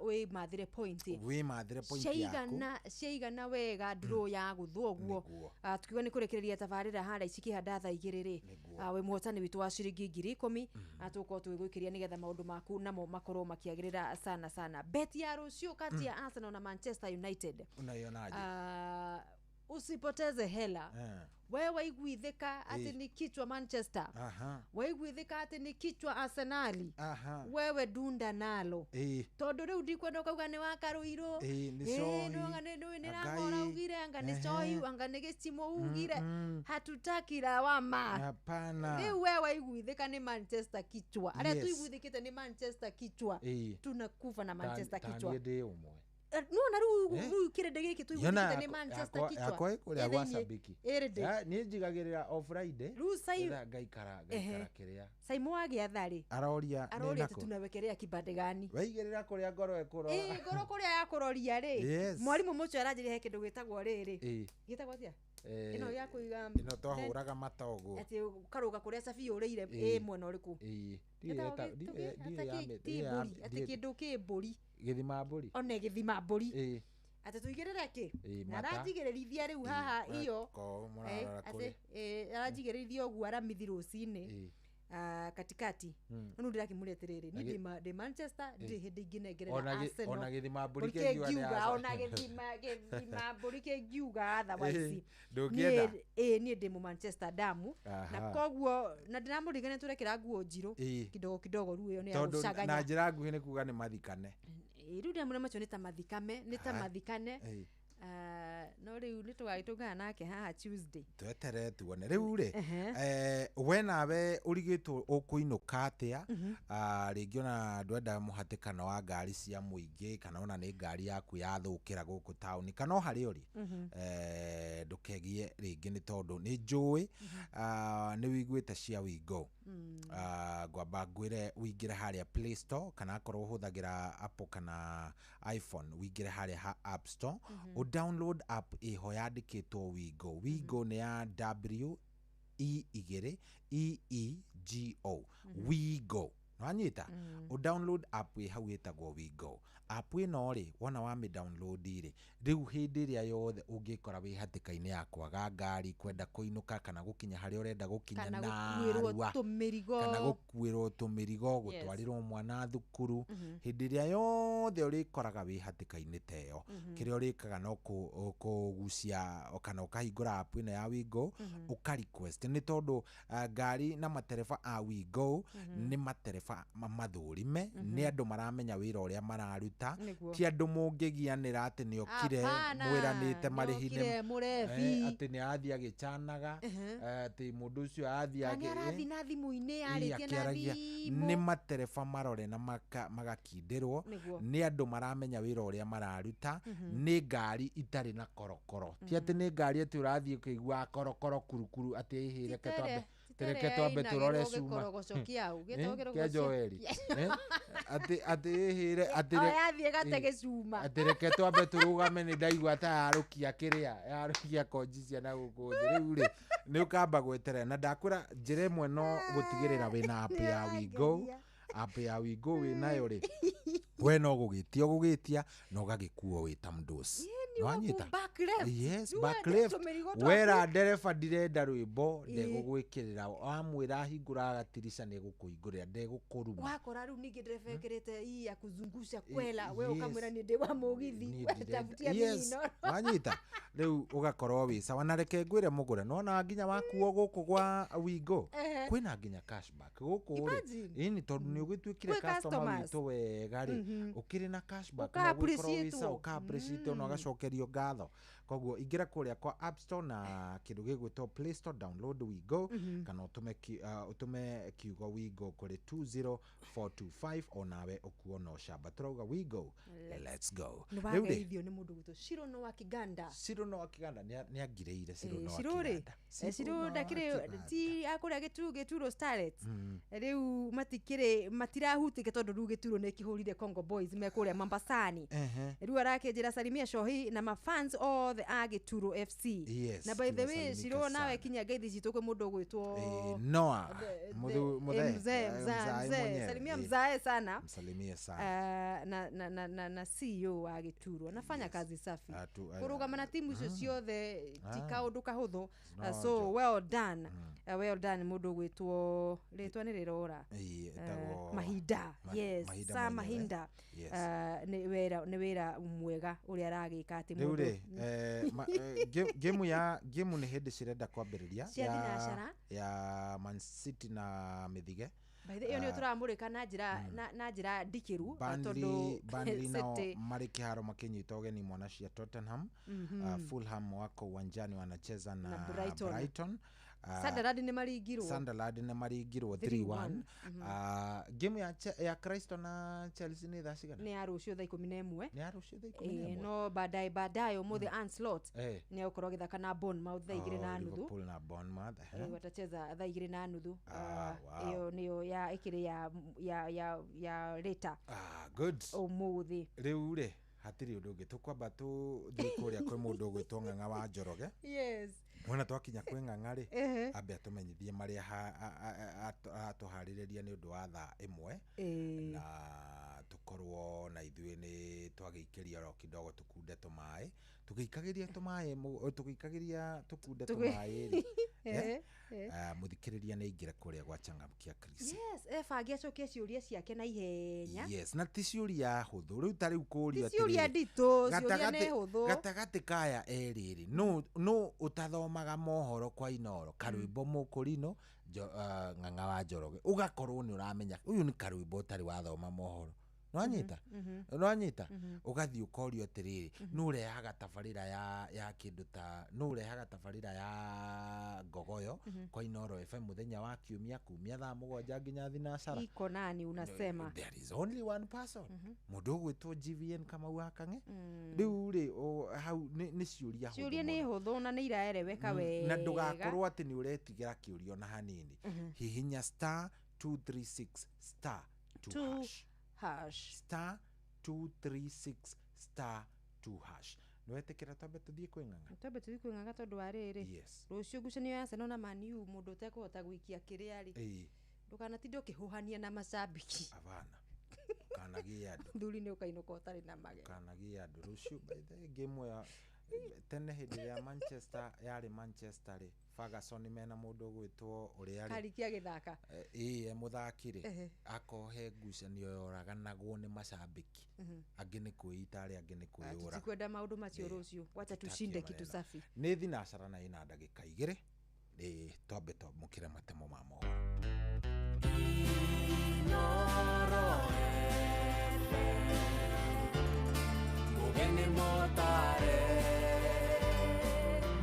wĩmathĩre point. Wĩmathĩre point yaku. Ciaigana wega draw ya gũthwo ũguo. Tukiuga nĩ kũrĩkĩrĩria tabarĩra harĩa cikĩhanda thaa igĩrĩ rĩ wĩ mũhotani witũ wa ciringi 10,000 tũgũkorwo tũgĩgũikĩria nĩgetha maũndũ maku namo makorwo makĩagĩrĩra sana sana. Bet ya rũciũ kati ya Arsenal na Manchester United. Unaionaje? Usipoteze hela. Wewe waiguithĩka atĩ nĩ kichwa Manchester. Waiguithĩka atĩ nĩ kichwa Arsenali. Wewe dunda nalo. Tondũ rĩu ndikwenda ũkauga nĩ wa Karũirũ. Nĩ Rang'ora ugire anga nĩ Cohi anga nĩ Gĩcimũ ugire. Hatutaki lawama. Hapana. Rĩu wewe waiguithĩka nĩ Manchester kichwa. Arĩa tuiguithĩkĩte nĩ Manchester kichwa. Tunakufa na Manchester kichwa. Ta niĩ ndĩ ũmwe. No na rĩu kĩrĩndĩ gĩkĩ tũiguithĩkĩte nĩ Manchester kichwa. Yakwa ĩkũrĩa gwa Sabiki. Niĩ njigagĩrĩra o Friday. Rĩu sai ngaikara kĩrĩa. Saimu wa gĩatha rĩ. Aroria aroria tunawekelea kibande gani. Waigĩrĩra kũrĩa ngoro ĩkũrora. Ĩĩ ngoro kũrĩa yakũroria rĩ. Mwarimu mũcio aranjĩrire he kĩndũ gĩtagwo rĩrĩ. Gĩtagwo atĩa? Ĩno ya kũiga ĩno twahũraga mata ũguo. Atĩ ũkarũga kũrĩa cabi ũrĩire ĩ mwena ũrĩkũ. Ĩĩ. Atĩ kĩndũ kĩ mbũri. Gĩthima mbũri. One gĩthima mbũri. Atĩ tũigĩrĩre kĩ? Na aranjigĩrĩrithia rĩu haha iyo. Atĩ aranjigĩrĩrithia ũguo aramithi rũcinĩ. Katikati. No ndĩrakĩmũria atĩrĩrĩ niĩ ndĩ Manchester ndirĩ hĩndĩ ingĩnengerera Arsenal. Ona gĩthima mbũri kĩngiuga ona gĩthima mbũri kĩngiuga otherwise. Ndũngĩenda. Niĩ ndĩ mũ Manchester damu. Na koguo na ndĩramũririkania tũrekĩra nguo njirũ kidogo kidogo rĩu ĩyo nĩ ya gũcanganya. Na njĩra nguhĩ nĩ kuga nĩ mathikane. Rĩu ndĩramwĩra macio nĩ ta mathikame nĩ ta mathikane. No rĩu nĩ tũgagĩtũngana nake haha Tuesday. Tweterere tuone rĩu rĩ we nawe ũrigĩtwo ũkũinũka atĩa rĩngĩ ona ndwenda mũhatĩkano wa ngari cia mũingĩ kana ona nĩ ngari yaku yathũkĩra gũkũ taũni kana o harĩa ũrĩ ndũkegie rĩngĩ nĩ tondũ nĩ njũĩ nĩ wĩiguĩte cia Wingo. Ngwamba ngwĩre ũingĩre harĩa Play Store kana akorwo ũhũthagĩra Apple kana iPhone ũingĩre harĩa ha App Store ũ download app ĩho yandĩkĩtwo Wingo. Wingo nĩ ya W E igĩrĩ E E G O. Wingo. Nĩwanyita? Ũ download app ĩ hau ĩtagwo Wingo. App ĩno rĩ, wona wamĩ download rĩ, rĩu hĩndĩ ĩrĩa yothe ũngĩkora wĩ hatĩka-inĩ ya kwaga ngari, kwenda kũinũka kana gũkinya harĩa ũrenda gũkinya Kana gũkuĩrwo narua, tũmĩrigo. kana gũkuĩrwo tũmĩrigo, Yes. gũtwarĩrwo mwana thukuru, hĩndĩ ĩrĩa yothe ũrĩkoraga wĩ hatĩka-inĩ ta ĩyo, kĩrĩa ũrĩkaga no kũgucia kana ũkahingũra app ĩno ya Wingo, ũka request, nĩ tondũ ngari na matereba a Wingo nĩ matereba mathũrime, nĩ andũ maramenya wĩra ũrĩa mararuta, ti andũ mũngĩgianĩra atĩ nĩ okire Hapana, mwĩranĩte marĩhi nĩokire mũrebi. Atĩ nĩ athiĩ agĩcanaga, atĩ mũndũ ũcio athiĩ Kana nĩ arathiĩ na thimũ-inĩ, arĩtie na akĩaragia. thimũ. Nĩ matereba marore na magakindĩrwo, nĩ andũ maramenya wĩra ũrĩa mararuta, nĩ ngari itarĩ na korokoro, ti atĩ nĩ ngari atĩ ũrathiĩ ũkĩiguaga korokoro kurukuru atĩ ĩhĩ reke twambe Ti reke twambe ĩrĩa tũrore ĩinagĩrwo cuma gĩkorogoco kĩau, gĩtagwo kĩa kĩrogoco Joeli. Atĩ ĩhĩre atĩ O yathiĩ gate gĩcuma. Atĩ reke twambe tũrũgame, nĩ ndaigua ta yarũkia kĩrĩa yarũkia konji cia na gũkũ thĩ. Rĩu rĩ, nĩ ũkamba gweterera, na ndakwĩra njĩra ĩmwe no gũtigĩrĩra wĩna app ya Wingo. App ya Wingo wĩnayo rĩ, we no gũgĩtia ũgũgĩtia na ũgagĩkuo wĩ ta mdosi. Nĩwanyita? Back left. Yes, Rĩu back wende left. tũmĩrigo twaku. Wera ndereba ndirenda rwĩmbo, ndegũgwĩkĩrĩra. Wamwĩra hingũra gatirica, nĩegũkũhingũrĩra, ndegũkũruma. Wakora rĩu ningĩ ndereba ĩkĩrĩte hii ya kuzungusha kwela, we ũkamwĩra nĩ ndĩ wa mũgithi, Niĩ we ndirenda. tafutia mimi Inooro. Wanyita rĩu ũgakorwo wĩ sawa. Na reke ngwĩre mũgũre, nona nginya wakuo gũkũ gwa Wingo, kwĩna nginya cashback gũkũ rĩ. Imagine. Ĩni tondũ nĩ ũgĩtuĩkire Kwĩ customer customers. witũ wega rĩ, ũkĩrĩ na cashback, Ũka na ũgũgĩkorwo wĩ sawa, appreciate-wo. ũka appreciate-wo na ũgacokerio ngatho. Koguo ingĩra kũrĩa kwa App Store na kĩndũ gĩgwĩtwo Play Store, download Wingo, kana ũtũme kiugo Wingo kũrĩ 20425, onawe ũkuo na ũcamba. Tũrauga Wingo, let's go. Nĩ Rĩu rĩ, wageithio nĩ mũndũ gwĩtwo Shiro no wa Kiganda. Shiro no wa Kiganda nĩ angirĩire. Shiro no wa Shiro rĩ, Kiganda. Shiro no wa ndakĩrĩ Kiganda. ti akũrĩa gĩturo Starlets. Rĩu matikĩrĩ matirahutĩke, tondũ rĩu gĩturo nĩ kĩhũrire Congo Boys me kũrĩa Mombasani. Rĩu arakĩnjĩra salimia Shohi na mafans othe a gĩturo FC. Yes, Na by the way, tunasalimika Shiro nawe sana. kinya ngeithi citũ kwĩ mũndũ ũgwĩtwo Noah Muthee, mzee, mzae mzee. mwenyewe. Salimia mzae sana. Msalimie sana. Na CEO wa gĩturo anafanya kazi safi. Kũrũgama na timu icio ciothe ti kaũndũ kahũthũ. No So joke. well done. Well done mũndũ ũgwĩtwo, rĩtwa nĩ rĩrora. Ĩĩ, etagwo Mahinda. Yes, Mahinda Sam mwenyewe. Mahinda. Yes. Nĩ wĩra mwega ũrĩa aragĩka atĩ Rĩu mũndũ rĩ, ngĩmu ya ngĩmu nĩ hĩndĩ cirenda kwambĩrĩria Cia thinacara. ya Man City na Mĩthige. By the way, ĩyo nĩyo tũramũrĩka na njĩra na njĩra ndikĩru, tondũ Burnley nao City marĩ kĩharo makĩnyita ũgeni mwana cia Tottenham. Fulham wako uwanjani wanacheza na Na Brighton. Brighton. Sunderland nĩ maringirwo. Sunderland nĩ maringirwo 3-1. 3-1. Game ya Crystal na Chelsea nĩ thaa cigana? Nĩ ya rũciũ thaa 11. Nĩ ya rũciũ thaa 11. No baadaye baadaye ũmũthĩ Arne Slot nĩ egũkorwo agĩthaka na Bournemouth thaa igĩrĩ na nuthu. Liverpool na Bournemouth. Watacheza thaa 2:30. Wow. Ĩyo nĩyo ya ĩkĩrĩ ya later Ah, good. ũmũthĩ. Rĩu rĩ, hatirĩ ũndũ ũngĩ, tũkwamba tũthiĩ kũrĩa kwĩ mũndũ ũgwĩtwo Ng'ang'a wa Njoroge. Wona twakinya kwĩ Ng'ang'a rĩ, ambe atũmenyithie marĩa atũharĩrĩria nĩ ũndũ wa thaa 1, na tũkorwo na ithuĩ nĩ twagĩikĩria oro kidogo tũkunde tũmaĩ, tũgĩikagĩria tũmaĩ, tũgĩikagĩria tũkunde tũmaĩ rĩ, mũthikĩrĩria nĩ aingĩre kũrĩa gwa Changamkia Chris. Yes, ebange acokie ciũria ciake na ihenya. Yes, na ti ciũria hũthũ rĩu, ta rĩu kũũrio Ti ciũria atĩrĩrĩ, nditũ, ciũria nĩ hũthũ. Gatagatĩ kaya erĩ rĩ, nũ ũtathomaga mohoro kwa Inooro? Karwĩmbo Mũkũrinũ, Ng'ang'a wa Njoroge, ũgakorwo nĩ ũramenya ũyũ nĩ karwĩmbo ũtarĩ wathoma mohoro. Nĩwanyita? Nĩwanyita? Ũgathiĩ ũkorio atĩrĩrĩ, nũ ũrehaga tabarĩra ya kĩndũ ta, nũ ũrehaga tabarĩra ya Ngogoyo kwa Inooro FM mũthenya wa kiumia kumia thaa 7 nginya thinacara? Iko nani unasema? There is only one person. Mũndũ ũgwĩtwo GVN Kamau wa Kang'e. Rĩu rĩ, hau nĩ ciũria hũthũ Ciũria nĩ mũno. hũthũ na nĩ iraereweka Na wega. ndũgakorwo atĩ nĩ ũretigĩra kĩũria ona hanini. Hihinya star 236 star 2 Two hash. hash. Star 236 star 2 hash. Nĩwetĩkĩra twambe tũthiĩ kwĩ Ng'ang'a? Twambe tũthiĩ kwĩ Ng'ang'a tondũ wa rĩrĩ. Yes. Rũciũ ngucanio ya Arsenal na Man U, mũndũ ũtekũhota gũikia kĩrĩa rĩ, ndũkanatinde ũkĩhũhania na macambĩki. Abana. Ndũkanagie andũ. Thuri nĩ ũkainũka ũtarĩ na magego. Ndũkanagie andũ rũciũ. By the way, game ĩyo tene hĩndĩ ĩrĩa Manchester yarĩ Manchester rĩ, Ferguson mena mũndũ ũgwĩtwo ũrĩa rĩ, Kariki agĩthaka. Ĩĩ, e mũthaki rĩ, akohe ngucanio yoraganagwo nĩ macambĩki, angĩ nĩ kwĩita arĩa angĩ nĩ kwĩyũraga. Tutikwenda maũndũ macio rũciũ, wacha tushinde kitu safi. Nĩ thinacara na ĩna ndagĩka 2 ĩ twambe twamũkĩre matemo ma mohoro. Mugeni motare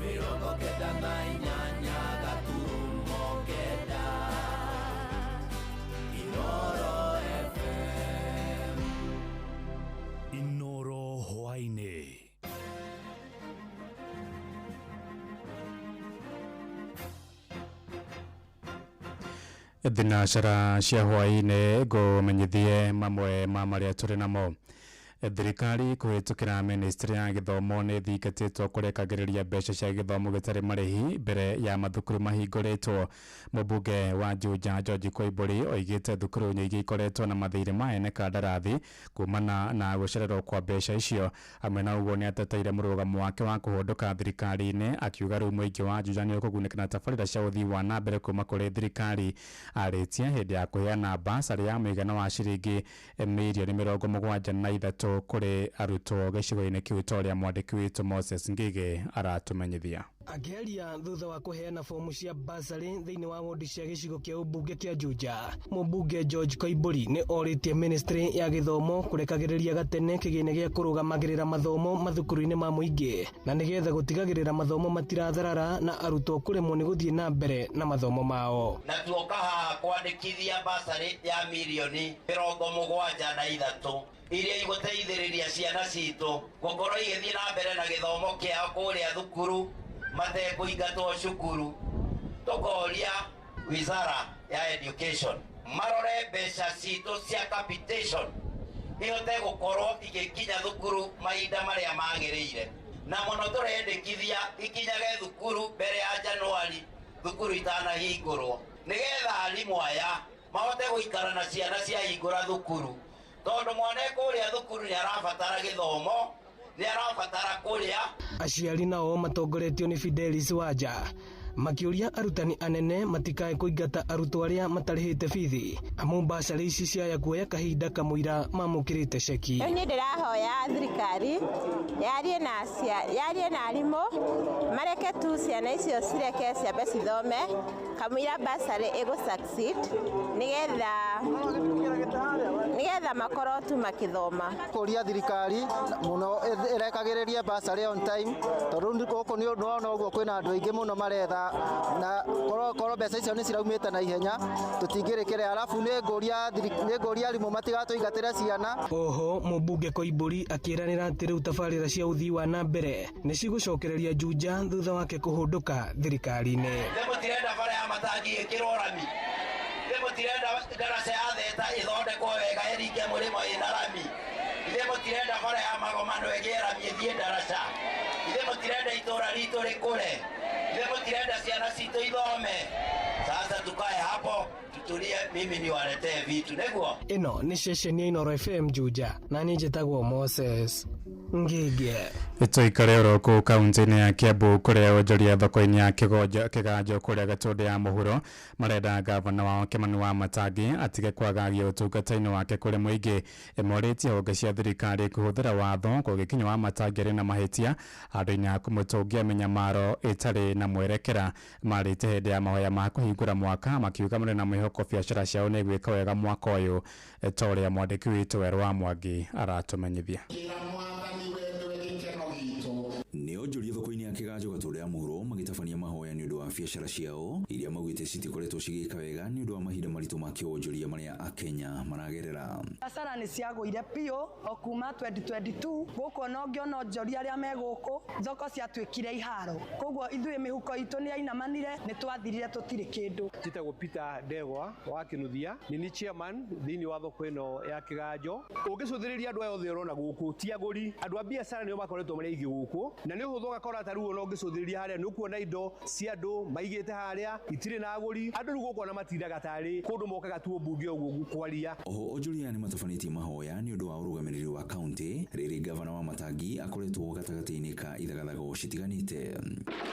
98 gaturumo 9 Inoro FM. Inoro hwaini. Thinacara cia hwaini ngũmenyithie mamwe ma marĩa tũrĩ namo. Thirikari kũhĩtũkĩra ministry ya gĩthomo nĩ ĩthingatĩtwo kũrekagĩrĩria mbeca cia gĩthomo gĩtarĩ marĩhi mbere ya mathukuru mahingũrĩtwo. Mũmbunge wa Juja George Koimbũri oigĩte thukuru nyingĩ ikoretwo na mathirĩ ma ene kandarathi kumana na gũcererwo kwa mbeca icio. Hamwe na ũguo nĩ ateteire mũrũgamo wake wa kũhũndũka thirikari-inĩ, akiuga rĩu mũingĩ wa Juja nĩ ũkũgunĩka na tabarĩra cia ũthii wa na mbere kuma kũrĩ thirikari. Arĩtie hĩndĩ ya kũheana basarĩ ya mũigana wa ciringi mirioni 73 kũrĩ arutwo gĩcigo-inĩ kĩu ta ũrĩa mwandĩki witũ Moses Ngige aratumenyithia. Akĩaria thutha wa kũheana fomu cia basarĩ thĩinĩ wa wodi cia gĩcigo kĩa ũmbunge kĩa Juja, mũmbunge George Koimbũri nĩ orĩtie ministry ya gĩthomo kũrekagĩrĩria gatene kĩgĩna gĩa kũrũgamagĩrĩra mathomo mathukuru-inĩ ma mũingĩ, na nĩgetha gũtigagĩrĩra mathomo matiratharara na arutwo kũremwo nĩ gũthiĩ na mbere na mathomo mao. Na tuoka haha kwandĩkithia basarĩ ya mirioni 73 iria igũteithĩrĩria ciana citũ gũkorwo igĩthiĩ na mbere na gĩthomo kĩao kũrĩa thukuru matekũingatwo cukuru. Tũkoria wizara ya education marore mbeca citũ cia capitation ihote gũkorwo igĩkinya thukuru mahinda marĩa magĩrĩire, na mũno tũrendekithia ikinyage thukuru mbere ya Januari thukuru itanahingũrwo, nĩgetha arimũ aya mahote gũikara na ciana ciahingũra thukuru, tondũ mwana kũrĩa thukuru nĩ arabatara gĩthomo, nĩ arabatara kũrĩa. Aciari nao matongoretio nĩ Fidelis Wanja makĩũria arutani anene matikae kũingata arutwo arĩa matarĩhĩte bithi, amu basarĩ ici ciaya kuoya kahinda kamũira mamũkĩrĩte ceki. Rĩu niĩ ndĩrahoya thirikari yarie na arimũ mareke tu ciana icio cireke ciambe cithome kamũira basarĩ ĩgũ succeed, nĩgetha makorwo tu makĩthoma. Kũria thirikari mũno ĩrekagĩrĩria basarĩ on time, tondũ gũkũ nĩ ũrona ũguo kwĩna andũ aingĩ mũno maretha, na korwo mbeca icio nĩ ciraumĩte na ihenya tũtingĩrĩkĩre. Arabu nĩ ngũria arimũ matigatũingatĩre ciana. Oho mũmbunge Koimbũri akĩranĩra atĩ rĩu tabarĩra cia ũthii wa na mbere nĩ cigũcokereria Juja thutha wake kũhũndũka thirikari-inĩ. Nĩ mũtirenda bara ya matangi ĩkĩrwo rami, nĩ mũtirenda ndaraca ya theta ĩthondekwo wega ĩringe mũrĩmo ĩna rami, ithe mũtirenda bara ya magomano ĩgĩe rami ĩthiĩ ndaraca, ithe mũtirenda itũra ritũ rĩkũre, ithe mũtirenda ciana citũ ithome. Sasa tukae hapo tutulie, mimi niwaletee vitu nĩguo. Ĩno nĩ ceceni ya Inoro FM Juja, na niĩ njĩtagwo Moses Ngige. Tũikare oro kũu kaunti-inĩ ya Kiambu kũrĩa onjoria thoko-inĩ ya Kĩganjo kũrĩa Gatũndũ ya mũhuro marenda gavana wao Kĩmani wa Matangi atige kwagagia ũtungata-inĩ wake kũrĩ mũingĩ. Morĩtie honge cia thirikari kũhũthĩra watho kũgĩkinya wa Matangi arĩ na mahĩtia handũ-inĩ ha kũmũtũngia mĩnyamaro ĩtarĩ na mwerekera. Marĩte hĩndĩ ya mahoya ma kũhingũra mwaka makiuga marĩ na mwĩhoko biacara ciao nĩ gwĩka wega mwaka ũyũ, ta ũrĩa mwandĩki witũ Werũ wa Mwangi aratũmenyithia. Nĩ onjoria thoko-inĩ ya Kĩganjo Gatũndũ ya mũhuro magĩtabania mahoya nĩ ũndũ wa biacara ciao iria maugĩte citikoretwo cigĩka wega nĩ ũndũ wa mahinda maritũ ma kĩwonjoria marĩa akenya maragerera. Biacara nĩ ciagũire biũ o kuma 2022 gũkũ ona ũngĩona onjoria arĩa me gũkũ thoko ciatuĩkire iharo, koguo ithuĩ mĩhuko itũ nĩ yainamanire, nĩ twathirire tũtirĩ kĩndũ. Njĩtagwo Peter Ndegwa wa Kĩnuthia, nĩ ni chairman thĩinĩ wa thoko ĩno ya Kĩganjo. Ũngĩcũthĩrĩria andũ aya othe ũrona gũkũ ti agũri, andũ a biacara nĩo makoretwo marĩ aingĩ gũkũ, na nĩ ũhũthũ ũgakora ta rĩu ona ũngĩcũthĩrĩria harĩa nĩ ũkuona indo cia andũ Maigĩte harĩa itirĩ na agũri. Andũ rĩu gũkũ ona matindaga tarĩ kũndũ mokaga tu mbunge ũguo kwaria. Oho onjoria aya nĩmatabanĩtie mahoya nĩ ũndũ wa ũrũgamĩrĩri wa kaunti rĩrĩ gavana wa Matangi akoretwo gatagatĩ-inĩ ka ithagathago citiganĩte.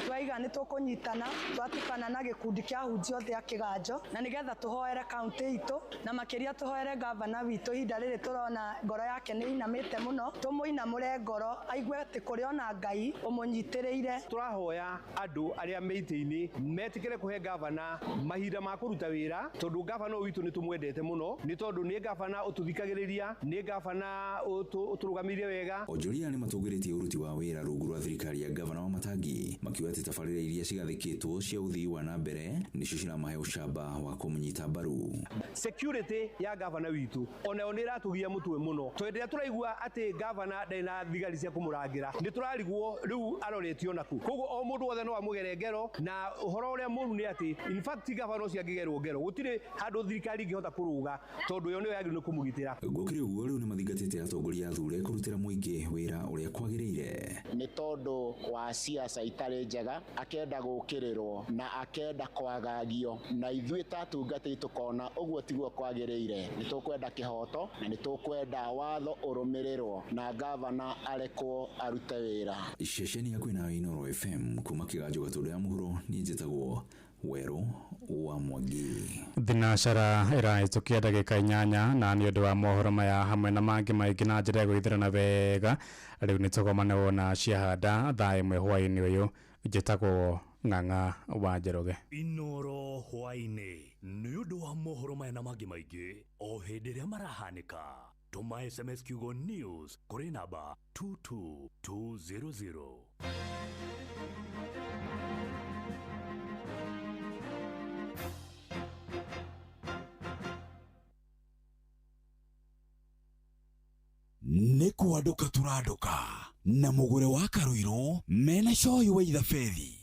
Twaiga nĩ tũkũnyitana twatukana na gĩkundi kĩa ahunjia othe a Kĩganjo, na nĩgetha tũhoere kaunti itũ, na makĩria tũhoere gavana witũ. Ihinda rĩrĩ tũrona ngoro yake nĩ inamĩte mũno, tũmũinamũre ngoro aigue atĩ kũrĩ ona Ngai ũmũnyitĩrĩire. Tũrahoya andũ arĩa me itĩ-inĩ metĩkĩre kũhe gavana mahinda ma kũruta wĩra, tondũ gavana ũyũ witũ nĩ tũmwendete mũno, nĩ tondũ nĩ gavana ũtũthikagĩrĩria, nĩ gavana ũtũrũgamĩrĩire wega. Onjoria nĩ matũgĩrĩtie ũruti wa wĩra rungu rwa thirikari ya gavana wa Matangi, makiuga atĩ tabarĩra iria cigathĩkĩtwo cia ũthii wa na mbere nĩcio ciramahe ũcamba wa kũmũnyita mbaru. Security ya gavana witũ onayo nĩ ĩratũgia mũtwe mũno, tondũ rĩrĩa tũraigua atĩ gavana ndarĩ na thigari cia kũmũrangĩra, nĩ tũrarigwo rĩu aroretio nakũ. Koguo o mũndũ wothe no amũgere ngero, na ũhoro ũrĩa mũru nĩ atĩ in fact gavana ũcio angĩgerwo ngero gũtirĩ handũ thirikari ĩngĩhota kũrũga, tondũ yo nĩyo yagĩrĩirwo nĩ kũmũgitĩra. Gũkĩrĩ ũguo rĩu nĩmathingatĩte atongoria athure kũrutĩra mũingĩ wĩra ũrĩa kwagĩrĩire. Nĩ tondũ wa siasa itarĩ njega, akenda gũkĩrĩrwo na akenda kwagagio, na ithuĩ ta atungatĩri tũkona ũguo tiguo kwagĩrĩire. Nĩ tũkwenda kĩhoto na nĩ tũkwenda watho ũrũmĩrĩrwo na gavana arekwo arute wĩra. Ceceni ya kwĩna Inooro FM kuma Kĩganjo Gatũndũ ya mũhuro, niĩ njĩtagwo Werũ wa Mwangi. Thinacara ĩrahĩtũkia ndagĩka 8 na nĩ ũndũ wa mohoro maya hamwe na mangĩ maingĩ na njĩra ya gũgĩthirana wega. Rĩu nĩ tũgomane na ciahanda thaa 1 hwaĩ-inĩ ũyũ. Njĩtagwo Ng'ang'a wa Njoroge. Inooro hwaĩ-inĩ nĩ ũndũ wa mohoro maya na mangĩ maingĩ o hĩndĩ ĩrĩa marahanĩka. Tũma SMS kiugo news kũrĩ namba 22200. Nĩ kwandũka tũrandũka na mũgũre wa Karũirũ mena coyi wa ithabethi.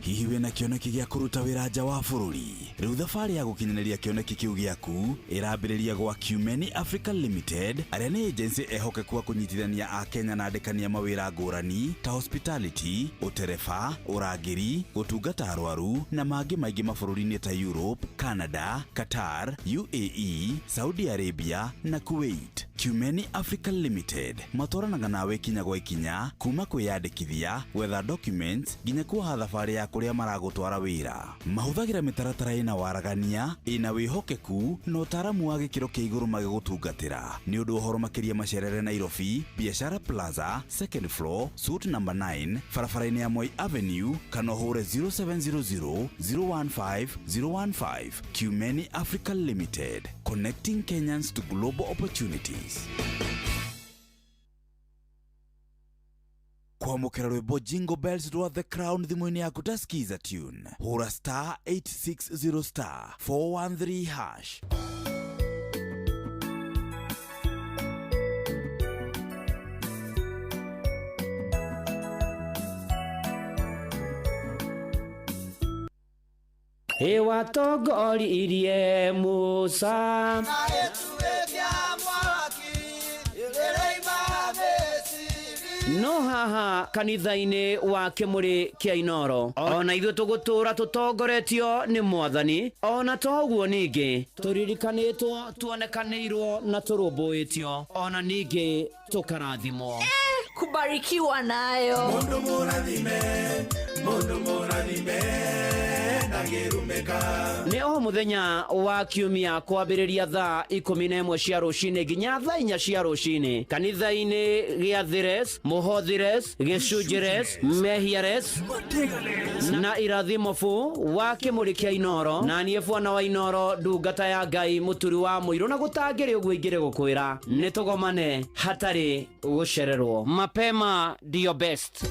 Hihi wĩna kĩoneki gĩa kũruta wĩra nja wa bũrũri? Rĩu thabarĩ ya gũkinyanĩria kĩoneki kĩu gĩaku ĩrambĩrĩria gwa Cumeni Africa Limited, arĩa nĩ agency ehokeku a kũnyitithania a Kenya na andĩkania mawĩra ngũrani ta hospitality, ũtereba, ũrangĩri, gũtungata arwaru na mangĩ maingĩ mabũrũri-inĩ ta Europe, Canada, Qatar, UAE, Saudi Arabia na Kuwait. Cumeni Africa Limited matwaranaga nawe ikinya gwa ikinya kuma kwĩyandĩkithia, gwetha documents nginya kuoha thabarĩ ya kũrĩa maragũtwara wĩra. Mahũthagĩra mĩtaratara ĩna waragania, ĩna wĩhokeku na ũtaaramu wa gĩkĩro kĩa igũrũ magĩgũtungatĩra. Nĩ ũndũ ũhoro makĩria macerere Nairobi, Biashara Plaza, second floor, suite number 9, barabara-inĩ ya Moi Avenue, kana ũhũre 0700 015 015. Cumeni Africa Limited, connecting Kenyans to global opportunities. Kwamũkĩra rwĩmbo Jingle Bells rwa The Crown thimũ-inĩ yaku ta Skiza tune. Hũra star 860 star 413 hash. Ĩwatongoririe Musa no haha kanitha-inĩ wa Kĩmũrĩ kĩa Inooro ona ithuĩ tũgũtũra tũtongoretio nĩ Mwathani, ona toguo ningĩ tũririkanĩtwo, tuonekanĩirwo na tũrũmbũĩtio, ona ningĩ tũkarathimwo. Kubarikiwa nayo. Mundu mũrathime, mundu mũrathime Nĩ o mũthenya wa kiumia kwambĩrĩria thaa 11 cia rũcinĩ nginya thaa 4 cia rũcinĩ kanitha-inĩ gĩa Thires, Mũhothires, Gĩcunjĩres, Mehiares na Irathimo bu wa Kĩmũrĩ kĩa Inooro. Na niĩ bwana wa Inooro, ndungata ya Ngai, mũturi wa mũirũ, na gũtangĩrĩ ũguo ingĩrĩ gũkwĩra nĩ tũgomane hatarĩ gũcererwo. Mapema ndio best.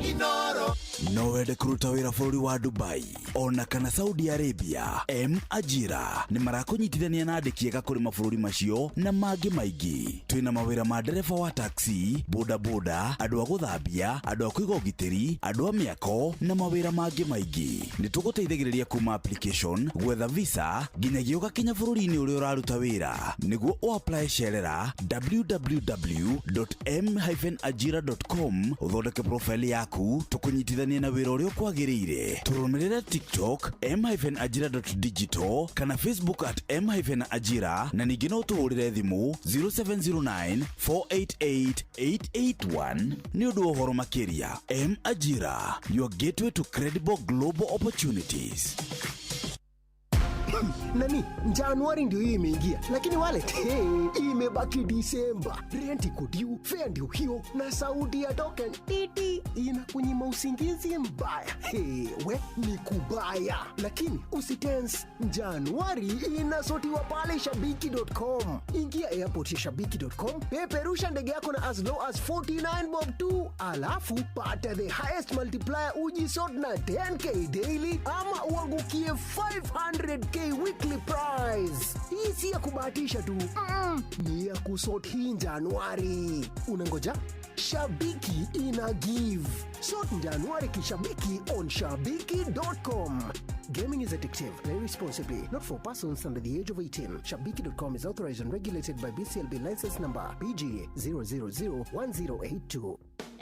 Inooro. No wende kũruta wĩra bũrũri wa Dubai ona kana Saudi Arabia? M Ajira nĩ marakũnyitithania na andĩki ega kũrĩ mabũrũri macio na mangĩ maingĩ. Twĩna mawĩra ma ndereba wa taxi, boda boda, andũ a gũthambia, andũ a kũiga ũgitĩri, andũ a mĩako na mawĩra mangĩ maingĩ. Nĩ tũgũteithagĩrĩria kuma application, gwetha visa nginyagia ũgakinya bũrũri-inĩ ũrĩa ũraruta wĩra. Nĩguo ũapply cerera www.m-ajira.com ũthondeke profile yaku, tũkũnyitithanie Kwĩmenyithania na wĩra ũrĩa ũkwagĩrĩire, tũrũmĩrĩre TikTok m-ajira.digital kana Facebook at m-ajira, na ningĩ no ũtũhũrĩre thimũ 0709 488 881 nĩ ũndũ wa ũhoro makĩria. M Ajira, your gateway to credible global opportunities. Nani, Januari ndio hii imeingia, lakini wallet, hey, imebaki Disemba. Rent iko due, fare ndio hiyo, na sauti ya token titi inakunyima usingizi mbaya. Hey, we ni kubaya, lakini usitense. Januari inasotiwa pale shabiki.com. Ingia airport ya shabiki.com, peperusha ndege yako na as low as 49 bob tu, alafu pata the highest multiplier, ujisort na 10K daily ama uangukie 500K weekly prize. Hii si ya kubahatisha tu, ni ya kusort hii Januari. Unangoja? Shabiki ina give. Sort Januari kishabiki on shabiki.com. Gaming is addictive. Play responsibly. Not for persons under the age of 18. Shabiki.com is authorized and regulated by BCLB license number BG 0001082.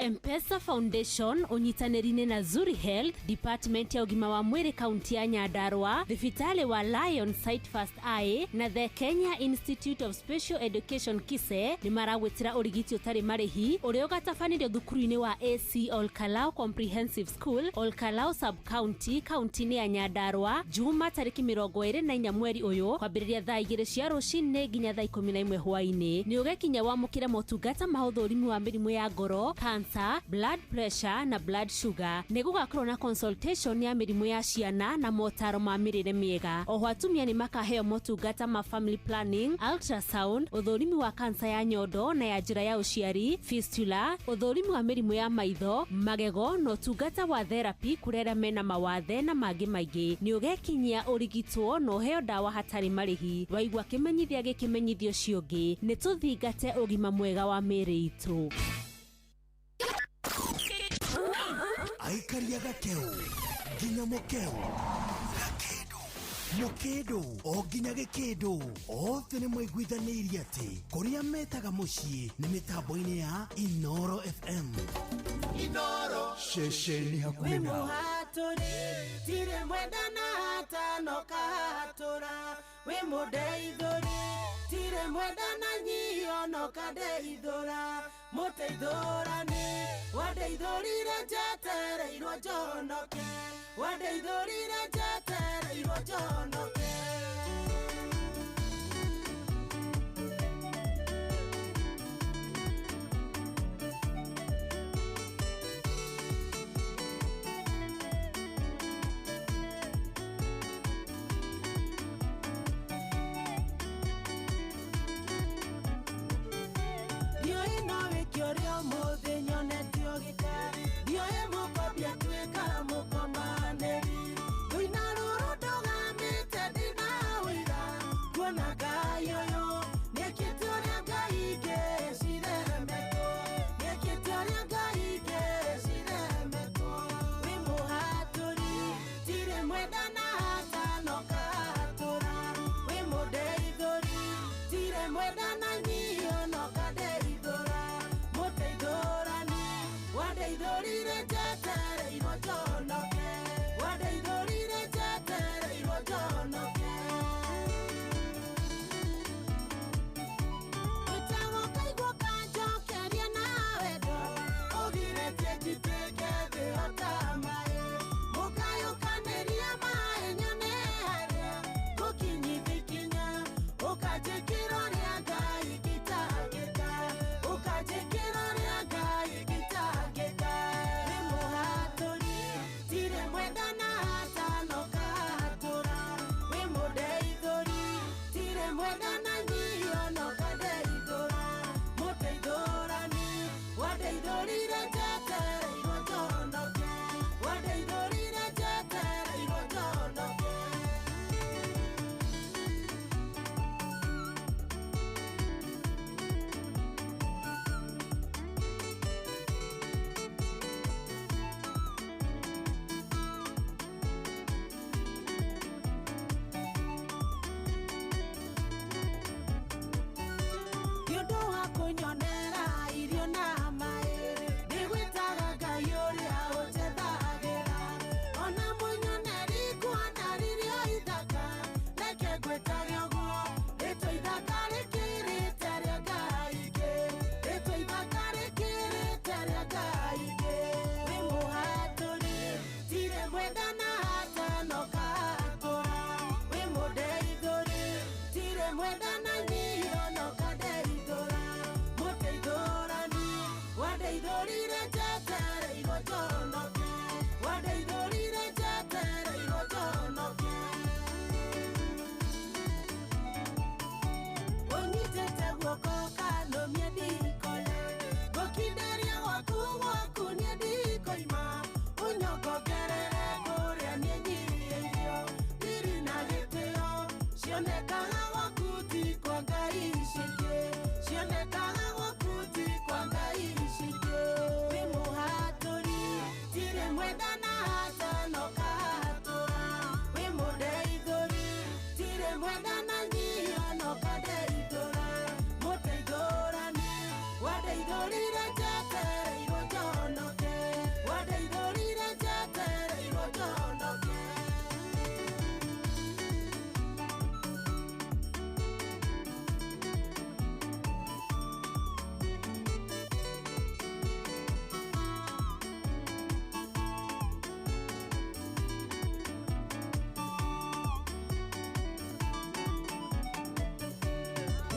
Mpesa Foundation unyitanĩri-inĩ na Zuri Health Department ya ũgima wa mwĩrĩ kaunti ya Nyandarua, thibitarĩ wa Lion Sight First Eye na the Kenya Institute of Special Education KISE nĩ maragwĩtĩra ũrigiti ũtarĩ marĩhi ũrĩa ũgatabanĩrio thukuru-inĩ wa AC Olkalau Comprehensive School, Olkalau Sub-County, kaunti-inĩ ya Nyandarua, Juma tarĩki 24 mweri ũyũ kwambĩrĩria thaa 2 cia rũcinĩ nginya thaa 11 hwaĩ-inĩ. Nĩ ũgekinya wamũkĩre motungata ma ũthũrimi wa mĩrimũ ya ngoro, cancer, blood pressure na blood sugar. Nĩ gũgakorwo na consultation ya mĩrimũ ya ciana na motaro ma mĩrĩre mĩega. Oho atumia nĩ makaheo motungata ma family planning, ultrasound, ũthũrimi wa cancer ya nyondo na ya njĩra ya ũciari, fistula, ũthũrimi wa mĩrimũ ya maitho, magego na ũtungata wa therapy kũrĩ arĩa mena mawathe na mangĩ maingĩ. Nĩ ũgekinyia ũrigitwo na ũheo ndawa hatarĩ marĩhi. Waigua kĩmenyithia gĩkĩmenyithio ũcio ũngĩ, nĩ tũthingate ũgima mwega wa mĩĩrĩ itũ. Aikaria gakeu nginya mukeu gakindu mukindu o nginya gikindu othe nĩ maiguithanĩirie atĩ kũrĩa metaga mũciĩ nĩ mĩtambo-inĩ ya Inoro FM. Inoro ceceni hakuhĩ nawe. Tirĩ mwenda na hatano kahatũra, wĩ mũndeithũri. Tirĩ mwenda na nyio no kandeithũra, mũteithũrani wandeithũrire njetereirwo njonoke, wandeithũrire njetereirwo njonoke. ingĩ. Wĩ mũhatũri tirĩ mwendana hatano kahatũra. Wĩ mũndeithũri tirĩ mwendana nyio no kandeithũra. Mũteithũrani wandeithũrire njetereirwo njonoke. Wandeithũrire njetereirwo njonoke. Ũnyitĩte guoko kanũmie ndikore. Ngũkinderia gwaku gwaku niĩ ndikoima. Ũnyongongerere kũrĩa niĩ nyihĩirio. Riri na gĩtĩo cionekaga gwaku ti kwa ngai ici ingĩ. Cionekaga gwaku ti kwa ngai ici ingĩ. Wĩ mũhatũri tirĩ mwendana hatano kahatũra. Wĩ mũndeithũri tirĩ mwendana nyio no kandeithũra. Mũteithũrani wandeithũrire njetereirwo njonoke. Wandeithũrire njetereirwo njonoke.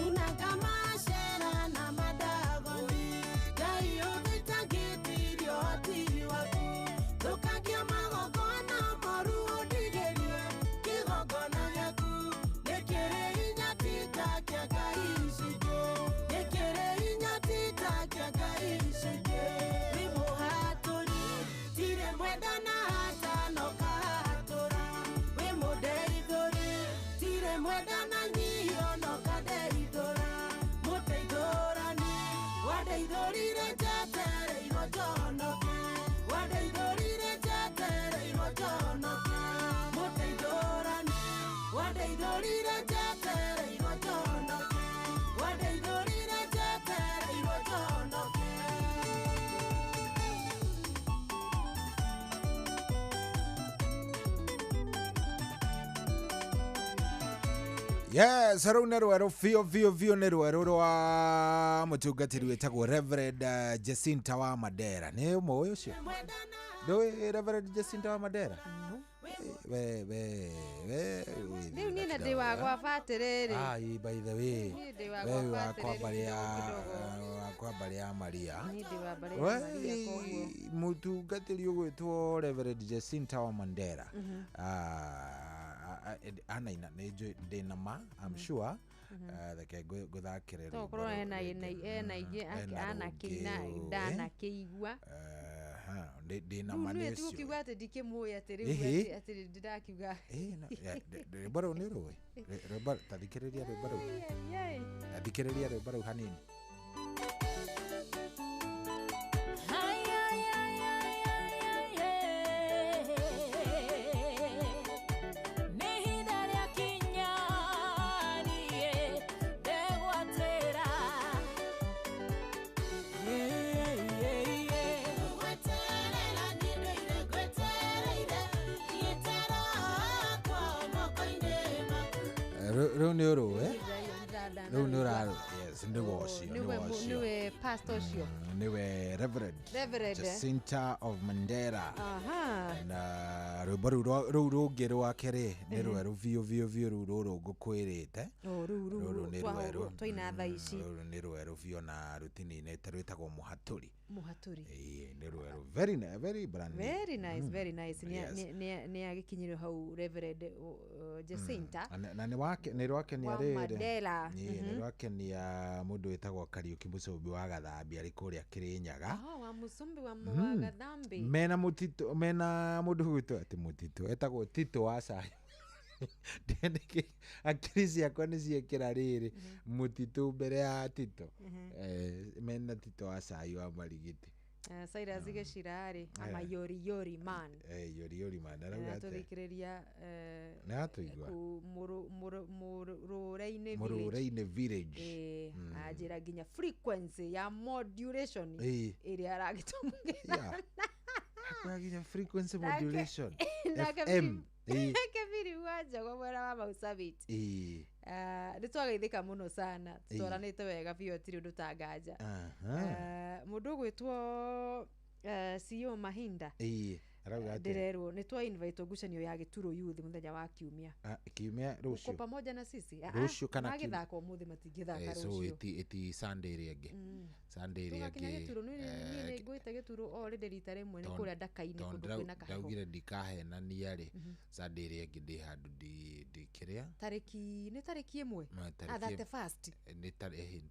Unanga macera na madagoni. Ngai ũthitangĩtirio hoti waku. Thũkangia magongona moru ũndigĩrie. Kĩgongona gĩaku nĩkĩrĩ hinya ti ta kĩa ngai ici ingĩ. Nĩkĩrĩ hinya ti ta kĩa ngai ici ingĩ. Wĩ mũhatũri tirĩ mwendana hatano kahatũra. Wĩ mũndeithũri tirĩ mwendana nyio no kandeithũra. Mũteithũrani wandeithũrire njetereirwo njonoke. Wandeithũrire njetereirwo njonoke. Mũteithũrani wandeithũrire njetereirwo njonoke. Wandeithũrire njetereirwo njonoke. Yes, rĩu nĩ rwerũ biũ biũ biũ nĩ rwerũ rwa mũtungatĩri wĩtagwo Reverend Jacinta wa Mandera. Nĩ ũmũĩ ũcio? Ndũĩ Reverend Jacinta wa Mandera? We we we Rĩu niĩ na ndĩ wa gwa batĩrĩrĩ. Ai, by the way, Niĩ ndĩ wa we gwa wa kwa batĩrĩrĩ mbarĩ ya kidogo. wa kwa mbarĩ ya Maria. Niĩ ndĩ wa mbarĩ ya We, Maria koguo. mũtungatĩri ũgwĩtwo Reverend Jacinta wa Mandera. Anaina nĩ njũĩ ndĩna ma, I'm sure. Reke ngũthakĩre To rwĩmbo korwo rũu ena rĩngĩ. ena ingĩ Ena anakĩina rũngĩ, ndanakĩigua. Aha, ndĩna Rĩu ma nĩ nĩwe ũcio. tũkiuga atĩ ndikĩmũĩ atĩ rĩu Ĩhĩ. atĩ ndĩrakiuga. Rwĩmbo rũu nĩ rũĩ? Rwĩmbo ta thikĩrĩria rwĩmbo rũu. Ai, ai. Ta thikĩrĩria rwĩmbo rũu hanini. Ai, ai, ai, ai, ai, ai, nĩ ihinda rĩakinya niĩ ndegwatĩra. Gweterera niĩ ndũire ngwetereire, ngĩtera wakwa moko-inĩ maku. Rũu nĩ ũrũĩ? Rũu nĩ ũrarũ. Yes, nĩwe ũcio, Nĩwe nĩwe ũcio. nĩwe pastor ũcio. Nĩwe Reverend Reverend, eh? Jacinta of Mandera. Aha. Na rwĩmbo rũu rũu rũngĩ rwake rĩ nĩ rwerũ biũ biũ biũ rũu rũrũ ngũkwĩrĩte. O rũu rũu Rũrũ nĩ rwerũ. twaina thaa ici. Rũrũ nĩ rwerũ biũ na rũtininĩte rwĩtagwo Mũhatũri. Mũhatũri. Ĩĩ nĩ rwerũ. Very very brand new. Very nice, very nice. Yes. Nĩ agĩkinyire hau Reverend Jacinta. Na nĩ wake nĩ rwakenia Wa rĩrĩ. Mandela. Ĩĩ nĩ rwakenia mũndũ wĩtagwo Kariũki Mũcũmbi wa Gathambi arĩ kũrĩa Kĩrĩnyaga. Oh, wa Mũcũmbi wa wa Gathambi. Mena mũtitũ mena mũndũ ũgwĩtwo atĩ mũtitũ etagwo Tito wa Cayo. Ndĩndĩkĩ akiri ciakwa nĩ ciekĩra rĩrĩ mũtitũ mbere ya Tito. Mena Tito wa Cayo wa Marigiti. Cyrus Gĩcira rĩ, ama yori yori man. Yori yori man arauga atĩa? Aratũthikĩrĩria Nĩ aratũigua? Mũrũre-inĩ village. Mũrũre-inĩ village. Anjĩra nginya frequency ya modulation ĩrĩa aragĩtũmĩra. Yeah. Akwĩra nginya frequency modulation. Nake FM. Nake Philip wa Njogo mwena wa Marsabit. Nĩ twagaithĩka mũno sana tũtwaranĩte wega biũ hatirĩ ũndũ tanganja. Mũndũ ũgwĩtwo CEO Mahinda. Ĩĩ, arauga atĩa? Ndĩrerwo nĩ twa invite ngucanio ya Gĩturo Youth mũthenya wa kiumia. Ah, kiumia Uko rũciũ. pamoja na sisi? Ah, Rũciũ ah, kana magĩthaka ũmũthĩ matingĩthaka Eh, so rũciũ. iti Sunday ĩrĩa ĩngĩ. Sunday ĩrĩa Tũgakinya ĩngĩ. Gĩturo, niĩ nĩ ngwĩte Gĩturo o rĩndĩ rita rĩmwe nĩ kũrĩa Ndaka-inĩ tondũ kũndũ kwĩna kaheho. Ndaugire ndikahenania rĩ, Sunday ĩrĩa ĩngĩ ndĩ handũ ndĩ kĩrĩa. Tarĩki nĩ tarĩki 1? Ma, Ah, tarĩki 31st. Nĩ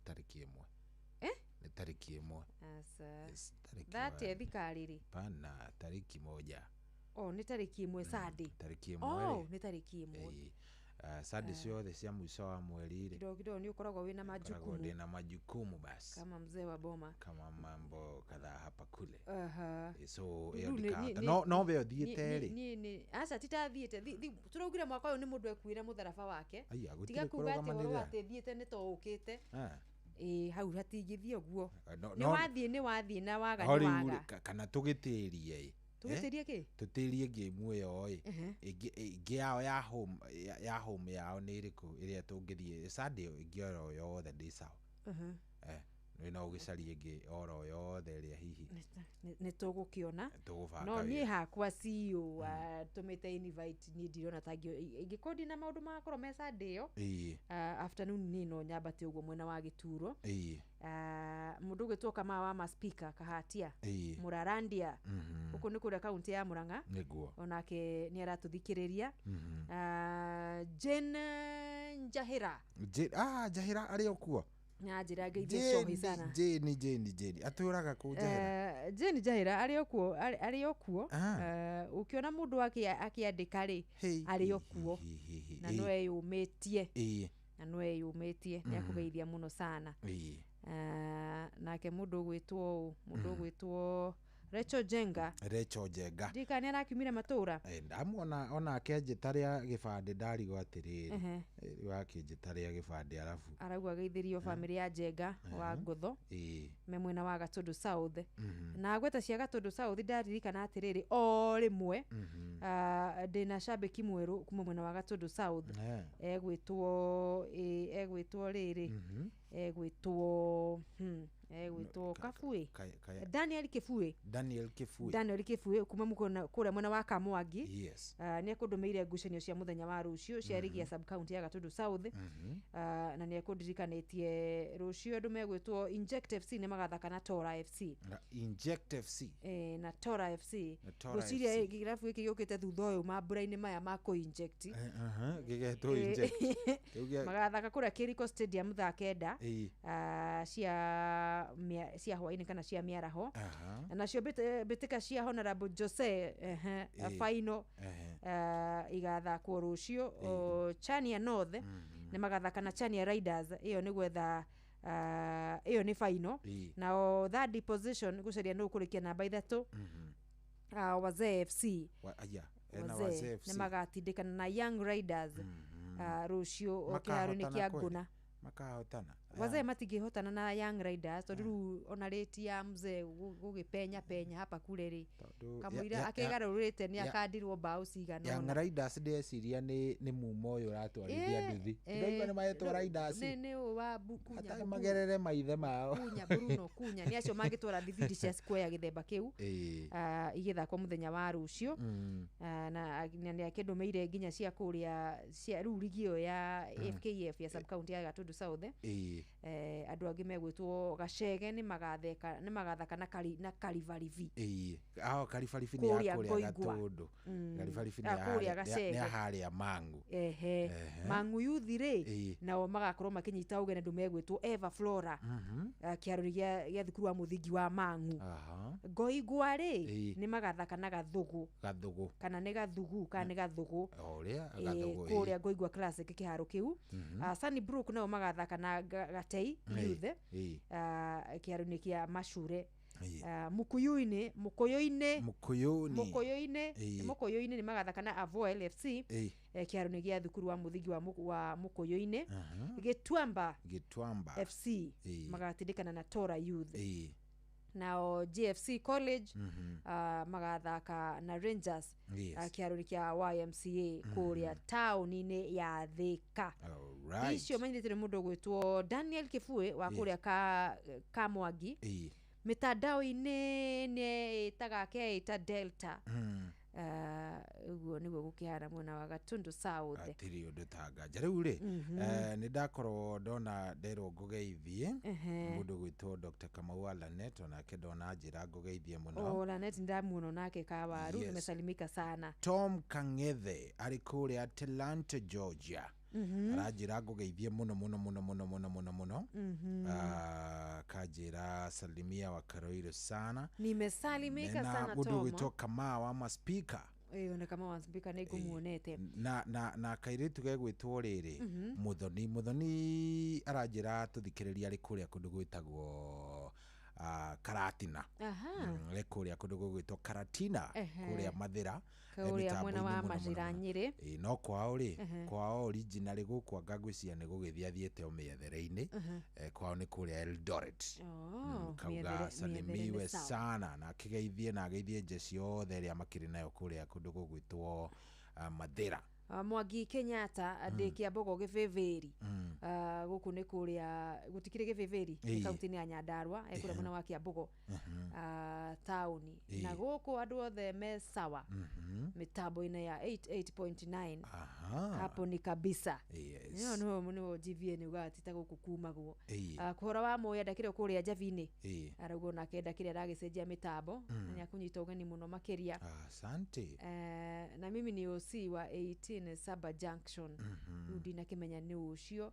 tarĩki 1. Eh? Nĩ tarĩki 1. Aca. Yes, tarĩki 30th karĩrĩ. Pana, tarĩki 1. Oh, nĩ tarĩki 1 Sunday. Tarĩki 1 Oh, rĩ. nĩ tarĩki 1. Ĩĩ. Ah, Sunday ciothe cia mũico wa mweri rĩ. Kidogo kidogo nĩ ũkoragwo wĩna Koragwo majukumu ndĩna majukumu basi. kama mzee wa boma. Kama mambo kadhaa hapa kule. Aha. Eh, so Rĩu ĩyo ndikahota. No we ũthiĩte rĩ. Niĩ nĩ aca titathiĩte. Tũraugire mwaka ũyũ nĩ mũndũ ekuĩre mũtharaba wake. Aya, gũtirĩ Tiga kuga atĩ ũhoro wa kũrũgamanĩrĩra. atĩ thiĩte nĩ to ũkĩte. Ah. Ĩĩ, hau hatingĩthiĩ ũguo. No, Nĩ no, wathiĩ nĩ wathiĩ na waga no nĩ rĩu waga. rĩ, kana tũgĩtĩrie ĩ. Tũgĩtĩrie kĩ? Tũtĩrie game ĩyo ĩ. Ehe. Ĩngĩ yao ya home ya home yao nĩ ĩrĩkũ ĩrĩa tũngĩthiĩ Sunday ĩngĩ oro yothe ndĩ sawa. Mhm. Eh, nĩ no ũgĩcarie ĩngĩ oro yothe ĩrĩa hihi Nĩ tũgũkĩona. tũgũbanga No niĩ wĩra. hakwa CEO atũmĩte invite niĩ ndirona ta ingĩkorwo ndina maũndũ magakorwo me Sunday ĩyo. Ĩĩ. Afternoon niĩ no nyambate ũguo mwena wa Gĩturo. Ĩĩ. Mũndũ ũgwĩtwo Kamau wa maspika Kahatia. Ĩĩ. Mũrarandia. Mhm. Gũkũ nĩ kũrĩa kaunti ya Murang'a. Nĩguo. Onake nĩ aratũthikĩrĩria. Mhm. Jane Njahĩra. Ah, Njahĩra arĩ o kuo. Na njĩra ngeithie cohi sana. Jane Jane Jane atũraga kũ Njahĩra? Jane Njahĩra arĩ o kuo, arĩ o kuo. Ah. Ũkĩona mũndũ akĩandĩka rĩ, arĩ o kuo. Na no eyũmĩtie. Ĩĩ. Na no eyũmĩtie. Nĩ akũgeithia mũno sana. Ĩĩ. Nake mũndũ ũgwĩtwo ũũ, mũndũ ũgwĩtwo Rachel Jenga. Rachel Njenga. Ndika nĩ arakiumire matũra. Eh, ndamuona onake anjĩta rĩa gĩbandĩ ndarigwo atĩrĩrĩ. Ehe. Rĩu akĩnjĩta rĩa gĩbandĩ arabu. Arauga geithĩrio bamĩrĩ ya Njenga wa Ngotho. Ĩĩ. Me mwena wa Gatũndũ South. Mhm. Na gweta cia Gatũndũ South ndaririkana atĩrĩrĩ o rĩmwe Mhm. ndĩna cambĩki mwerũ kuma mwena wa Gatũndũ South. Eh. Egwĩtwo egwĩtwo rĩrĩ. Mhm. Egwĩtwo egwĩtwo Kabui. Daniel Kibui. Daniel Kibui. Daniel Kibui kuma kũrĩa mwena wa Kamwangi. Yes. Nĩ ekũndũmĩire ngucanio cia mũthenya wa rũciũ cia rigi ya sub county ya Gatũndũ South. Mhm. Na nĩ ekũndirikanĩtie rũciũ andũ megwĩtwo Inject FC nĩ magathaka na Tora FC. Na Inject FC. Na Tora FC. Na Tora Ngwĩciria FC. kĩrabu gĩkĩ gĩũkĩte thutha ũyũ mambura-inĩ maya ma kũ-inject. Eh, aha, gĩgetwo Inject. Kĩu Magathaka kũrĩa Kĩriko Stadium thaa 9. Ĩĩ. Cia hwaĩ-inĩ kana cia mĩaraho. Aha. Nacio mbĩtĩka cia Honorable Jose Ĩĩ. final Ehe. igathakwo rũciũ. Chania North nĩ magathaka na Chania Riders, ĩyo nĩ gwetha ĩyo nĩ final. Ĩĩ. Nao third position gũcaria nũ ũkũrĩkia namba 3. Mhm. Wazee FC. Aya, ena Wazee Wazee FC. nĩ magatindĩkana na Young Riders rũciũ kĩharo-inĩ Makahotana kĩa kweli? Ngũna. Makahotana. Wazee matingĩhotana na Young Riders tondũ rĩu ona rĩti ya mzee gũgĩpenya penya hapa kule rĩ, Tondũ kamũira akĩgarũrĩte nĩ akandirwo mbaũ cigana Young ũna. Riders ndĩreciria nĩ mumo ũyũ ũratwarithia nduthi. Ndĩraigua nĩ maretwo Riders. Nĩ ũyũ wa Kunya, Hatarĩ magerere maithe mao. Kunya Bruno Kunya nĩ acio mangĩtwara thibindi cia square gĩthemba kĩu. Ĩĩ. Igĩthakwo mũthenya wa rũciũ. Mm. Na nĩ akĩndũmĩire nginya cia kũrĩa cia rĩu rigi ĩyo ya FKF ya sub county ya Gatũndũ South. Ĩĩ. Andũ angĩ megwĩtwo Gacege nĩ magatheka nĩ magathaka na Karibaribi. Ĩĩ. Aho Karibaribi nĩ ya Kũrĩa kũrĩa Ngoingwa. Gatũndũ. Karibaribi nĩ Ah, ya kũrĩa harĩa- nĩ ya Gacege. harĩa Mang'u. Ehe. Ehe. Mang'u Youth rĩ, Ĩĩ. nao magakorwo makĩnyita ũgeni andũ megwĩtwo Eva Flora. Mhm. Kĩharo gĩa thukuru wa mũthingi wa Mang'u. Aha. Ngoingwa rĩ, Ĩĩ. nĩ magathaka na Gathugu. Gathugu. Kana nĩ Gathugu kana nĩ Gathugu. O ũrĩa Ĩĩ, Gathugu. Ĩĩ. kũrĩa Ngoingwa Classic kĩharo kĩu. Mhm. Sunnybrook nao magathaka na Gatei Ĩĩ. Youth. Ĩĩ. Kĩharo-inĩ kĩa Macure. Ĩĩ. Mukuyuinĩ, Mũkũyũ-inĩ. Mũkũyũni. Mũkũyũ-inĩ, Ĩĩ. Mũkũyũ-inĩ nĩ magathaka na Avoel FC. Ĩĩ. Kĩharo-inĩ gĩa thukuru wa mũthingi wa Mũkũyũ-inĩ. Aha. Gĩtuamba Gĩtuamba. FC Ĩĩ. magatindĩkana na Tora Youth. Ĩĩ. Nao JFC College Mhm. Magathaka na Rangers Yes. Kĩharo-inĩ kĩa YMCA kũrĩa taũni-inĩ ya Thika. Alright. Icio menyithĩtio nĩ mũndũ ũgwĩtwo Daniel Kibui wa Ĩĩ. kũrĩa Kamwangi. Ĩĩ. Mitandao-inĩ nĩ ĩtaga akeĩta Delta. Ũguo nĩguo gũkĩhana mwena wa Gatundu South. Atirĩ ũndũ ta nganja rĩu rĩ. Nĩ ndakorwo ndona nderwo ngũgeithie mũndũ gwĩtwo Dr. Kamau wa Lanet, onake ndona njĩra ngũgeithie mũno. O Lanet ndamuona nake kawaru. Nimesalimika sana. Tom Kang'ethe arĩ kũrĩa Atlanta, Georgia, aranjĩra ngũgeithie mũno mũno mũno mũno mũno mũno mũno. Ah, kanjĩra salimia wa Karoiro sana. Nimesalimika na sana mũndũ Tom. gwĩtwo Kamaa wa maspika. Ĩyo nĩ kama wa speaker nĩ ngũmuonete. Na kairĩtu gegwĩtwo rĩrĩ Muthoni. Muthoni aranjĩra tũthikĩrĩria arĩ kũrĩa kũndũ gwĩtagwo Karatina. Arĩ kũrĩa kũndũ gũgwĩtwo Karatina, kũrĩa Mathĩra, kũrĩa mwena mĩtambo-inĩ wa mũno mũno Macira mũno. Nyĩrĩ. Ĩ, no kwao rĩ, kwao original gũkũ anga ngwĩciria nĩ gũgĩthiĩ athiĩte o mĩethere-inĩ. Kwao nĩ kũrĩa Eldoret. Oh, Kauga mĩethere nĩ salimiwe sawa. sana na akĩgeithie na ageithie njeci yothe ĩrĩa makĩrĩ nayo kũrĩa kũndũ gũgwĩtwo Mathĩra. Mwangi Kenyatta ndĩ Kĩambogo Gĩbĩbĩri. Gũkũ nĩ kũrĩa gũtikĩrĩ Gĩbĩbĩri nĩ kaunti-inĩ ya Nyandarua, kũrĩa mwena wa Kĩambogo taũni, na gũkũ andũ othe me sawa mĩtambo-inĩ ya 88.9. Hapo ni kabisa. Ĩyo nĩho GVN ugaga ti ta gũkũ kumagwo. Kũhora wa Moya ndakĩrĩ o kũrĩa Njabi-inĩ, arauga onake ndakĩrĩ aragĩcenjia mĩtambo na nĩakũnyita ũgeni mũno makĩria. Asante. Na mimi ni OC wa 18 Saba Junction. Rĩu ndinakĩmenya nĩ ũcio.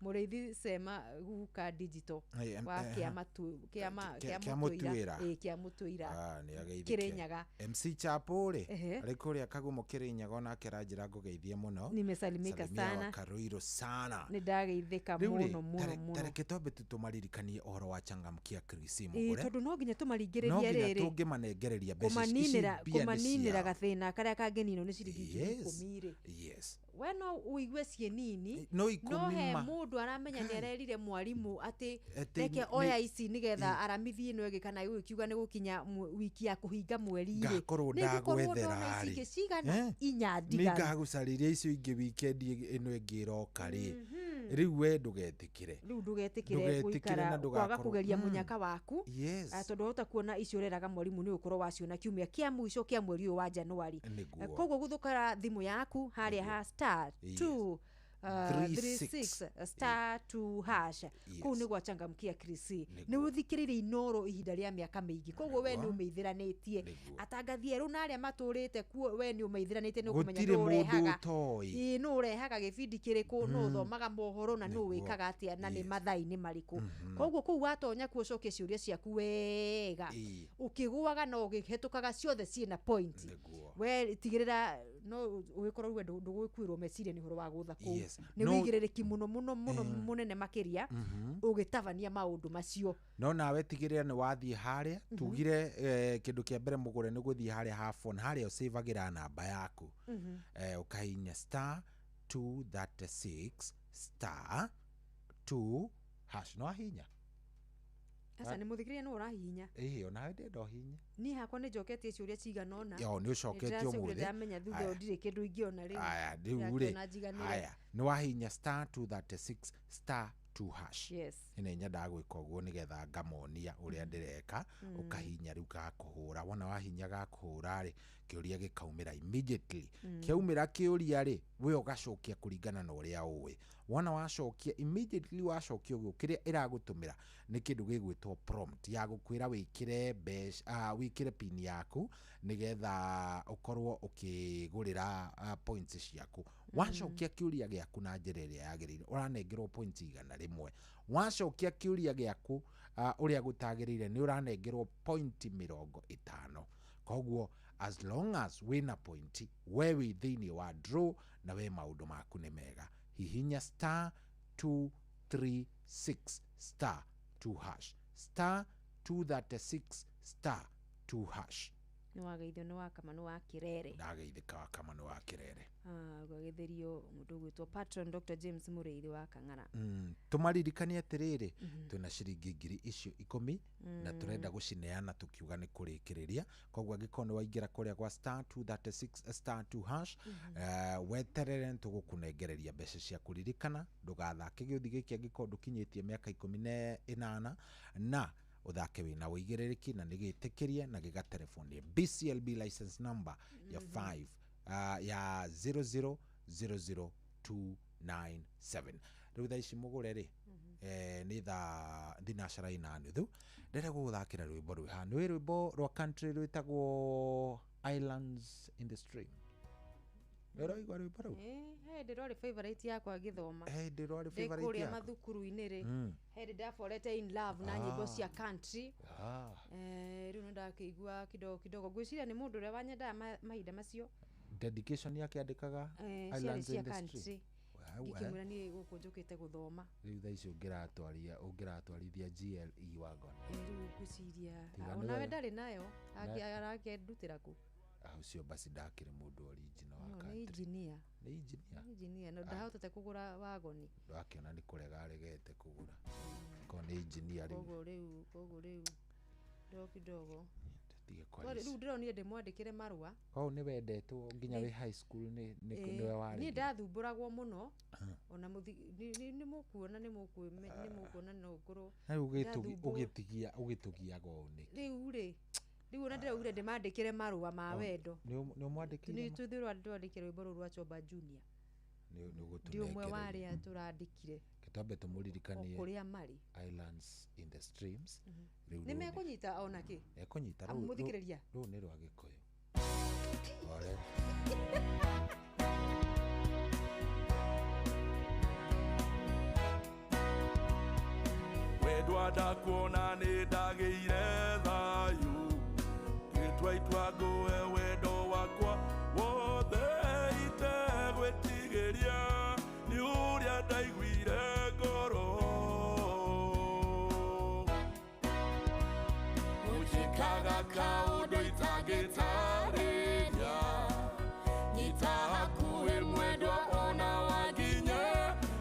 Mũrĩithi Sema Guka Digital wa kĩama kĩama Kĩa kĩa Mũtuĩra. Mũtuĩra. Ĩ, kĩa Mũtuĩra. Ah, nĩ ageithĩke. Kĩrĩnyaga. MC Chapo rĩ, arĩ kũrĩa Kagumo Kĩrĩnyaga, onake aranjĩra ngũgeithie mũno. Nimesalimika Salimia sana. wa Karuirũ sana. Nĩ ndageithĩka Rĩu rĩ, mũno mũno mũno. Tareke twambe tu tũmaririkanie ũhoro wa changamkia Krisi Ĩ, mũgũre. tondũ no nginya No tũmaringĩrĩrie nginya rĩrĩ tũngĩmanengereria mbeca ici, ici kũmaninĩra mbia nĩ kũmaninĩra ciao. gathĩna karĩa kangĩninwo nĩ ciringi ngiri 10 rĩ. We no ũigue ciĩ nini, no no 10 he ma. mũndũ aramenya nĩ arerire mwarimũ atĩ Atĩ reke oya ici nĩgetha aramithi ĩno ĩngĩ kana gũgĩkiuga nĩ gũkinya wiki ya kũhinga mweri rĩ, Ngakorwo nĩ ngũkorwo ndagwethera ndona ici rĩ. ingĩ cigana inya Nĩ ndiganu. ngagũcarĩria icio ingĩ weekend ĩno ĩngĩ ĩroka rĩ. Rĩu we ndũgetĩkĩre. Rĩu ndũgetĩkĩre Ndũgetĩkĩre gũikara na kwaga ndũgakorwo- kũgeria mũnyaka waku. Tondũ wahota kuona icio ũreraga mwarimũ nĩ ũkorwo waciona kiumia kĩa mũico kĩa mweri ũyũ wa Januari. Koguo gũthũkara thimũ yaku harĩa ha star 2 3 3 6 6 star 2 hash. Kũu nĩ gwachangamkia Krisi nĩ ũthikĩrĩire Inoro ihinda rĩa mĩaka mĩingĩ, koguo we nĩ ũmĩithĩranĩtie atangathi erũ na arĩa matũrĩte kuo, we nĩ ũmeithĩranĩtie, nĩ ũkũmenya Gũtirĩ nũ mũndũ ũrehaga ũtoĩ. Ĩĩ, nũ ũrehaga gĩbindi kĩrĩkũ, nũ ũthomaga mohoro na nũ wĩkaga atĩa na nĩ mathaa-inĩ marĩkũ. Koguo kũu watonya kuo ũcokie ciũria ciaku wega ũkĩgũaga na ũgĩhetũkaga ciothe ciĩna point. We tigĩrĩra no ũgĩkorwo we ndũgũkuĩrwo meciria nĩ ũhoro wa gũtha kũu. Nĩ wĩigĩrĩrĩki mũno mũno mũno mũnene makĩria ũgĩtabania maũndũ macio. No nawe tigĩrĩra nĩ wathiĩ harĩa tugire, kĩndũ kĩa mbere mũgũre nĩ gũthiĩ harĩa ha phone, harĩa ũcĩvagĩra namba yaku. Ũkahihinya star 236 star 2 hash, no ahinya. Aca, nĩ mũthikĩrĩria no ũrahihinya. Ĩĩ, onawe ndĩrenda ũhihinye. Niĩ hakwa nĩ njoketie ciũria cigana ũna. Yo, nĩ ũcoketie Nĩndĩracokire ũmũthĩ. ndamenya thutha Aya. ũyũ ndirĩ kĩndũ ingĩona rĩu. Aya, rĩu rĩ, Ndĩrakĩona njiganĩre. aya, nĩ wahihinya star 236 star 2 hash. Nĩ nyendaga gwĩka ũguo nĩgetha ngamonia ũrĩa ndĩreka. Ũkahihinya rĩu gakũhũra, wona wahihinya gakũhũra rĩ, kĩũria gĩkaumĩra immediately. Kĩaumĩra kĩũria rĩ, we ũgacokia kũringana na ũrĩa ũĩ. Wona wacokia immediately, wacokia ũguo, kĩrĩa ĩragũtũmĩra nĩ kĩndũ gĩgwĩtwo prompt ya gũkwĩra wĩkĩre mbeca, wĩkĩre pin yaku nĩgetha ũkorwo ũkĩgũrĩra points ciaku. Wacokia kĩũria gĩaku na njĩra ĩrĩa yagĩrĩire, ũranengerwo points 100. Wacokia kĩũria gĩaku ũrĩa gũtagĩrĩire, nĩ ũranengerwo point 50. Koguo as long as wĩna point, we wĩ thĩinĩ wa draw na we maũndũ maku nĩ mega. Hihinya star 236 star 2 hash, star 236 star 2 hash. Nĩ wageithio nĩ Wakamanu wa Kĩrere. Ndageithĩka Wakamanu wa Kĩrere. Ũgageithĩrio mũndũ ũgwĩtwo patron Dr. James Mũrĩithi wa Kang'ara. Tũmaririkanie atĩrĩrĩ, twĩna ciringi ngiri icio 10 na tũrenda gũcineana tũkiuga nĩ kũrĩkĩrĩria. Koguo angĩkorwo nĩ waingĩra kũrĩa gwa star 236 star 2 hash, weterere nĩ tũgũkũnengereria mbeca ciaku. Ririkana ndũgathake gĩũthi gĩkĩ angĩkorwo ndũkinyĩtie mĩaka 18, na ũthake wĩna ũigĩrĩrĩki na nĩ gĩtĩkĩrie na gĩgatelefoni BCLB license number ya 5 ya 0000297. Rĩu thaa ici mũgũre rĩ, nĩ thaa thinacara 4:30. Ndĩrenda gũgũthakĩra rwĩmbo rwĩ haha, nĩ rwĩmbo rwa country rwĩtagwo Islands in the Stream. Nĩũraigua rwĩmbo rũu? He hĩndĩ rwarĩ favorite yakwa ngĩthoma. He hĩndĩ rwarĩ Ndĩ favorite kũrĩa yaku? mathukuru-inĩ rĩ, he hĩndĩ ndaborete in love na nyĩmbo cia country. Rĩu nĩ ndakĩigua kidogo kidogo, ngwĩciria nĩ mũndũ ũrĩa wanyendaga mahinda macio. Dedication yake andĩkaga Ciarĩ Islands cia in the Stream. country. Wewe. Ngĩkĩmwĩra niĩ gũkũ njũkĩte gũthoma. Rĩu thaa ici ũngĩratwarithia GLE wagon. Rĩu ngwĩciria Tiga nĩ onawe we. ndarĩ nayo, arakĩndutĩra kũ? Ũcio basi ndakĩrĩ mũndũ original wa No, nĩ country. engineer. Nĩ engineer. Nĩ engineer, no ndahotete kũgũra wagoni. Ndwakĩona nĩ kũrega aregete kũgũra. Korwo nĩ engineer rĩu. Koguo rĩu kidogo kidogo. Tige kwaria. Rĩu ndĩronire ndĩmwandĩkĩre marũa. Koguo nĩ wendetwo nginya wĩ high school nĩ nĩwe warĩ. Niĩ ndathumbũragwo mũno ona nĩ mũkuona, nĩ mũkuona no ngorwo Na rĩu ndathumbũrwo. ũgĩtũgiaga ũũ nĩkĩ? Rĩu rĩ, rĩu ona ndĩraugire ndĩmandĩkĩre marũa ma wendo. Nĩ ũmwandĩkĩire? Nĩ tũthĩ twandĩkĩre rwĩmbo rũu rwa Chomba Junior. Nĩ Ndi ũmwe wa ũgũtũnengereria. arĩa tũrandĩkire. Twambe tũmũririkanie. O kũrĩa marĩ. Islands in the Streams. Rĩu Nĩ mekũnyita ona kĩ? Ekũnyita. Amu mũthikĩrĩria. Rũu nĩ rwa Gĩkũyũ. Ore. Wendwa ndakuona nĩ ndagĩire thayũ, ngĩtua itua ngũhe wendo wakwa wothe itegwĩtigĩria nĩ ũrĩa ndaiguire ngoro. Ũnjĩkaga kaũndũ itangĩtarĩria, nyita hakuhĩ mwendwa ona wanginya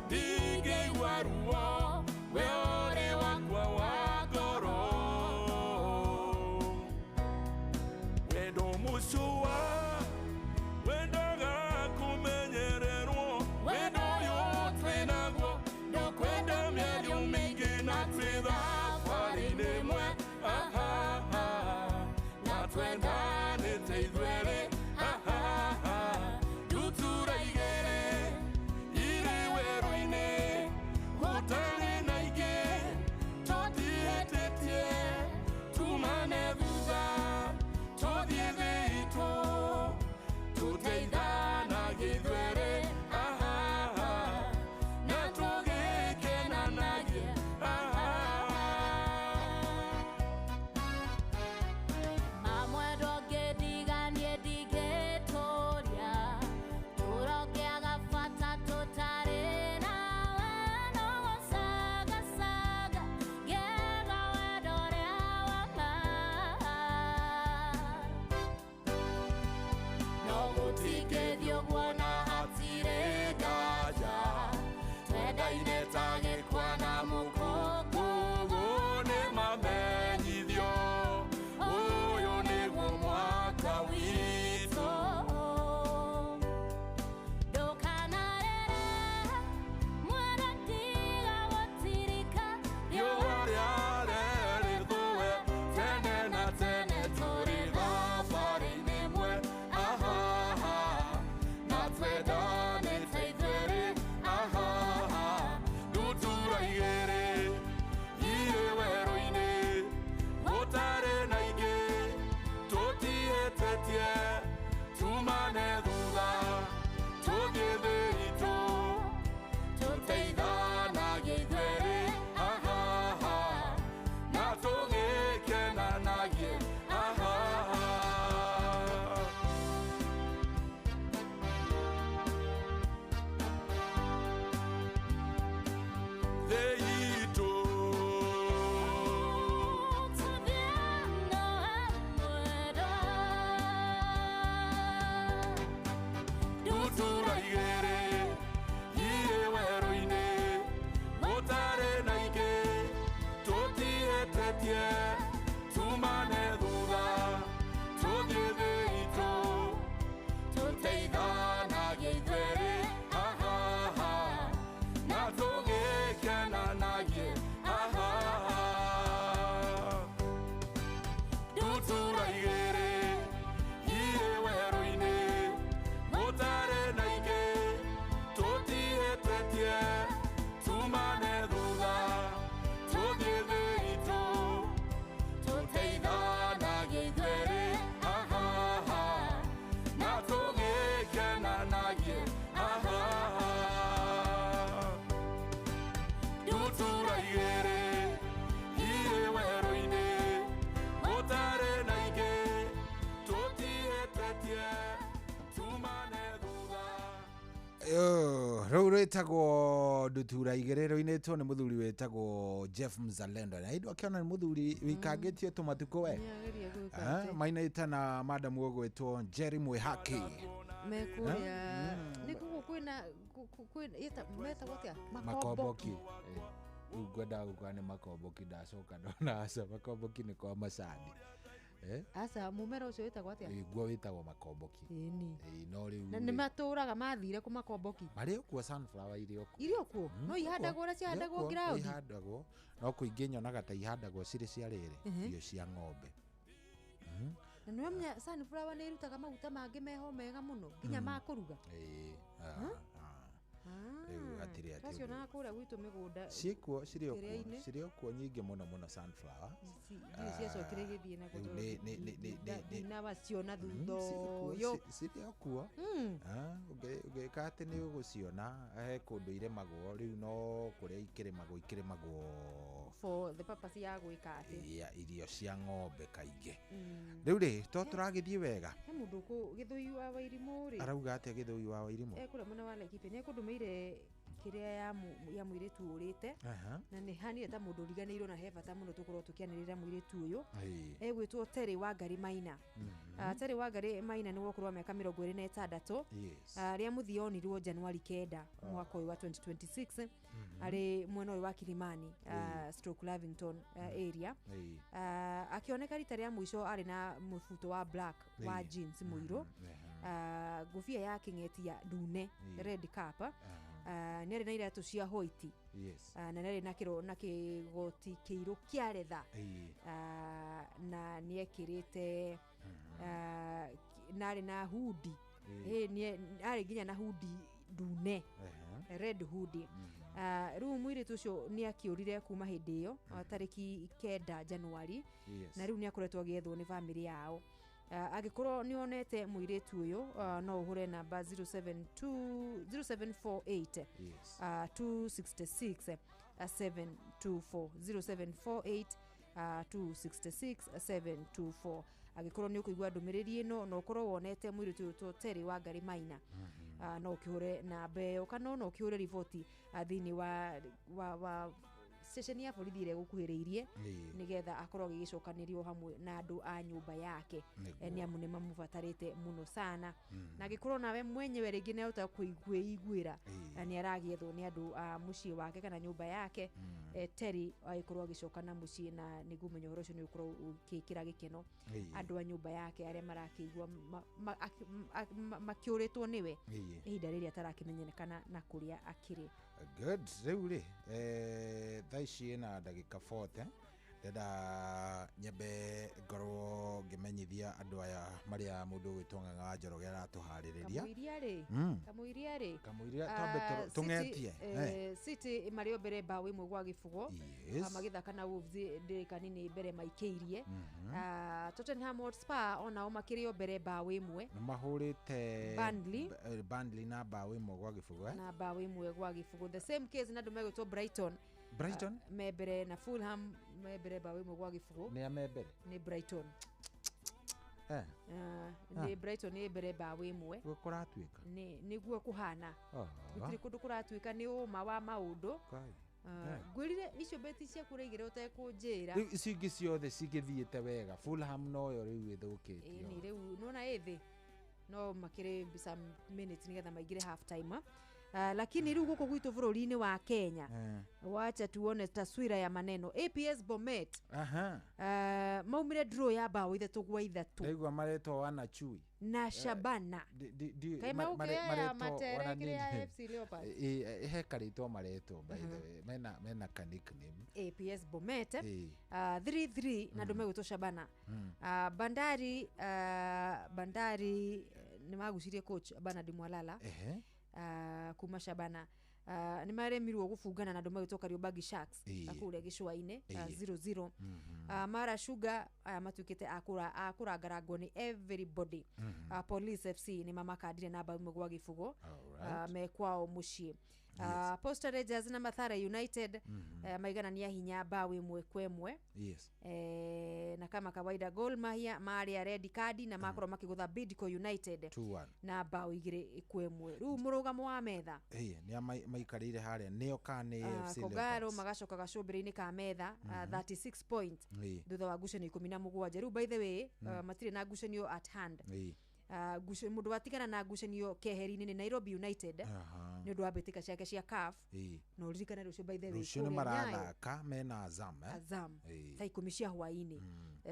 ndingĩigua ruo, we ũrĩ wakwa wa ngoro. Wendo mũcũa wendaga kũmenyererwo, wendo ũyũ twĩnaguo ndũkwenda mĩario mĩingĩ, na twĩ thabarĩ-inĩ ĩmwe, aha, na twendanĩte ithuerĩ, aha, ndutura igĩrĩ irĩ werũ-inĩ gũtarĩ na ingĩ, tũtihĩtĩtie tumane thutha tũthiĩ thĩ itũ tũteithanagie ithuerĩ, aha, na tũgĩkenanagie, aha. Mamwendwa Rwĩtagwo ndutura igĩrĩ rũinĩtwo nĩ mũthuri wĩtagwo Jeff Mzalendo, na hĩndĩ akĩona nĩ mũthuri wĩikangĩtie tũmatukũ we. Nĩageria gwĩka atĩ. Mainĩte na madamu ũgwĩtwo Jerry Mwĩhaki. Mekũrĩa nĩ kũguo kwĩna metagwo atĩa? Makomboki. Rĩu ngwendaga gũkora nĩ makomboki, ndacoka ndona aca, makomboki nĩ kwa macani. Aca, mũmera ũcio wĩtagwo atĩa? Guo wĩtagwo makomboki. Ĩni. No rĩu Na nĩ matũraga mathire kũ makomboki? Marĩ o kuo, sunflower irĩ o kuo. Irĩ o kuo? No ihandagwo ũrĩa cihandagwo Irĩ o kuo, ground? Ihandagwo, no kũingĩ nyonaga ta ihandagwo cirĩ cia rĩrĩ, irio cia ng'ombe. Na nĩ wamenya sunflower nĩ ĩrutaga maguta mangĩ meho mega mũno nginya ma kũruga? Ĩĩ, rĩu hatirĩ atĩ Twacionaga kũrĩa gwitũ mĩgũnda. Ciĩkuo, cirĩ o kuo. Kĩrĩa-inĩ. Cirĩ o kuo nyingĩ mũno mũno, sunflower. Ndiũĩ ciacokire igĩthiĩ na Rĩu ndinawaciona thutha ũyũ. Cirĩ o kuo. Ũngĩka atĩ nĩ ũgũciona he kũndũ irĩmagwo rĩu, no kũrĩa ikĩrĩmagwo ikĩrĩmagwo for the purpose ya gwĩka atĩ? Ya irio cia ng'ombe kaingĩ. Rĩu rĩ, to tũragĩthiĩ wega. He mũndũ kũ Gĩthũi wa Wairimũ rĩ. Arauga atĩa Gĩthũi wa Wairimũ? Ekũrĩa mwena wa Laikipia nĩ ekũndũmĩire kĩrĩa ya mũirĩtu ũrĩte, na nĩ hanire ta mũndũ ũriganĩirwo, na he bata mũno tũkorwo tũkĩanĩrĩra mũirĩtu ũyũ. Egwĩtwo Terry Wangari Maina. Terry Wangari Maina nĩ wa ũkũrũ wa mĩaka 26. Rĩa mũthia onirwo Januari 9 mwaka ũyũ wa 2026 arĩ mwena ũyũ wa Kilimani stroke Lavington area. Akĩoneka rita rĩa mũico arĩ na mũbuto wa black wa jeans mũirũ, ngũbia ya kĩng'eti ya ndune, red cap. Nĩ arĩ na iratũ cia white. Na nĩ arĩ na kĩro na kĩgoti kĩirũ kĩa retha. Na nĩ ekĩrĩte na arĩ na hoodie. Arĩ nginya na hoodie ndune, red hoodie. Rĩu mũirĩtu ũcio nĩ akĩũrire kuma hĩndĩ ĩyo tarĩki 9 Januari. Na rĩu nĩ akoretwo agĩethwo nĩ bamĩrĩ yao. Angĩkorwo nĩ onete mũirĩtu ũyũ, no ũhũre namba 072 0748 266 724, 0748 266 724. Angĩkorwo nĩ ũkũigua ndũmĩrĩri ĩno na ũkorwo wonete mũirĩtu ũyũ to Terry Wangari Maina, no ũkĩhũre namba ĩyo kana no ũkĩhũre riboti thĩinĩ wa ceceni ya borithi ĩrĩa ĩgũkuhĩrĩirie, nĩgetha akorwo agĩgĩcokanĩrio hamwe na andũ a nyũmba yake. Nĩ amu nĩ mamũbatarĩte mũno sana. Na angĩkorwo nawe mwenyewe rĩngĩ nĩ ahota kwĩiguĩra na nĩ aragĩethwo nĩ andũ a mũciĩ wake kana nyũmba yake, Terry agĩkorwo agĩcoka na mũciĩ, na nĩguo ũmenye ũhoro ũcio nĩ ũkorwo ũgĩkĩra gĩkeno andũ a nyũmba yake arĩa marakĩigua makĩũrĩtwo nĩwe ihinda rĩrĩa atarakĩmenyekana na kũrĩa akĩrĩ. Good. Rĩu rĩ, thaa ici ĩna ndagĩka 40, ndenda nyambe ngorwo ngĩmenyithia andũ aya marĩa mũndũ ũgwĩtwo Ng'ang'a wa Njoroge aratũharĩrĩria. Kamũiria rĩ, kamũiria rĩ, Kamũiria twambe tũng'etie. City marĩ o mbere 1-0. Magĩthaka na Wolves ndĩrĩka nini mbere maikĩirie. Tottenham Hotspur onao makĩrĩ o mbere 1. Nĩ mahũrĩte Burnley. Burnley na 1-0. Na 1-0. The same case na andũ megwĩtwo Brighton. Brighton? Me mbere na Fulham, me mbere 1-0. Nĩ a me mbere? Nĩ Brighton. Nĩ Brighton nĩ mbere 1. Guo kũratuĩka. Nĩ nĩguo kũhana. Gũtirĩ kũndũ kũratuĩka, nĩ ũma wa maũndũ. Kai. Ngwĩrire icio beti ciaku ũraigĩra ũtekũnjĩra. Rĩu icio ingĩ ciothe cingĩthiĩte wega, Fulham noyo rĩu ĩthũkĩtio. Ĩni rĩu nona ĩthĩ no makĩrĩ some minutes nĩgetha maingĩre half time. Lakini rĩu gũkũ gwitũ bũrũri-inĩ wa Kenya, wacha tuone taswira ya maneno. APS Bomet maumire draw ya 3-3. Ndaigua maretwo wana chui. Na Shabana. Kaĩ maũkĩoya ya Matere kĩrĩa ya FC Leopards? He karĩtwa maretwo, by the way, mena ka nickname. APS Bomet 3-3 na andũ megwĩtwo Shabana. Bandari nĩ magucirie coach Bernard Mwalala kuma Shabana. Nĩ maremirwo gũbungana na andũ megwĩtwo Kariobangi Sharks kũrĩa gĩcũa-inĩ, 0-0. Mara Sugar aya matuĩkĩte a kũrangarangwo nĩ everybody. Police FC nĩ mamakandire na 1-0 me kwao mũciĩ. Posta Rangers na Mathare United maiganania hinya bao 1-1. Na kama kawaida Gor Mahia marĩa red card na makorwo makĩgũtha Bidco United 2-1. Na bao 2-1. Rĩu mũrũgamo wa metha, Ĩĩ, nĩa maikarĩire harĩa nĩo kana nĩ AFC Kogaro Leopards? magacoka gacũmbĩrĩ-inĩ ka metha, 36 point thutha wa ngucanio 17. Rĩu by the way, matirĩ na ngucanio at hand. Mũndũ watigana na ngucanio keheri-inĩ nĩ Nairobi United nĩ ũndũ wa mbĩtĩka ciake cia CAF. Na ũririkane rũciũ, by the way, Rũciũ nĩ kũrĩa Nyayo, marathaka mena Azam, eh? Azam thaa 10 cia hwaĩ-inĩ,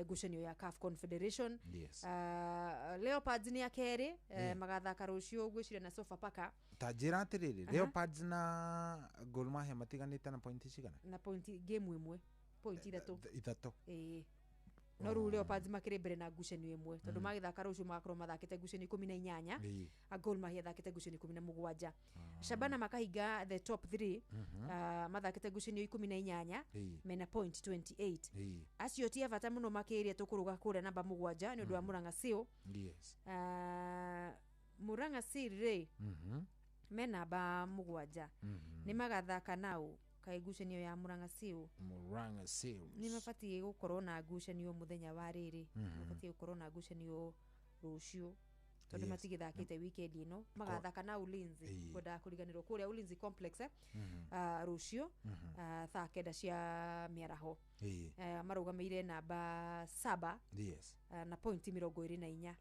ngucanio ya CAF Confederation. Leopards nĩ a kerĩ, magathaka rũciũ ngwĩciria na Sofapaka. Ta njĩra atĩrĩrĩ, Leopards na Gor Mahia matiganĩte na pointi cigana? Na pointi game ĩmwe, pointi 3. 3. Ĩĩ, no rĩu Leopards makĩrĩ mbere na ngucanio ĩmwe tondũ magĩthaka rũciũ magakorwo mathakĩte ngucanio 18. A Gor Mahia athakĩte ngucanio 17. Shabana makahinga the top 3, mathakĩte ngucanio 18, mena point 28. Acio ti a bata mũno makĩria. Tũkũrũga kũrĩa namba 7 nĩ ũndũ wa Murang'a Seal. Murang'a Seal rĩ, me namba 7, nĩ magathaka nao kaĩ ngucanio ya Murang'a Seal? Murang'a Seal Nĩ mabatiĩ gũkorwo na ngucanio mũthenya wa rĩrĩ, mabatiĩ gũkorwo na ngucanio rũciũ tondũ matigĩthakĩte weekend ĩno. Magathaka na Ulinzi, kwendaga kũriganĩrwo kũrĩa Ulinzi Complex, rũciũ, thaa 9 cia mĩaraho. Marũgamĩire namba 7 na pointi 24.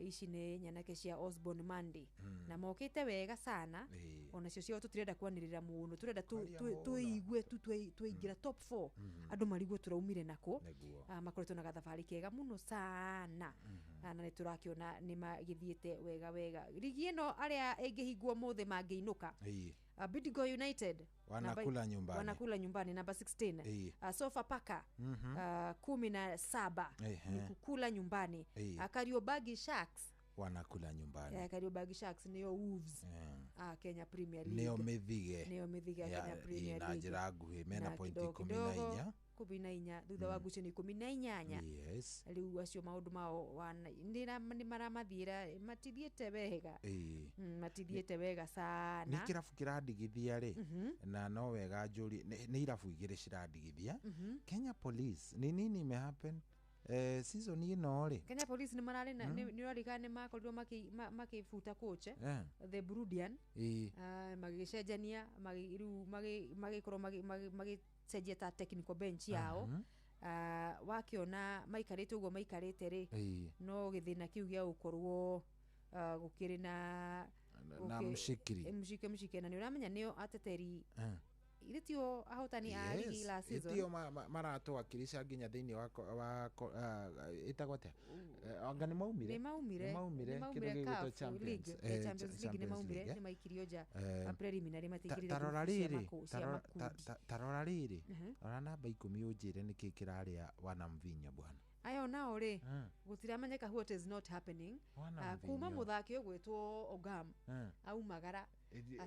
Ici nĩ nyanake cia Osborne Monday na mokĩte wega sana. Onacio ciao tũtirenda kwanĩrĩra mũno, tũrenda Kwaria mũno. tũigue tu twaingĩra top 4, andũ marigwo tũraumire nako. Nĩguo. Makoretwo na gathabarĩ kega mũno sana. Na nĩ tũrakĩona nĩ magĩthiĩte wega wega. Rigi ĩno arĩa ĩngĩhingwo mũthĩ mangĩinũka, Bidco United Wanakula nyumbani. Wanakula nyumbani, namba 16. Sofapaka 17, ni kukula nyumbani. Kariobangi Sharks Wanakula nyumbani. Kariobangi Sharks nĩyo Wolves, Kenya Premier League. Nĩo mĩthige. Nĩo mĩthige ya Kenya Premier Na League. njĩra nguhĩ mena Na pointi kidogo 14. kidogo, 14 thutha wa ngucanio 18. Rĩu acio maũndũ mao nĩ maramathiĩra, matithiĩte wega. Matithiĩte wega Nĩ sana. Kĩrabu kĩrandigithia rĩ, na no wega njũrie, nĩ irabu igĩrĩ cirandigithia. Kenya Police, nĩ nini imehappen season ĩno rĩ? Kenya Police nĩ mararĩ na nĩ ũrarikana nĩ makorirwo makĩbuta coach, the Burundian, magĩcenjania rĩu magĩkorwo magĩcenjia ta technical bench yao. Wakĩona maikarĩte ũguo maikarĩte rĩ, no gĩthĩna kĩu gĩa gũkorwo gũkĩrĩ na Na mshikiri. Mshike mshike, na nĩ ũramenya nĩo ateteri ithe tio ahotani a rigi last season. Itio maratũwakilisha nginya thĩinĩ wa ĩtagwo atĩa? Anga nĩ maumire. Nĩ maumire. Nĩ maumire nĩ kĩndũ maumire gĩgwĩtwo CAF Champions League, Champions League nĩ Champions maumire. League, eh. Nĩ maikirio nja preliminary, matiingĩrire Ta rora group cia rĩrĩ, cia makundi. ta rora rĩrĩ, rora namba 10 ũnjĩre nĩkĩ kĩrarĩa wana mvinyo bwana. Ayo nao rĩ, gũtiramenyeka what is not happening. Wana Kuma Mvinyo. mũthaki ũgwĩtwo Ogam aumagara,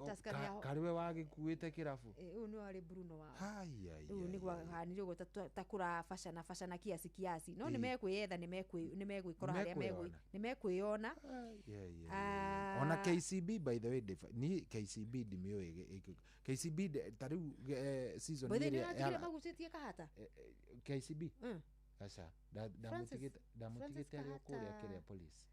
Tusker Karĩwe wagĩkuĩte kĩrabu. Ũyũ nĩ warĩ Bruno wao. Hai, ai, Rĩu ai, nĩ gwahanire ũguo ta kũrabacana bacana kiasi kiasi, no nĩ mekwĩyetha, nĩ megwĩkora harĩa Nĩmekwĩyona. nĩ mekwĩyona. Ona KCB, by the way, ni KCB ndimĩũĩ KCB ta rĩu season By the way, ĩrĩa nĩ ũratigire magucĩtie Kahata. KCB aca Francis ndamũtigĩte arĩ o kũrĩa Kahata. kĩrĩa police.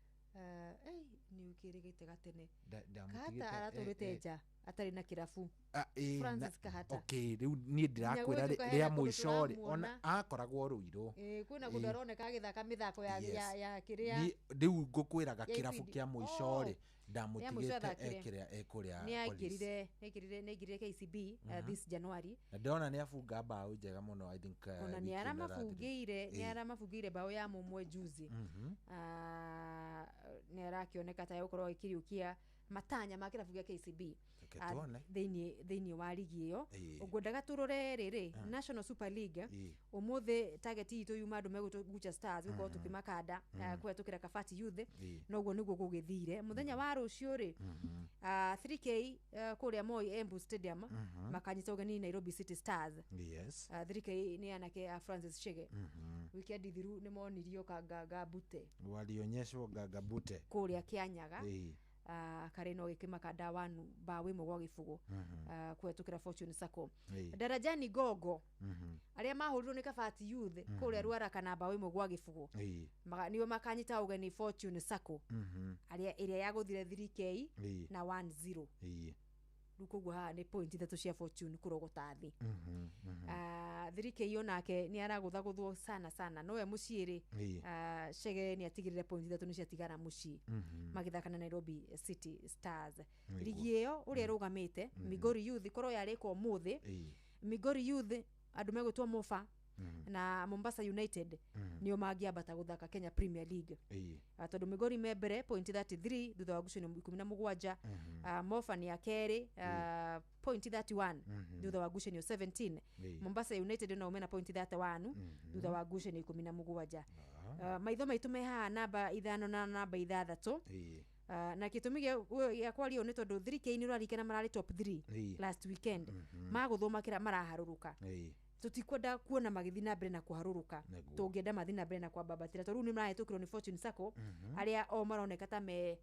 Nĩ ũkĩrĩgĩte gatene. Ndamũtigĩte, Kahata aratũrĩte nja atarĩ na kĩrabu. Ah, Francis Kahata. Okay, rĩu niĩ ndĩrakwĩra Nginya gwĩtuka rĩa hena kũndũ mũico rĩ, tũramuona. ona akoragwo Rũirũ. Kwĩna kũndũ aroneka agĩthaka mĩthako ya ya kĩrĩa Rĩu ngũkwĩraga ya kĩrabu ibindi. kĩa mũico Oh. rĩ, Rĩa mũico ndamũtigĩte athakire. ekĩrĩa ekũrĩa Nĩ police. aingĩrire KCB this January. Na ndĩrona nĩ abunga mbaũ njega mũno, I think, Ona nĩ wiki ĩno ĩrathirire. aramabungĩire, nĩ aramabungĩire mbaũ ya mũmwe juzi. Nĩ arakĩoneka ta egũkorwo agĩkĩriũkia matanya ma kĩrabu gĩa KCB Reke tuone. Thĩinĩ wa ligi ĩyo. Ngwendaga tũrore rĩrĩ, National Super League. Ũmũthĩ target itũ yuma andũ megũtwo Gucha Stars gũkorwo tũkĩmakanda kũhetũkĩra Kabati Youth. Noguo nĩguo gũgĩthire. Mũthenya wa rũciũ rĩ, 3K kũrĩa Moi Embu Stadium makanyita ũgeni Nairobi City Stars. 3K nĩ anake a Francis Chege. Weekend thiru nĩ monirio kanganga mbute Walionyeshwo gagabute kũrĩa Kĩanyaga. Kareno gĩkĩmakanda 1 bao 1 gwa gĩbũgũ kũhetũkĩra Fortune Sacco. Ĩĩ. Darajani Gogo arĩa mahũrirwo nĩ Kabati Youth kũrĩa Ruaraka na bao 1 gwa gĩbũgũ. Nĩo makanyita ũgeni Fortune Sacco arĩa ĩrĩa yagũthire 3K na 1-0. Rĩu koguo haha nĩ point 3 cia Fortune kũrogota thĩ. 3K onake nĩ aragũthagũthwo sana sana nowe mũciĩ rĩ, Chege nĩ atigĩrĩre point 3 nĩ ciatigara mũciĩ magĩthaka na Nairobi City Stars. Rigi ĩyo ũrĩa ĩrũgamĩte, Migori Youth korwo yarĩka ũmũthĩ, Migori Youth andũ megwĩtwo Mofa na Mombasa United nĩo mangĩambata gũthaka Kenya Premier League. Tondũ Migori me mbere point 33 thutha wa ngucanio 17. Mofa nĩ ya kerĩ, point 31 thutha wa ngucanio 17. Mombasa United nao mena point 31 thutha wa ngucanio 17. Maitho maitũ me haha namba 5 na namba 6. Na gĩtũmi gĩa kwaria ũũ nĩ tondũ 3K nĩ ũrarikana mararĩ top 3 last weekend, magũthwo makĩra maraharũrũka. Tũtikwenda kuona magĩthiĩ na mbere na kũharũrũka, tũngĩenda mathiĩ na mbere na kwambambatĩra tondũ rĩu nĩ marahĩtũkĩrwo nĩ Fortune Sacco arĩa o maroneka ta me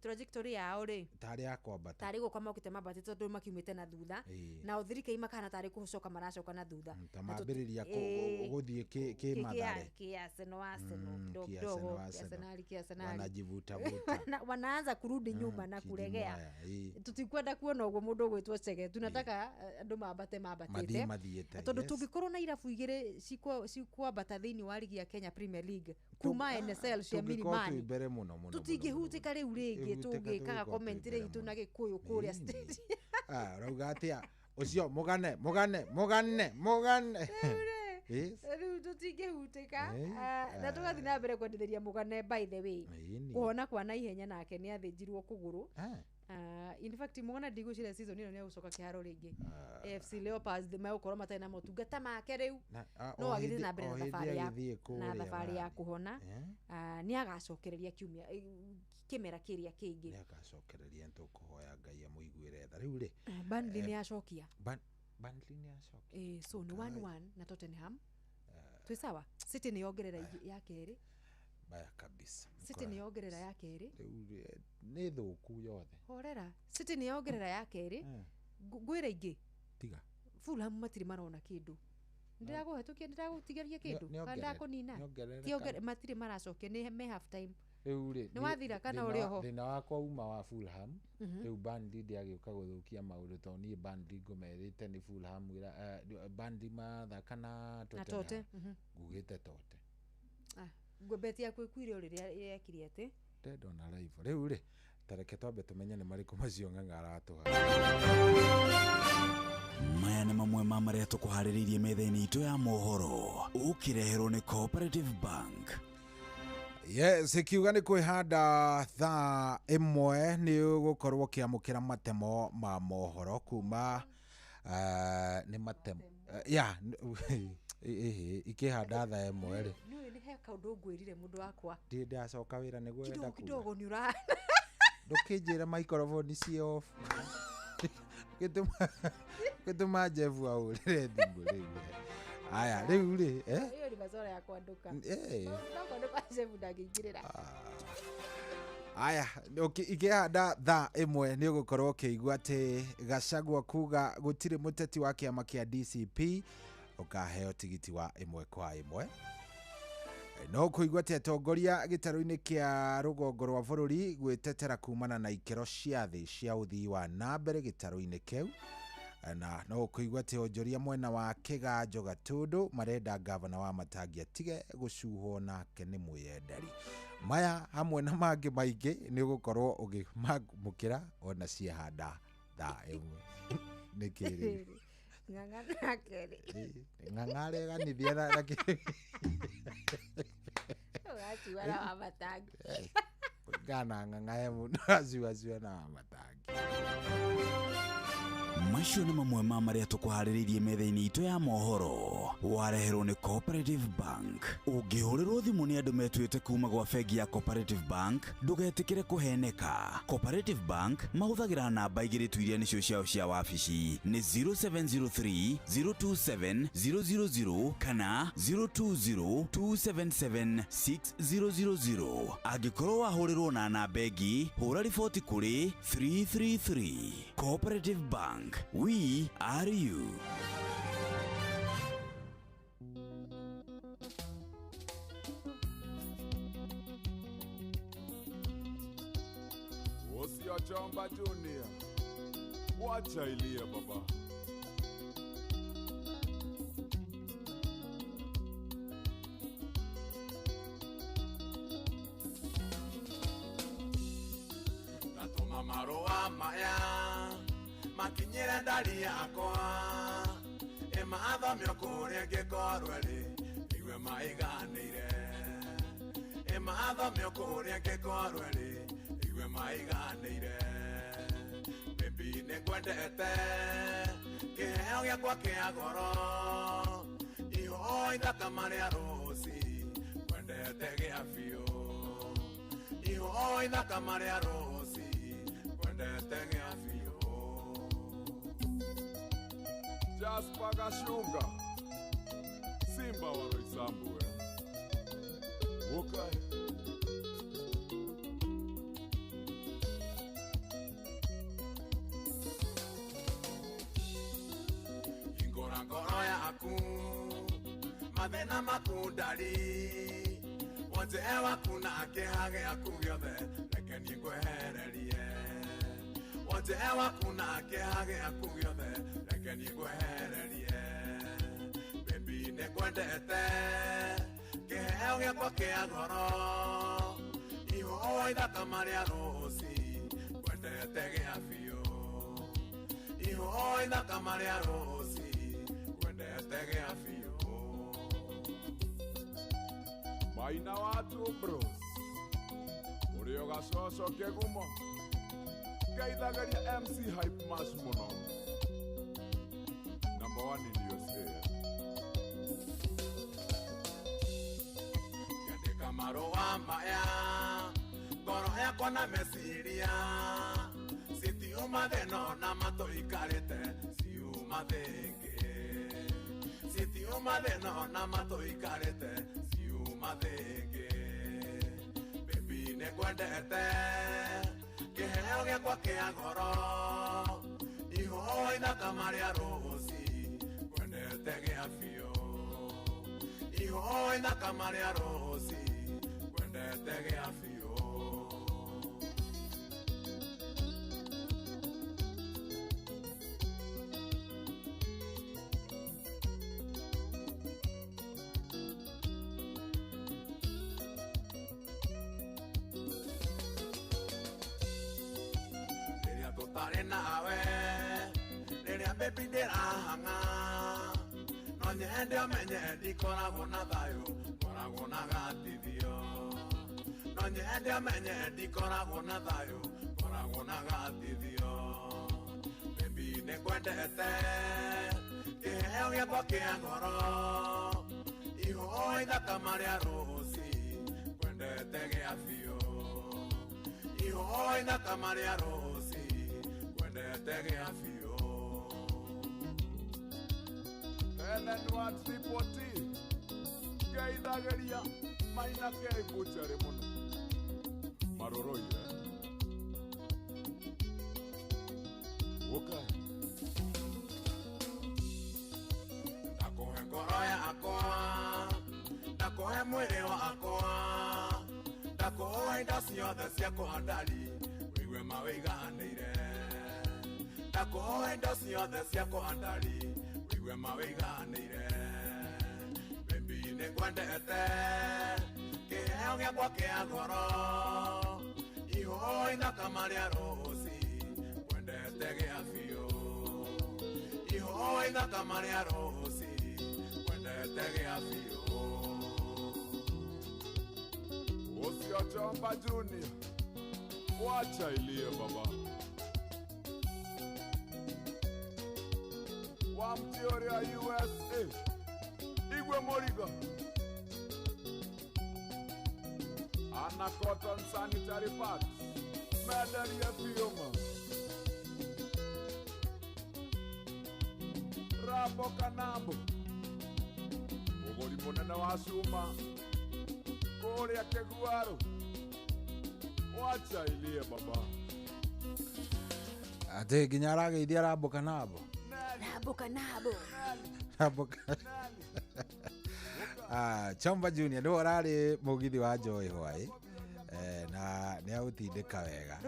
trajectory yao rĩ tarĩ ya kwambata, tarĩ gũka mokĩte mambatĩte tondũ makiumĩte na thutha, nao 3K makahana tarĩ gũcoka maracoka na thutha. Ta mambĩrĩria gũthiĩ kĩmathare. Kiarsenal, Arsenal kidogo kiarsenal, kidogo, Arsenal. Kiarsenali, Kiarsenali. Wanajivutavuta. Wanaanza kurudi nyuma na kuregea. Kijimwaya, Tutikwenda kuona ũguo mũndũ ũgwĩtwo Chege, tunataka andũ mambate mathiĩ mambatĩte mathiĩte, tondũ tũngĩkorwo na irabu igĩrĩ cikwambata thĩinĩ wa rigi ya Kenya Premier League kuma NSL cia tũngĩkorwo twĩ Milimani, mbere mũno mũno. Tũtingĩhutĩka rĩu rĩngĩ. Ĩhutĩka, Tũngĩkaga tũngĩkorwo twĩ commentary mbere itũ na Gĩkũyũ kũrĩa stage. Ah, ũrauga atĩa ũcio mũgane mũgane mũgane mũgane? Yes. Rĩu tũtingĩhutĩka. Na tũgathiĩ na mbere kwendithĩria mũgane, by the way, Ĩni. kũhona kwa naihenya, nake nĩ athĩnjirwo kũgũrũ. In fact mũgana ndigwĩciria season ĩno nĩ egũcoka kĩharo rĩngĩ. AFC Leopards megũkorwo matarĩ na motungata make rĩu, no o agĩthiĩ na mbere o na hĩndĩ thabarĩ ya agĩthiĩ na kũrĩa thabarĩ ya rani. kũhona. Nĩ agacokereria kiumia kĩmera kĩrĩa kĩngĩ. Nĩ agacokereria, nĩtũkũhoya Ngai amũiguĩre tha rĩu rĩ. Burnley nĩ yacokia. Burnley nĩ yacokia. So nĩ 1-1 na Tottenham, twĩ sawa. City nĩ yongerera ya kerĩ. Baya kabisa. City nĩ yongerera ya kerĩ. Rĩu nĩ thũku yothe. Horera, City nĩ yongerera ya kerĩ. Ngwĩra ingĩ. Tiga. Fulham matirĩ marona kĩndũ, ndĩrakũhetũkia, ndĩragũtigaria kĩndũ nĩ kana ndakũnina? Nĩongerere. Ti matirĩ maracokia, nĩ me half time. Rĩu rĩ, Nĩ wathira kana ũrĩ oho? Thĩna wakwa uma wa Fulham. Rĩu Burnley ndĩagĩũka gũthũkia maũndũ tondũ niĩ Burnley ngũmerĩte nĩ Fulham Burnley mathaka na Na Tote. Tottenham ngugĩte Tote. Ah, beti yaku ĩkuire o rĩrĩa yekire atĩ. Dead on arrival. Rĩu rĩ, tareke twambe tũmenye nĩ marĩkũ macio Ng'ang'a aratũha. Maya nĩ mamwe ma marĩa tũkũharĩrĩirie metha-inĩ itũ ya mohoro ũkĩreherwo nĩ Cooperative Bank. Yes, ikiuga nĩ kwĩhanda thaa 1 nĩ ũgũkorwo ũkĩamũkĩra matemo ma mohoro kuma nĩ matemo ya ikĩhanda thaa 1 rĩ. Nĩũĩ nĩ he kaũndũ ngwĩrire mũndũ wakwa. Ndirĩ ndacoka wĩra nĩguo Kidogo wenda kuga. kidogo nĩ ũra Ndũkĩnjĩra microphone ci off, gĩtũma Jeff ahũrĩre thimũ rĩu. Aya rĩu rĩ, eh? Ĩyo nĩ macora ya kwandũka. No kwandũka Jeff ndangĩingĩrĩra. Aya, ikĩhanda thaa 1 nĩ ũgũkorwo ũkĩigua atĩ Gachagua kuga gũtirĩ mũteti wa kĩama kĩa DCP ũkaheo tigiti wa 1 kwa 1. No kũigua atĩ atongoria gĩtarũ-inĩ kĩa rũgongo rwa bũrũri gwĩtetera kumana na ikĩro cia thĩ cia ũthii wa na mbere gĩtarũ-inĩ kĩu. Na no kũigua atĩ onjoria mwena wa Kĩganjo Gatũndũ marenda ngavana wa Matangi atige gũcuhwo nake nĩ mwĩyenderi. Maya hamwe na mangĩ maingĩ nĩ ũgũkorwo ũkĩmamũkĩra ona ciahanda thaa 1. Nĩ kĩrĩ? Ng'ang'a nake rĩ. Ng'ang'a areganithia na Ũraciwa na wa Matangi. Kũringana na Ng'ang'a he mũndũ aciwaciwa na wa Matangi. Macio nĩ mamwe ma marĩa tũkũharĩrĩirie metha-inĩ itũ ya mohoro. Wareherwo nĩ Cooperative Bank. Ũngĩhũrĩrwo thimũ nĩ andũ metuĩte kuma gwa bengi ya Cooperative Bank, ndũgetĩkĩre kũheneka. Cooperative Bank mahũthagĩra namba igĩrĩ tu iria nĩcio ciao cia wabici, nĩ 0703 027 000 kana 020 277 6000. Angĩkorwo wahũrĩrwo na namba ĩngĩ, hũra riboti kũrĩ 333. Cooperative Bank, we are you. Usiochomba Junior, wacha ilie baba. Ndatũma marũa maya makinyĩre ndari yakwa, ĩmathomio kũrĩa ngĩkorwo ĩrĩ igue maiganĩire, ĩmathomio kũrĩa ngĩkorwo ĩrĩ igue maiganĩire. Baby nĩngwendete, kĩheo gĩakwa kĩa goro, ihũa ithaka marĩa rũci ngwendete gĩa biũ, ihũa ithaka marĩa rũci ngwendete gĩa biũ. Jasper Gashunga, Simba wa Roysambu. Okay. Hingũra ngoro yaku, mathĩna maku ndari, wonje waku na kĩeha gĩaku gĩothe, reke niĩ ngwehererie. Wonje waku na kĩeha gĩaku gĩothe, reke niĩ ngwehererie. Baby nĩngwendete, kĩheo gĩakwa kĩa goro, ihũa ithaka marĩa rũci ngwendete gĩa biũ, ihũa ithaka marĩa rũci ngwendete gĩa biũ. Maina watu bros, ũrĩ o gacoco kĩgumo, ngeithagĩria MC Hype Mash mũno. Number one in USA. Ngĩandĩka marũa maya, ngoro yakwa na meciria, citiuma thĩna na matũikarĩte, ciuma thĩngĩ, citiuma thĩna na matũikarĩte, ciuma thĩngĩ. Baby nĩngwendete, kĩheo gĩakwa kĩa goro, ihũa ithaka marĩa rũci ngwendete gĩa biũ, ihũa ithaka marĩa rũci ngwendete gĩa biũ. Rĩrĩa tũtarĩ nawe, rĩrĩa baby ndĩrahang'a, no nyende ũmenye ndikoragwo na thayũ, ngoragwo na gatithio. No nyende ũmenye ndikoragwo na thayũ, ngoragwo na gatithio. Baby nĩngwendete, kĩheo gĩakwa kĩa goro, ihũa ithaka marĩa rũci ngwendete gĩa biũ, ihũa ithaka marĩa rũci ngwendete gĩa biũ. Helen wa Triple T, ngeithagĩria Maina K Butchery mũno. Maroroire. Okay. Ndakũhe ngoro yakwa, ndakũhe mwĩrĩ wakwa, ndakũhe indo ciothe ciakwa ndari, wĩigue mawĩiganĩire. Ndakũhe indo ciothe ciakwa ndari, wĩigue mawĩiganĩire. Baby nĩngwendete, kĩheo gĩakwa kĩa goro, ihũa ithaka marĩa rũci ngwendete gĩa biũ, ihũa ithaka marĩa rũci ngwendete gĩa biũ. Usiochomba Junior, wacha ilie baba. Wa mtioria USA, Nĩnjigua mũrigo. Ana cotton sanitary pads. Menderie biũ ma. Rambo Kanambo. Mũgũri mũnene wa cuma. Kũrĩa Kĩguarũ. Wacha ilie baba. Atä nginya arageithia Rambo Kanambo. Rambo Kanambo. Rambo Ah, Chomba Junior nĩwe ũrarĩ mũgithi wa Joy Hwaĩ na nĩ agũtindĩka wega.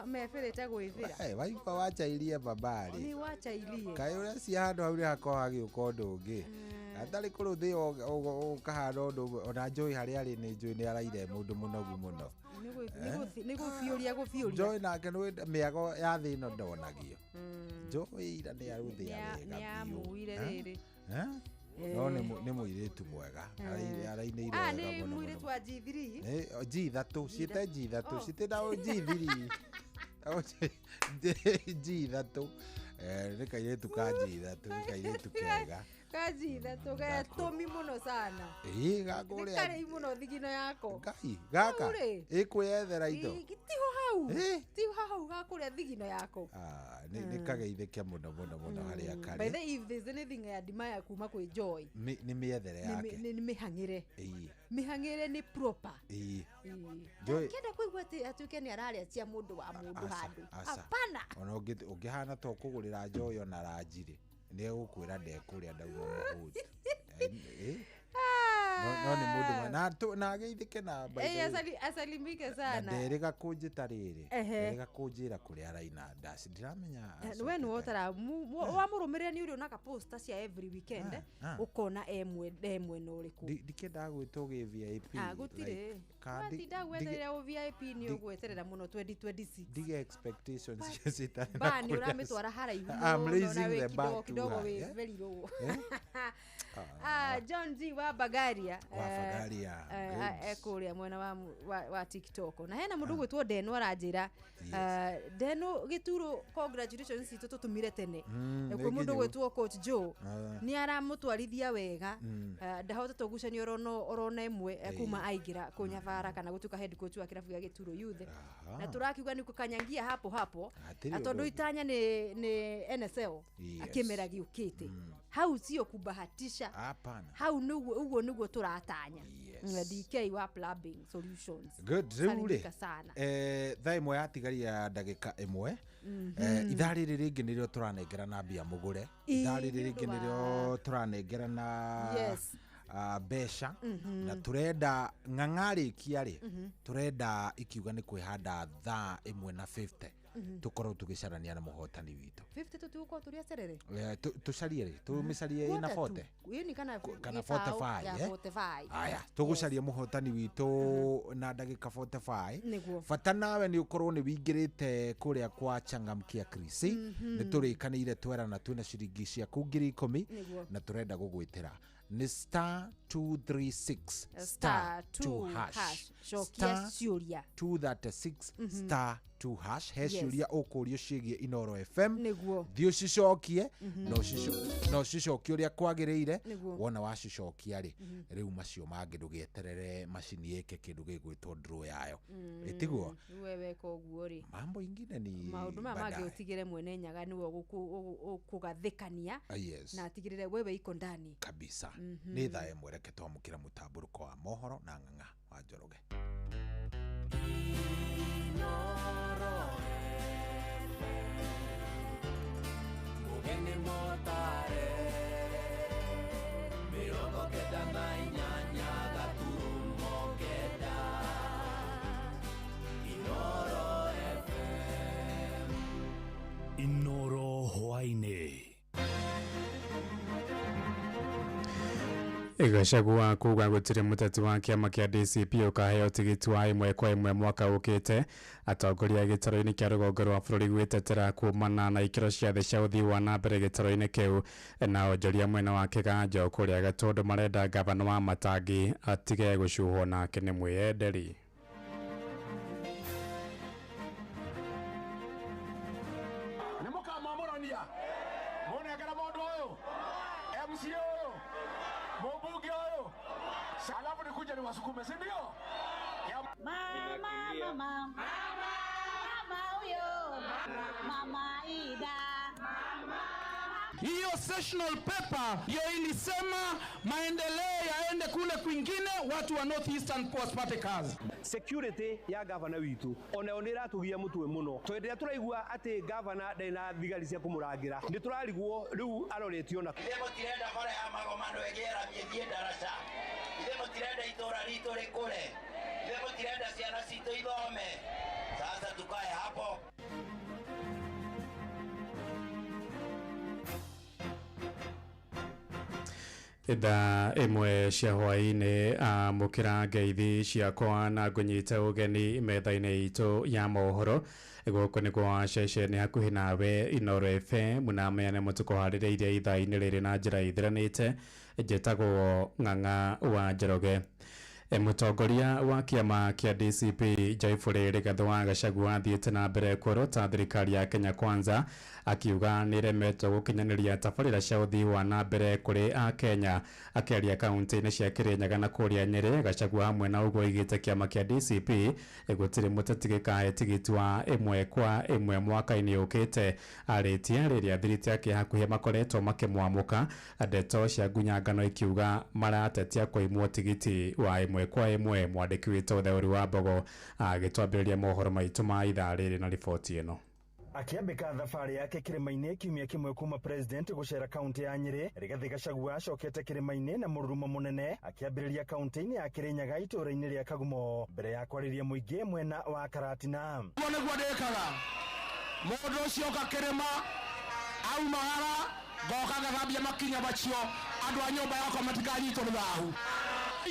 Mebĩrĩte gwĩbĩra. Waigua wachairie babarĩ. Nĩ wachairie. Kaĩ ũrecia handũ hau nĩ hakoragwo hagĩũka ũndũ ũngĩ. Atarĩ kũrũthĩ ũkahana ũndũ ũmwe ona Joy harĩa arĩ nĩ njũĩ nĩ araire mũndũ mũnogu mũno. Nĩ gũbiũria gũbiũria. Joy nake nĩ mĩago ya thĩ ĩno ndonagio. Joy ira nĩ arũthĩa wega biũ. Nĩ amuire rĩrĩ. No nĩ mũirĩtu mwega arainĩire wega nĩ mũirĩtu wa G3 G3 ciĩte G3 ciĩte na G3 G3 nĩ kairĩtu ka G3 nĩ kairĩtu kega ka G3 getũmi mũno sana ĩĩ gakũrĩa karĩi mũno thigino yako Ngai gaka ĩkwĩyethera indo tiho hau tiho hau gakũrĩa thigino yako nĩ kageithĩke mũno mũno mũno harĩa karĩ. By the way, if there's anything I admire kuma kwĩ Joy nĩ mĩethere yake nĩ mĩhang'ĩre mĩhang'ĩre nĩ proper. Joy kenda kũigua atĩ atuĩke nĩ ararĩa cia mũndũ wa mũndũ handũ hapana. Ona ũngĩhana to kũgũrĩra Joy ona ranjirĩ nĩ egũkwĩra ndekũrĩa ndauma mũhũtu. No nĩ mũndũ na ageithĩke na asalimike sana na nderĩga kũnjĩta rĩrĩ nderĩga kũnjĩra kũrĩa araina ndaci ndiramenya. We nĩwe ũtara wamũrũmĩrĩra nĩ ũrĩonaga poster cia every weekend ũkona e mwena ũrĩkũ. Ndikĩendaga gwĩtwo gĩ VIP. Gũtirĩ watinda gweterera ũ VIP nĩ ũgweterera mũno 2026. Ndige expectations citarĩ na nĩ ũramĩtwara haraihu mũno na wĩ kidogo kidogo wĩ very low. John G wa Bagaria ekũrĩa mwena wa TikTok na hena mũndũ ũgwĩtwo Deno aranjĩra Deno Gĩturo congratulations citũ tũtũmire tene kwĩ mũndũ ũgwĩtwo Coach Joe nĩ aramũtwarithia wega ndahotete ũgucania orona ĩmwe kuma aingĩra kũnyabara kana gũtuĩka head coach wa kĩrabu gĩa Gĩturo Youth na tũrakiuga nĩ kũkanyangia hapo hapo tondũ itanya nĩ NSL akĩmera gĩũkĩte hau sio kubahatisha. Hapana. Hau nĩguo ũguo nĩguo tũratanya. DK wa Plumbing Solutions. Good. Rĩu rĩ thaa ĩmwe yatigaria ndagĩka ĩmwe ithaa rĩrĩ rĩngĩ nĩrĩo tũranengera na mbia mũgũre ithaa rĩrĩ rĩngĩ nĩrĩo tũranengera na mbeca na tũrenda ng'ang'arĩkia rĩ tũrenda ikiuga nĩ kwĩhanda thaa ĩmwe na 50 tukorwo tugicarania na muhotani witu 50 tutigũkorwo tũrĩ acerere tucarie rĩ tũmĩcarie ĩna 40 ĩni kana 45 aya tũgũcaria mũhotani witũ na ndagĩka 45 bata nawe nĩ ũkorwo nĩ wingĩrĩte kũrĩa kwa Changamkia Chris nĩ tũrĩkanĩire twerana twĩna ciringi ciaku 10,000 na tũrenda gũgwĩtĩra ni star 236 star 2 hash cokia ciũria 236 star 2 hash he ciũria ũkũrio ciĩgiĩ Inoro FM thiĩ ũcicokie na ũcicokie ũrĩa kwagĩrĩire wona wacicokia rĩ rĩu macio mangĩ ndũgĩeterere macini ĩke kĩndũ gĩgwĩtwo draw yayo ĩtiguo we weka ũguo rĩ mambo ingine ni maũndũ maya mangĩ ũtigĩre mwene Nyaga nĩwe ũkũgathĩkania na atigĩrĩre wewe iko ndani kabisa. Nĩ thaa ĩmwe reke twamũkĩre mũtambũrũko wa mohoro na Ng'ang'a wa Njoroge. Mugeni motare 98 gaturumo kenda Inoro FM. Inoro hwaini. Gachagua kuga gutire muteti wa kiama kia DCP ukaheo tigiti wa ĩmwe kwa ĩmwe mwaka ũkĩte. Atongoria gĩtaro-inĩ kĩa rũgongo rwa bũrũri gwĩtetera kumana na ikĩro cia thĩ cia ũthii wa na mbere gĩtaro-inĩ kĩu na onjoria mwena wa Kĩganjo kũrĩa Gatũndũ marenda gavana wa Matangi atige gũcuhwo nake nĩ mwĩyenderi. Nĩ mũkamamũrania mũnengere mũndũ ũyũ MCA ũyũ mũmbunge wasukume, si ndio? Mama, mama, mama huyo, mama Ida. Hiyo sessional paper ndio ilisema maendeleo yaende kule kwingine, watu wa North Eastern wasipate kazi. Security ya gavana witũ onayo nĩ ĩratũgia mũtwe mũno. Tondũ hĩndĩ ĩrĩa tũraigua atĩ gavana ndarĩ na thigari cia kũmũrangĩra, nĩ tũrarigwo rĩu aroretio nakũ. Ithe mũtirenda bara ya magomano ĩgĩe rami ĩthiĩ ndaraca. Ithe mũtirenda itũra ritũ rĩkũre. Ithe mũtirenda ciana citũ ithome. Sasa tukae hapo. Thaa ĩmwe cia hwaĩ-inĩ, amũkĩra ngeithi ciakwa na ngũnyite ũgeni metha-inĩ itũ ya mohoro. Gũkũ nĩ kwa ceceni hakuhĩ nawe Inooro FM, na maya nĩmo tũkũharĩrĩirie ithaa-inĩ rĩrĩ na njĩra ithiranĩte. Njĩtagwo Ng'ang'a wa Njoroge. Mũtongoria wa kĩama kĩa DCP Jaifũrĩ Rigathĩ wa Gachagua athiĩte na mbere kuorota thirikari ya Kenya Kwanza, akiuga nĩĩremetwo gũkinyanĩria tabarĩra cia ũthii wa na mbere kũrĩ Akenya. Akĩaria kaunti-inĩ cia Kĩrĩnyaga na kũrĩa Nyĩrĩ, Gachagua hamwe na ũguo oigĩte kĩama kĩa DCP gũtirĩ mũteti gĩkahe tigiti wa ĩmwe kwa ĩmwe mwaka-inĩ ũkĩte. Arĩtie rĩrĩa thiriti ake hakuhĩ makoretwo makĩmwamũka, ndeto cia ngunyangano ikiuga maratetia kũimwo tigiti wa ĩmwe kwa ĩmwe. Mwandĩki witũ Theuri wa Mbogo agĩtwambĩrĩria mohoro maitũ ma ithaa rĩrĩ na riboti ĩno. Akĩambĩka thabarĩ yake kĩrĩma-inĩ kiumia kĩmwe kuma president gũcera kaunti ya Nyĩrĩ, Rigathĩ Gachagua acokete kĩrĩma-inĩ na mũrurumo mũnene, akĩambĩrĩria kaunti-inĩ ya Kĩrĩnyaga itũũra-inĩ rĩa Kagumo mbere ya kwarĩria mũingĩ mwena wa Karatina. Ũguo nĩguo ndĩkaga. Mũndũ ũcio oka kĩrĩma aumagara, ngoka ngathambia makinya macio, andũ a nyũmba yakwa matikanyitwo nĩ thahu.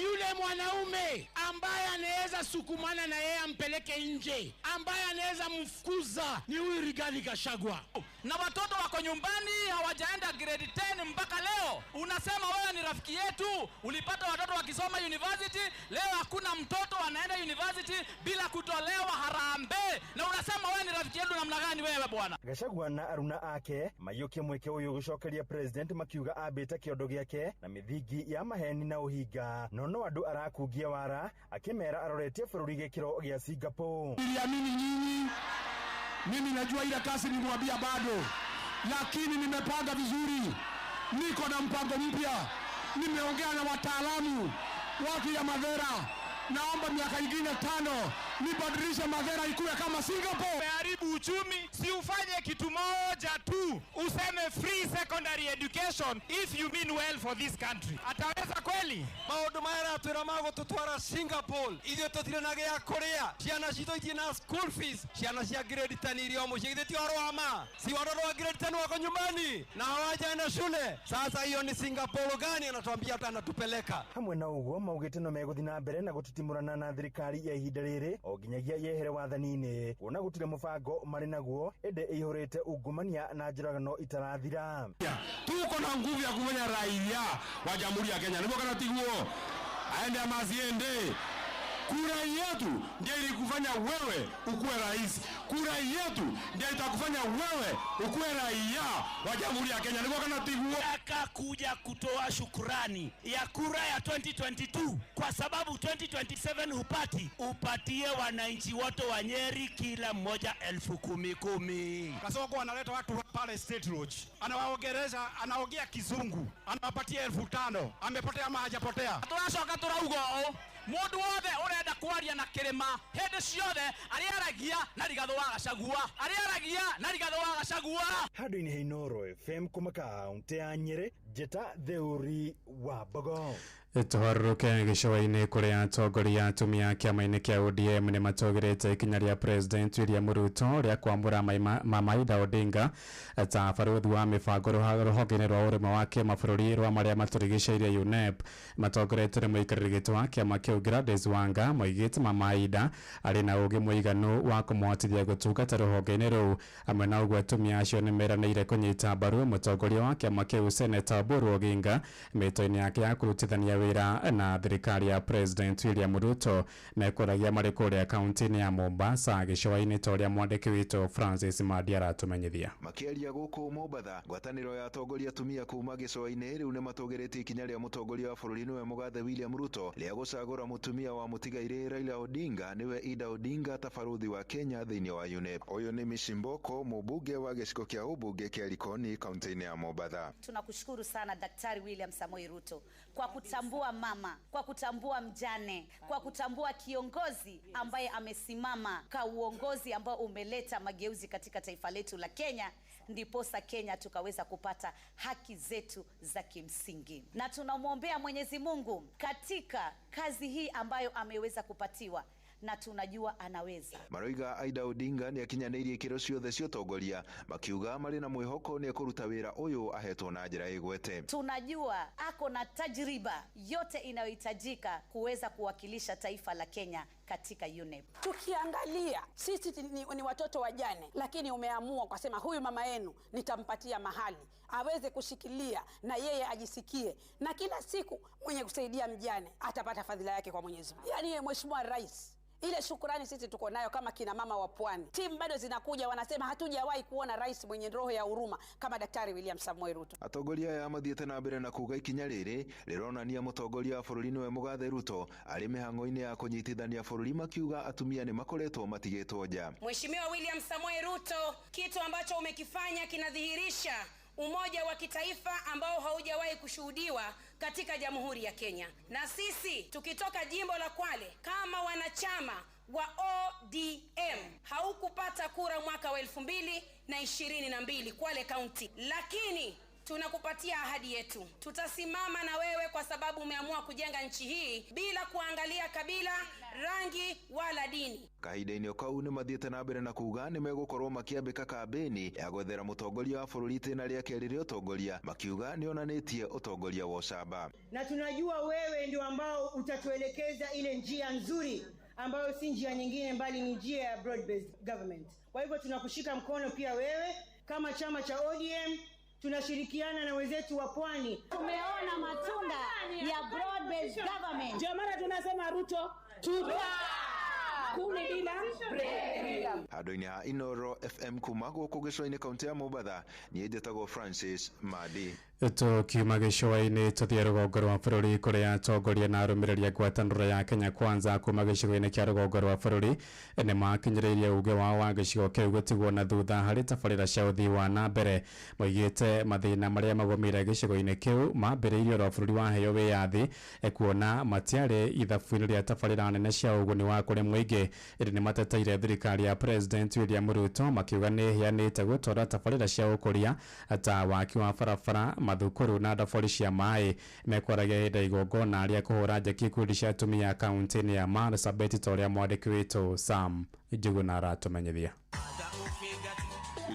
Yule mwanaume ambaye anaweza sukumana na yeye ampeleke nje, ambaye anaweza mfukuza ni huyu Rigathi Gachagua. Na watoto wako nyumbani hawajaenda grade 10 mpaka leo. Unasema wewe ni rafiki yetu, ulipata watoto wakisoma university, leo hakuna mtoto anaenda university bila kutolewa harambee. Na unasema wewe ni rafiki yetu namna gani wewe bwana? Gachagua na aruna ake mayũkie mweke ũyũ gũcokeria president makiuga ambĩte kĩondo gĩake na mĩthingi ya maheni na ũhinga. No andũ arakungia wara akĩmera aroretie bũrũri gĩkĩro gĩa Singapore. Niliamini nyinyi, mimi najua ile kazi nilimwambia bado, lakini nimepanga vizuri, niko na mpango mpya, nimeongea na wataalamu watu ya Mathera. Naomba miaka ingine 5 nibadilishe Mathera ikuwe kama Singapore. Umeharibu uchumi, si ufanye kitu moja tu, useme free secondary education if you mean well for this country. Ataweza kweli? Maundu maya aratwira magũtũtwara Singapore, ithuĩ tũtirĩ na gĩa kũrĩa, ciana citũ itirĩ na school fees, ciana cia grade 10 iria o mũciĩ, githĩ ti ũhoro wa ma? Si watoto wa grade 10 wako nyumbani na hawajaenda shule. Sasa hiyo ni Singapore gani anatuambia hata anatupeleka? Hamwe na ũguo maugĩte no megũthiĩ na mbere na gũtitimũrana na thirikari ya ihinda rĩrĩ o nginyagia yehere wathani-inĩ, kuona gũtirĩ mũbango marĩ naguo ĩndĩ ĩihũrĩte ungumania na njũragano itarathira. Tuko na nguvu ya kufanya raia wa Jamhuri ya Kenya, nĩguo kana tiguo? Aende ama asiende? Kura yetu ndiyo ilikufanya wewe ukuwe rais. Kura yetu ndiyo itakufanya wewe ukuwe raia wa Jamhuri ya Kenya. Nĩguo kana tiguo? Nataka kuja kutoa shukurani ya kura ya 2022 kwa sababu 2027 hupati, upatie wananchi wote wa Nyeri kila mmoja 10,000. Kasongo analeta watu pale State Lodge, anawaongeleza, anaongea kizungu, anawapatia 5,000. Amepotea ama hajapotea? Turacoka turauga ũũ, mũndũ wothe ũrenda kwaria na kĩrĩma hĩndĩ ciothe arĩaragia na Rigathĩ wa Gachagua, arĩaragia na Rigathĩ wa Gachagua. Handũ-inĩ ha Inooro FM kuma kaunti ya Nyĩrĩ, njĩta Theuri wa Mbogo. Tũharũrũke gĩcũa-inĩ kũrĩa atongoria atumia kĩama-inĩ kĩa ODM nĩ matũgĩrĩte ikinya rĩa President William Ruto rĩa kwamũra Mama Ida Odinga ta barũthi wa mĩbango rũhonge-inĩ rwa ũrũmwe wa kĩmabũrũri rwa marĩa matũrigicĩirie UNEP. Matongoretio nĩ mũikarĩri gĩtĩ wa kĩama kĩu Gladys Wanga, moigĩte Mama Mama Aida arĩ na ũgĩ mũiganu wa kũmũhotithia gũtungata rũhonge-inĩ rũu. Hamwe na ũguo atumia acio nĩ meranĩire kũnyita mbaru mũtongoria wa kĩama kĩu Seneta Oburu Oginga mĩto-inĩ yake ya kũrutithania wĩra na thirikari ya President William Ruto. Mekũragia marĩ kũrĩa kaunti-inĩ ya Mombasa gĩcũa-inĩ ta ũrĩa mwandĩki witũ Francis Madi aratũmenyithia. Makĩaria gũkũ Mombatha, ngwatanĩro ya atongoria atumia kuma gĩcũa-inĩ rĩu nĩmatũgĩrĩtie ikinya rĩa mũtongoria wa bũrũri nĩwe mũgathe William Ruto rĩa gũcagũra mũtumia wa mũtigairĩ Raila Odinga nĩwe Ida Odinga ta barũthi wa Kenya thĩinĩ wa UNEP. Ũyũ nĩ Mishimboko, mũmbunge wa gĩcigo kĩa ũmbunge kĩa Likoni kaunti-inĩ ya Mombatha. Tunakushukuru sana Daktari William Samoei Ruto kwa kutambua mama, kwa kutambua mjane, kwa kutambua kiongozi ambaye amesimama kwa uongozi ambao umeleta mageuzi katika taifa letu la Kenya, ndiposa Kenya tukaweza kupata haki zetu za kimsingi. Na tunamwombea Mwenyezi Mungu katika kazi hii ambayo ameweza kupatiwa, na tunajua anaweza. Maroiga Aida Odinga nĩ akinyanĩirie ikĩro ciothe cia ũtongoria, makiuga marĩ na mwĩhoko nĩ ekũruta wĩra ũyũ ahetwo na njĩra ĩgwete. Tunajua ako na tajriba yote inayohitajika kuweza kuwakilisha taifa la Kenya katika UNEP. Tukiangalia sisi ni watoto wajane, lakini umeamua ukasema huyu mama yenu nitampatia mahali aweze kushikilia na yeye ajisikie, na kila siku mwenye kusaidia mjane atapata fadhila yake kwa Mwenyezi Mungu. Yaani Mheshimiwa Rais, ile shukurani sisi tuko nayo kama kina mama wa pwani. Timu bado zinakuja wanasema hatujawahi kuona rais mwenye roho ya huruma kama Daktari William Samoei Ruto. Atongoria aya mathiĩte na mbere na kuga ikinya rĩrĩ rĩronania mũtongoria wa bũrũri nĩwe mũgathe Ruto arĩ mĩhang'o-inĩ ya kũnyitithania bũrũri, makiuga atumia nĩ makoretwo matigĩtwo nja. Mheshimiwa William Samoei Ruto, kitu ambacho umekifanya kinadhihirisha umoja wa kitaifa ambao haujawahi kushuhudiwa katika Jamhuri ya Kenya. Na sisi tukitoka jimbo la Kwale kama wanachama wa ODM, haukupata kura mwaka wa 2022 Kwale County, lakini tunakupatia ahadi yetu. Tutasimama na wewe kwa sababu umeamua kujenga nchi hii bila kuangalia kabila, rangi wala dini. Kahinda-inĩ o kau nĩ mathiĩte na mbere na kuga nĩ megũkorwo makĩambĩka kambĩni ya gwethera mũtongoria wa bũrũri itĩna rĩa kerĩ rĩa ũtongoria, makiuga nĩonanĩtie ũtongoria wa ũcamba. Na tunajua wewe ndio ambao utatuelekeza ile njia nzuri ambayo si njia nyingine mbali ni njia ya broad based government. Kwa hivyo tunakushika mkono pia wewe kama chama cha ODM. Tunashirikiana na wenzetu wa pwani. Tumeona matunda ya broad based government. Ndio maana tunasema Ruto tuta kumi bila break. Handũ-inĩ ha Inoro FM kuma gũkũ gĩcũa-inĩ kaunti ya Mombatha, niĩ njĩtagwo Francis Madi. Tukiuma gĩcũa-inĩ tũthiĩ rũgongo rwa bũrũri kũrĩa atongoria na arũmĩrĩri a ngwatanĩro ya Kenya Kwanza kuma gĩcigo-inĩ kĩa rũgongo rwa bũrũri nĩ makinyĩrĩirie uge wao wa gĩcigo kĩu gũtigwo na thutha harĩ tabarĩra cia ũthii wa na mbere. Moigĩte mathĩna marĩa magũmĩire gĩcigo-inĩ kĩu mambĩrĩirie oro bũrũri waheo wĩyathi, kuona matiarĩ ithabu-inĩ rĩa tabarĩra nene cia ũguni wa kũrĩ mũingĩ. Ĩndĩ nĩ mateteire thirikari ya President William Ruto makiuga nĩ ĩheanĩte gũtwara tabarĩra cia ũkũria ta waki wa barabara, mathukuru na ndobori cia maĩ. Mekwaragia hĩndĩ ya igongona rĩa kũhũra njeki ikundi cia atumia kaunti-inĩ ya Marsabit ta ũrĩa mwandĩki witũ Sam Njuguna aratũmenyithia.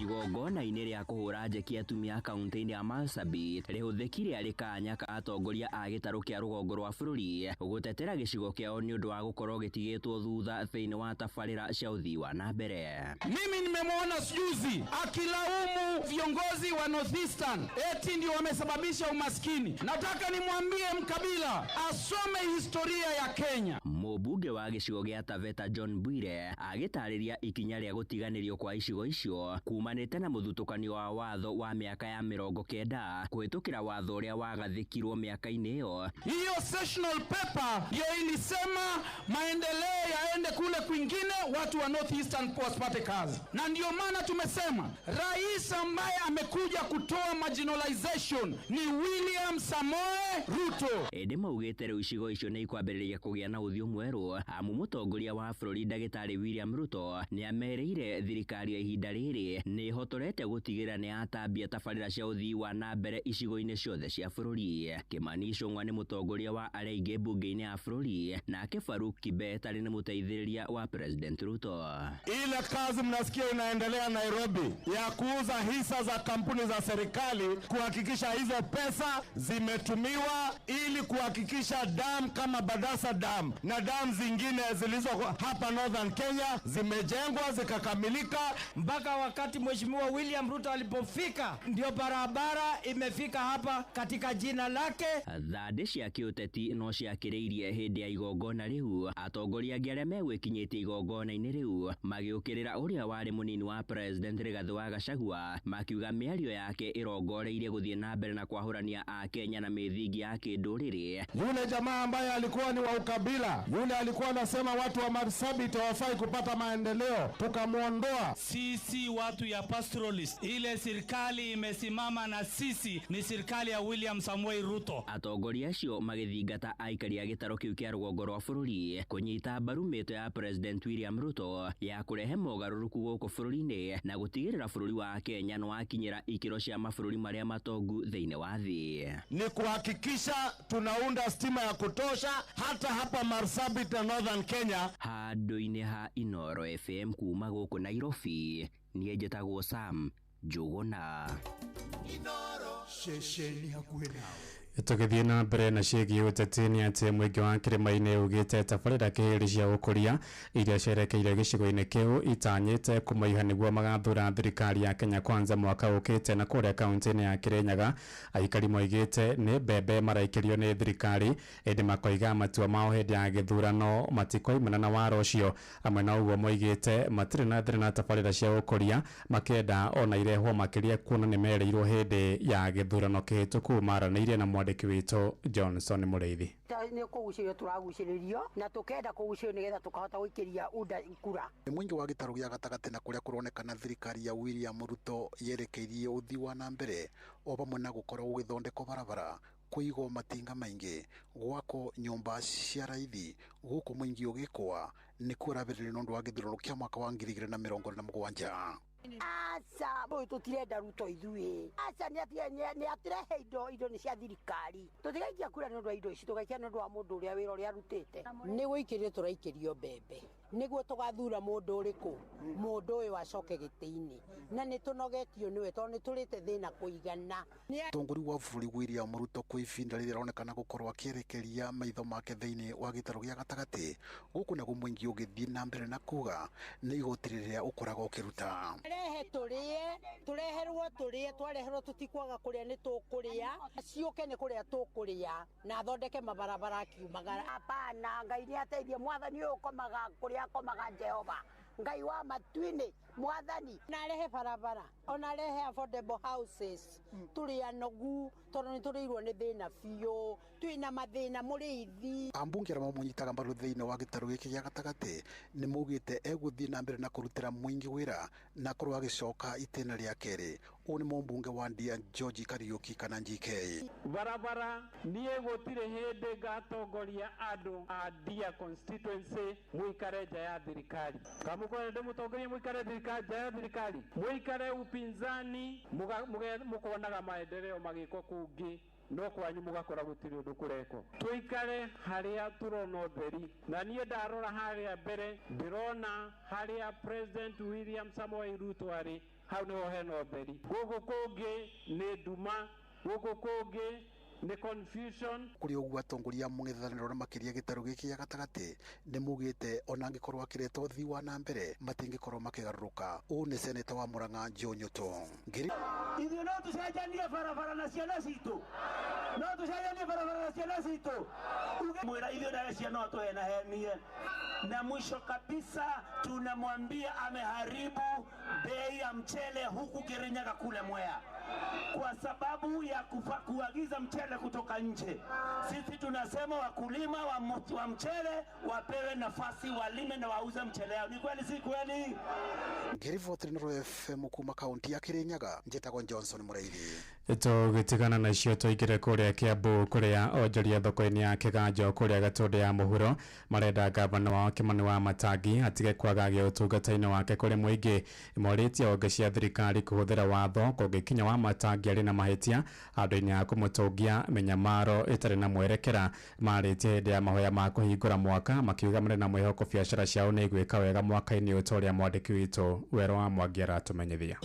Igongona-inĩ rĩa kũhũra njeki atumia kaunti-inĩ ya Marsabit rĩhũthĩkire arĩ kanya ka atongoria a gĩtarũ kĩa rũgongo rwa bũrũri gũtetera gĩcigo kĩao nĩ ũndũ wa gũkorwo gĩtigĩtwo thutha thĩinĩ wa tabarĩra cia ũthii wa na mbere. Mimi nimemwona juzi akilaumu viongozi wa Northeastern eti ndio wamesababisha umaskini. Nataka nimwambie Mkabila asome historia ya Kenya. Mũmbunge wa gĩcigo gĩa Taveta John Bwire agĩtarĩria ikinya rĩa gũtiganĩrio kwa icigo icio kumanĩte na mũthutũkanio wa watho wa mĩaka ya 90 kũhĩtũkĩra watho ũrĩa wagathĩkirwo mĩaka-inĩ ĩyo. Hiyo sessional paper ndio ilisema maendeleo yaende kule kwingine, watu wa Northeastern wasipate kazi. Na ndio maana tumesema rais ambaye amekuja kutoa marginalization ni William Samoei Ruto. Ĩndĩ maugĩte rĩu icigo icio nĩ ikwambĩrĩria kũgĩa na ũthiũ mwerũ amu mũtongoria wa bũrũri ndagĩtarĩ William Ruto nĩ amerĩire thirikari ya ihinda rĩrĩ nĩ ĩhotorete gũtigĩrĩra nĩ yatambia tabarĩra cia ũthii wa na mbere icigo-inĩ ciothe cia bũrũri. Kimani Ichung'wa nĩ mũtongoria wa arĩa aingĩ mbunge-inĩ ya bũrũri, nake Faruk Kibet arĩ nĩ mũteithĩrĩria Ũtongoria wa President Ruto. Ile kazi mnasikia inaendelea Nairobi ya kuuza hisa za kampuni za serikali, kuhakikisha hizo pesa zimetumiwa ili kuhakikisha dam kama Badasa Dam na dam zingine zilizo hapa Northern Kenya zimejengwa zikakamilika. Mpaka wakati Mheshimiwa William Ruto alipofika, ndio barabara imefika hapa katika jina lake. Thandĩ cia kĩũteti no ciakĩrĩirie hĩndĩ ya igongona rĩu, atongoria angĩ arĩa megwĩkinyĩtie igongona-inĩ rĩu magĩũkĩrĩra ũrĩa warĩ mũnini wa President Rigathĩ wa Gachagua, makiuga mĩario yake ĩrongoreirie gũthiĩ na mbere na kwahũrania Akenya na mĩthingi ya kĩndũrĩrĩ. Yule jamaa ambaye alikuwa ni wa ukabila, yule alikuwa anasema watu wa Marsabit hawafai kupata maendeleo, tukamwondoa. Sisi watu ya pastoralist, ile serikali imesimama na sisi ni serikali ya William Samoei Ruto. Atongoria acio magĩthingata aikari a gĩtarũ kĩu kĩa rũgongo rwa bũrũri kũnyita mbaru mĩto ya President William Ruto ya kũrehe mogarũrũku gũkũ bũrũri-inĩ na gũtigĩrĩra bũrũri wa Kenya nĩ wakinyĩra ikĩro cia mabũrũri marĩa matongu thĩinĩ wa thĩ. Ni kuhakikisha tunaunda stima ya kutosha hata hapa Marsabit na Northern Kenya. Handũ-inĩ ha Inooro FM kuma gũkũ Nairobi, niĩ njĩtagwo Sam Njũgũna. Ceceni hakuhĩ nawe. Tũgĩthiĩ na mbere na ciĩgiĩ ũteti nĩ atĩ mũingĩ wa kĩrĩma-inĩ ugĩte tabarĩra kĩhĩrĩ cia ũkũria iria cierekeire gĩcigo-inĩ kĩu itanyĩte kũmaiha nĩguo magathura thirikari ya Kenya Kwanza mwaka ũkĩte. Na kũrĩa kaunti-inĩ ya Kĩrĩnyaga aikari moigĩte nĩ mbembe maraikĩrio nĩ thirikari, ĩndĩ makoiga matua mao hĩndĩ ya gĩthurano matikoimana na waro ũcio. Hamwe na ũguo moigĩte matirĩ na thĩna na tabarĩra cia ũkũria, makĩenda ona irehwo makĩria kuona nĩ merĩirwo hĩndĩ ya gĩthurano kĩhĩtũku. Maranĩirie na mwandĩki witũ Johnson Mũrĩithi. Nĩ kũgucĩrĩrio tũragucĩrĩrio na tũkenda kũgucĩrĩrio nĩgetha tũkahota gũikĩria UDA kura. Nĩ mũingĩ wa gĩtarũ gĩa gatagatĩ na kũrĩa kũronekana thirikari ya William Ruto yerekeirie ũthii wa na mbere o vamwe na gũkorwo gũgĩthondekwo barabara, kũigwo matinga maingĩ, gwakwo nyũmba cia raithi, gũkũ mũingĩ ũgĩkwa nĩkuo ũrambĩrĩrio nĩ ũndũ wa gĩthurano kĩa mwaka wa 2027. Aca ũyũ tũtirenda Ruto ithuĩ. Aca nĩ atĩrehe indo nĩ cia thirikari. Tũtigaikia kura nĩ ũndũ wa indo ici, tũgaikia nĩ ũndũ wa mũndũ ũrĩa wĩra ũrĩa arutĩte. Nĩ gũikĩrio tũraikĩrio mbembe nĩguo tũgathura mũndũ ũrĩkũ, mũndũ ũyũ acoke gĩtĩ-inĩ, na nĩ tũnogetio nĩwe tondũ nĩ tũrĩte thĩna kũigana. Mũtongoria wa bũrũri William Ruto kwa ihinda rĩrĩ aronekana gũkorwo akĩerekeria maitho make thĩinĩ wa gĩtarũ gĩa gatagatĩ, gũkũ naguo mũingĩ ũgĩthiĩ na mbere na kuga nĩ igoti rĩrĩa ũkoragwo ũkĩruta. Rehe tũrĩe, tũreherwo tũrĩe, twareherwo tũtikwaga kũrĩa nĩ tũkũrĩa, ciũke nĩ kũrĩa tũkũrĩa na athondeke mabarabara akiumagara. Hapana, Ngai nĩ ateithie mwathani ũyũ ũkomaga kũrĩa akomaga Jehova, Ngai wa matu-inĩ mwathani, na arehe barabara ona arehe affordable houses. Tũrĩ anogu tondũ nĩ tũrĩirwo nĩ thĩna biũ, twĩna mathĩna mũrĩithi. Ambunge arĩa mamũnyitaga mbaru thĩinĩ wa gĩtarũ gĩkĩ gĩa gatagatĩ nĩ maugĩte egũthiĩ na mbere na kũrutĩra mũingĩ wĩra na akorwo agĩcoka itĩna rĩa kerĩ. Ũũ nĩ mũmbunge wa Ndia George Kariuki kana GK. Barabara niĩ gũtirĩ hĩndĩ ngatongoria andũ a Ndia constituency mũikare nja ya thirikari. Kamũkwenda ndĩmũtongorie mũikare nja ya thirikari, mũikare upinzani, mũkonaga maendeleo magĩkwo kũngĩ no kwanyu mũgakora gũtirĩ ũndũ kũrekwo. Tũikare harĩa tũrona ũtheri, na niĩ ndarora harĩa mbere ndĩrona harĩa President William Samoei Ruto arĩ, hau nĩho hena ũtheri. Gũkũ kũngĩ nĩ nduma, gũkũ kũngĩ nĩ confusion. Kũrĩ ũguo atongoria a mũng'ethanĩro na makĩria gĩtarũ gĩkĩ gĩa gatagatĩ nĩ maugĩte ona angĩkorwo akĩreta ũthii wa na mbere matingĩkorwo makĩgarũrũka. Ũũ nĩ seneta wa Murang'a Joe Nyutu. Ithuĩ no tũcenjanie barabara na ciana citũ, no tũcenjanie barabara na ciana citũ. Mwĩra ithuĩ nawe ciana no tũhenahenie. Na mwisho kabisa tunamwambia ameharibu bei ya mchele huku Kirinyaga kule Mwea kwa sababu ya kuagiza mchele kutoka nje. Sisi tunasema wakulima wa mchele wapewe nafasi walime na wauze mchele yao. Ni kweli si kweli? Ngĩriboti Inooro FM kuma kaunti ya Kirinyaga, njĩtagwo Johnson Mũrĩithi. Tũgĩtigana na icio tũingĩre kũrĩa Kiambu kũrĩa onjoria thoko-inĩ ya Kĩganjo kũrĩa Gatũndũ ya mũhuro marenda gavana wao Kĩmani wa Matangi atige kwagagia ũtungata-inĩ wake kũrĩ mũingĩ. Morĩtie honge cia thirikari kũhũthĩra watho kũngĩkinya wa Matangi arĩ na mahĩtia handũ-inĩ ha kũmũtũngia mĩnyamaro ĩtarĩ na mwerekera. Marĩtie hĩndĩ ya mahoya ma kũhingũra mwaka makiuga marĩ na mwĩhoko biacara ciao nĩ igwĩka wega mwaka-inĩ ũyũ ta ũrĩa mwandĩki witũ Werũ wa Mwangi aratũmenyithia.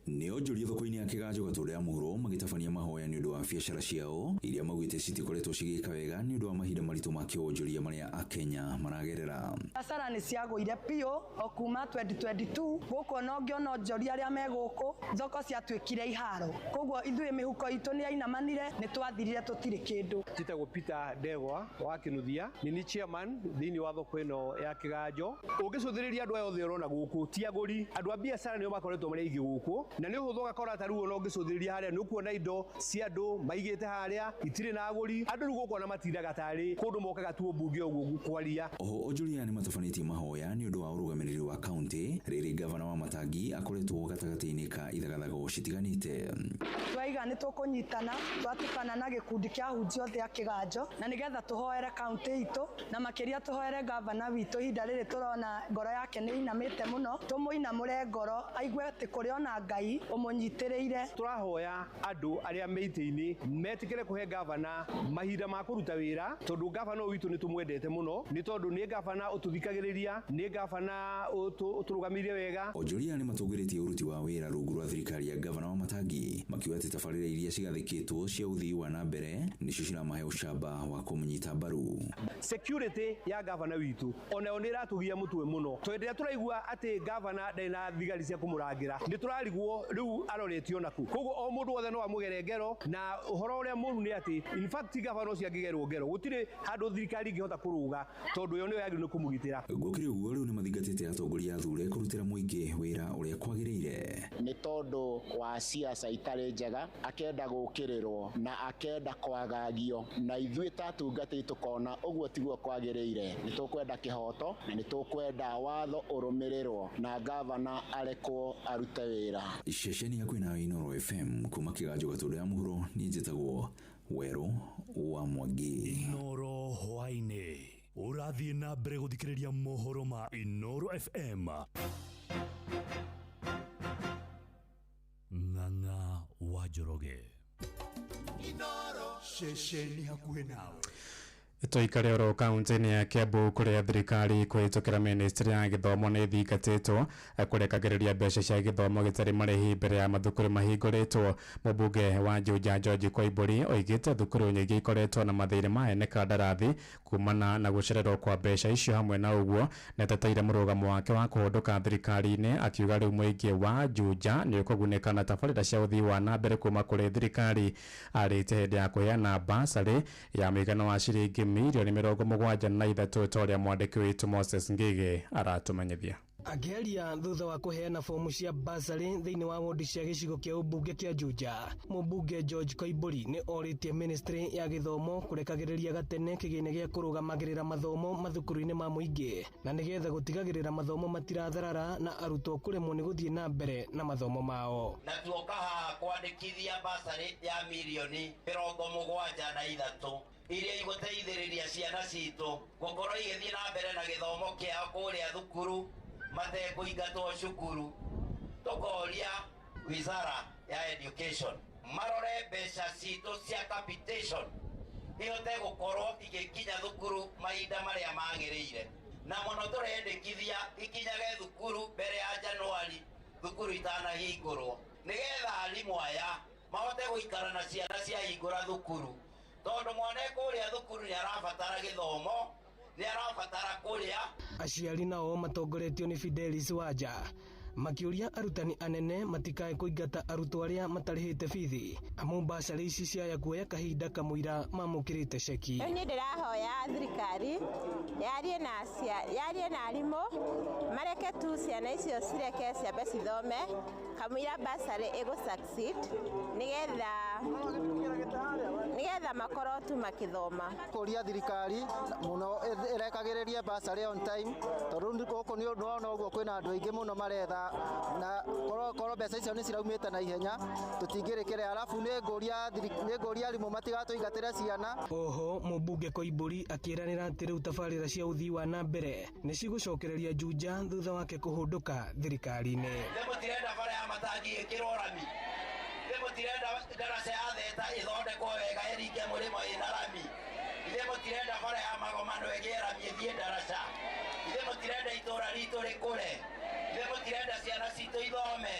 Nĩ onjoria thoko-inĩ ya Kĩganjo Gatũndũ ya mũhuro magĩtabania mahoya nĩ ũndũ wa biacara ciao iria maugĩte citikoretwo cigĩka wega nĩ ũndũ wa mahinda maritũ ma kĩwonjoria marĩa akenya maragerera. Biacara nĩ ciagũire biũ o kuma 2022 gũkũ ona ũngĩona onjoria arĩa me gũkũ thoko ciatuĩkire iharo, koguo ithuĩ mĩhuko itũ nĩ yainamanire, nĩ twathirire tũtirĩ kĩndũ. Njĩtagwo Peter Ndegwa wa Kinuthia, nĩ ni chairman thĩinĩ wa thoko ĩno ya Kĩganjo. Ũngĩcũthĩrĩria andũ aya othe ũrona gũkũ ti agũri, andũ a biacara nĩo makoretwo marĩ aingĩ gũkũ, na nĩ ũhũthũ ũgakora ta rĩu ona ũngĩcũthĩrĩria harĩa nĩ ũkuona indo cia andũ maigĩte harĩa itirĩ na agũri. Andũ rĩu gũkũ ona matindaga tarĩ kũndũ mokaga tu mbunge ũguo kwaria. Oho onjoria aya nĩ matabanĩtie mahoya nĩ ũndũ wa ũrũgamĩrĩri wa kaunti rĩrĩ gavana wa Matangi akoretwo gatagatĩ-inĩ ka ithagathago citiganĩte. Twaiga nĩ tũkũnyitana twatukana na gĩkundi kĩa ahunjia othe a Kĩganjo na nĩgetha tũhoere kaunti itũ na makĩria tũhoere gavana witũ ihinda rĩrĩ tũrona ngoro yake nĩ inamĩte mũno, tũmũinamũre ngoro aigue atĩ kũrĩ ona Ngai ũmũnyitĩrĩire. Tũrahoya andũ arĩa me itĩ-inĩ metĩkĩre kũhe gavana mahinda ma kũruta wĩra, tondũ gavana ũyũ witũ nĩ tũmwendete mũno, nĩ tondũ nĩ gavana ũtũthikagĩrĩria, nĩ gavana ũtũrũgamĩrĩire wega. Onjoria nĩ matũgĩrĩtie ũruti wa wĩra rungu rwa thirikari ya gavana wa Matangi makiuga atĩ tabarĩra iria cigathĩkĩtwo cia ũthii wa na mbere nĩcio ciramahe ũcamba wa kũmũnyita mbaru. Security ya gavana witũ onayo nĩ ĩratũgia mũtwe mũno, tondũ rĩrĩa tũraigua atĩ gavana ndarĩ na thigari cia kũmũrangĩra nĩ tũrarigwo rĩu aroretio naku. Koguo o mũndũ wothe no amũgere ngero, na ũhoro ũrĩa mũru nĩ atĩ in fact gavana ũcio angĩgerwo ngero gũtirĩ handũ thirikari ĩngĩhota kũrũga, tondũ yo nĩyo yagĩrĩirwo nĩ kũmũgitĩra. Gũkĩrĩ ũguo rĩu nĩ mathingatĩte atongoria athure kũrutĩra mũingĩ wĩra ũrĩa kwagĩrĩire. Nĩ tondũ wa siasa itarĩ njega akenda gũkĩrĩrwo na akenda kwagagio, na ithuĩ ta atungatĩri tũkona ũguo tiguo kwagĩrĩire. Nĩ tũkwenda kĩhoto na nĩ tũkwenda watho ũrũmĩrĩrwo na gavana arekwo arute wĩra. Ceceni yaku nayo Inooro FM kuma Kĩganjo Gatũndũ ya mũhuro, niĩ njĩtagwo Werũ wa Mwangi. Inooro hwaĩ-inĩ ũrathiĩ na mbere gũthikĩrĩria mohoro ma Inooro FM. Ng'ang'a wa Njoroge. Inooro ceceni hakuhĩ nawe. Tũikare oro kaunti-inĩ ya Kiambu kũrĩa thirikari kũhĩtũkĩra ministry ya gĩthomo nĩ ĩthingatĩtwo kũrekagĩrĩria mbeca cia gĩthomo gĩtarĩ marĩhi mbere ya mathukuru mahingũrĩtwo. Mũmbunge wa Juja George Koimbũri oigĩte thukuru nyingĩ ikoretwo na mathirĩ ma ene kandarathi kumana na gũcererwo kwa mbeca icio. Hamwe na ũguo nĩateteire mũrũgamo wake wa kũhũndũka thirikari-inĩ akiuga rĩu mũingĩ wa Juja nĩ ũkũgunĩka na tabarĩra cia ũthii wa na mbere kuma kũrĩ thirikari. Arĩte hĩndĩ ya kũheana basarĩ ya mũigana wa ciringi mirioni 73 ta ũrĩa mwandĩki witũ Moses Ngige aratũmenyithia. Akĩaria thutha wa kũheana fomu cia basarĩ thĩinĩ wa wodi cia gĩcigo kĩa ũmbunge kĩa Juja, mũmbunge George Koimbũri nĩ orĩtie ministry ya gĩthomo kũrekagĩrĩria gatene kĩgĩna gĩa kũrũgamagĩrĩra mathomo mathukuru-inĩ ma mũingĩ na nĩgetha gũtigagĩrĩra mathomo matiratharara na arutwo kũremwo nĩ gũthiĩ na mbere na mathomo mao. Na tuoka haha kwandĩkithia basarĩ ya mirioni 73 iria igũteithĩrĩria ciana citũ gũkorwo igĩthiĩ na mbere na gĩthomo kĩao kũrĩa thukuru matekũingatwo cukuru. Tũkoria wizara ya education marore mbeca citũ cia capitation ihote gũkorwo igĩkinya thukuru mahinda marĩa magĩrĩire, na mũno tũrendekithia ikinyage thukuru mbere ya Januari thukuru itanahingũrwo, nĩgetha arimũ aya mahote gũikara na ciana ciahingũra thukuru, tondũ mwana kũrĩa thukuru nĩ arabatara gĩthomo, nĩ arabatara kũrĩa. Aciari nao matongoretio nĩ Fidelis Wanja makĩũria arutani anene matikae kũingata arutwo arĩa matarĩhĩte bithi, amu basarĩ ici ciaya kuoya kahinda kamũira mamũkĩrĩte ceki. Rĩu niĩ ndĩrahoya thirikari yarie na arimũ mareke tu ciana icio cireke ciambe cithome kamũira basarĩ ĩgũ succeed, nĩgetha Nĩgetha makorwo tu makĩthoma. Kũria thirikari mũno ĩrekagĩrĩrie bursary on time, tondũ gũkũ nĩ ũndũ ũguo kwĩna andũ aingĩ mũno maretha, na korwo mbeca icio nĩ ciraumĩte na ihenya tũtingĩrĩkĩre. Arabu nĩ ngũria arimũ matigatũingatĩre ciana. Oho mũmbunge Koimbũri akĩranĩra atĩ rĩu tabarĩra cia ũthii wa na mbere nĩ cigũcokereria Juja thutha wake kũhũndũka thirikari-inĩ. Mũtirenda bara ya matangi ĩkĩrwo rami, mũtirenda ndaraca ya theta ĩthondekwo wega ĩringe mũrĩmo ĩna rami, ithe mũtirenda bara ya magomano ĩgĩe rami ĩthiĩ ndaraca, ithe mũtirenda itũra ritũ rĩkũre, ithe mũtirenda ciana citũ ithome.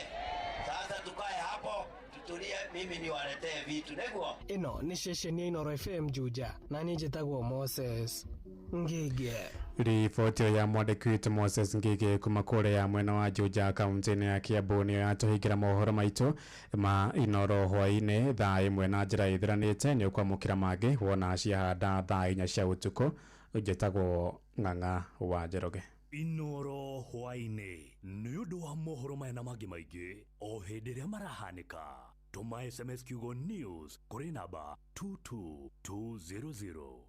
Sasa tukae hapo tutulie, mimi niwaletee vitu nĩguo. Ĩno nĩ ceceni ya Inooro FM Juja, na niĩ njĩtagwo Moses Ngige. Riboti ya mwandĩki witũ Moses Ngige kuma kũrĩa mwena wa Juja kaunti-inĩ ya Kiambu nĩyo yatũhingĩra mohoro maitũ ma Inooro hwaĩ-inĩ thaa 1 na njĩra ĩthiranĩte. Nĩ ũkwamũkĩra mangĩ wona ciahanda thaa 4 cia ũtukũ. Njĩtagwo Ng'ang'a wa Njoroge. Inooro hwaĩ-inĩ nĩ ũndũ wa mohoro maya na mangĩ maingĩ o hĩndĩ ĩrĩa marahanĩka. Tũma SMS kiugo news kũrĩ namba 22200.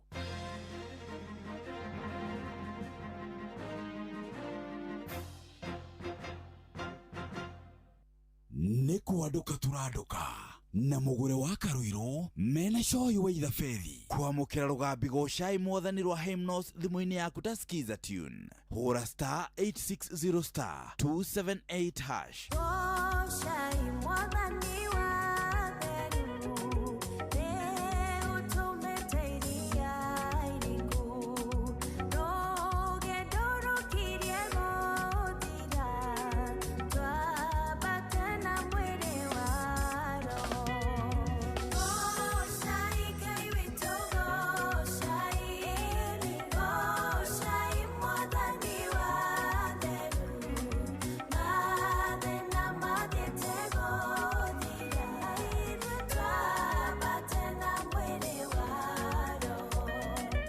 Nĩ kwandũka tũrandũka na mũgũre wa Karũirũ mena coyi wa ithabethi kwamũkĩra rũgambi gocai mwathani rwa Hymnos thimũ-inĩ yaku ta Skiza tune. Hũra star 860 star 278 hash. Gocai mwathani wa theru, nĩũtũmĩte iria iriku, rũgendo rũkirie gũthira, twambate na mwĩrĩ wa roho. Gocai Ngai witũ, gocai, gocai mwathani wa theru, mathĩna mathiĩte gũthira, twambate na mwĩrĩ wa roho.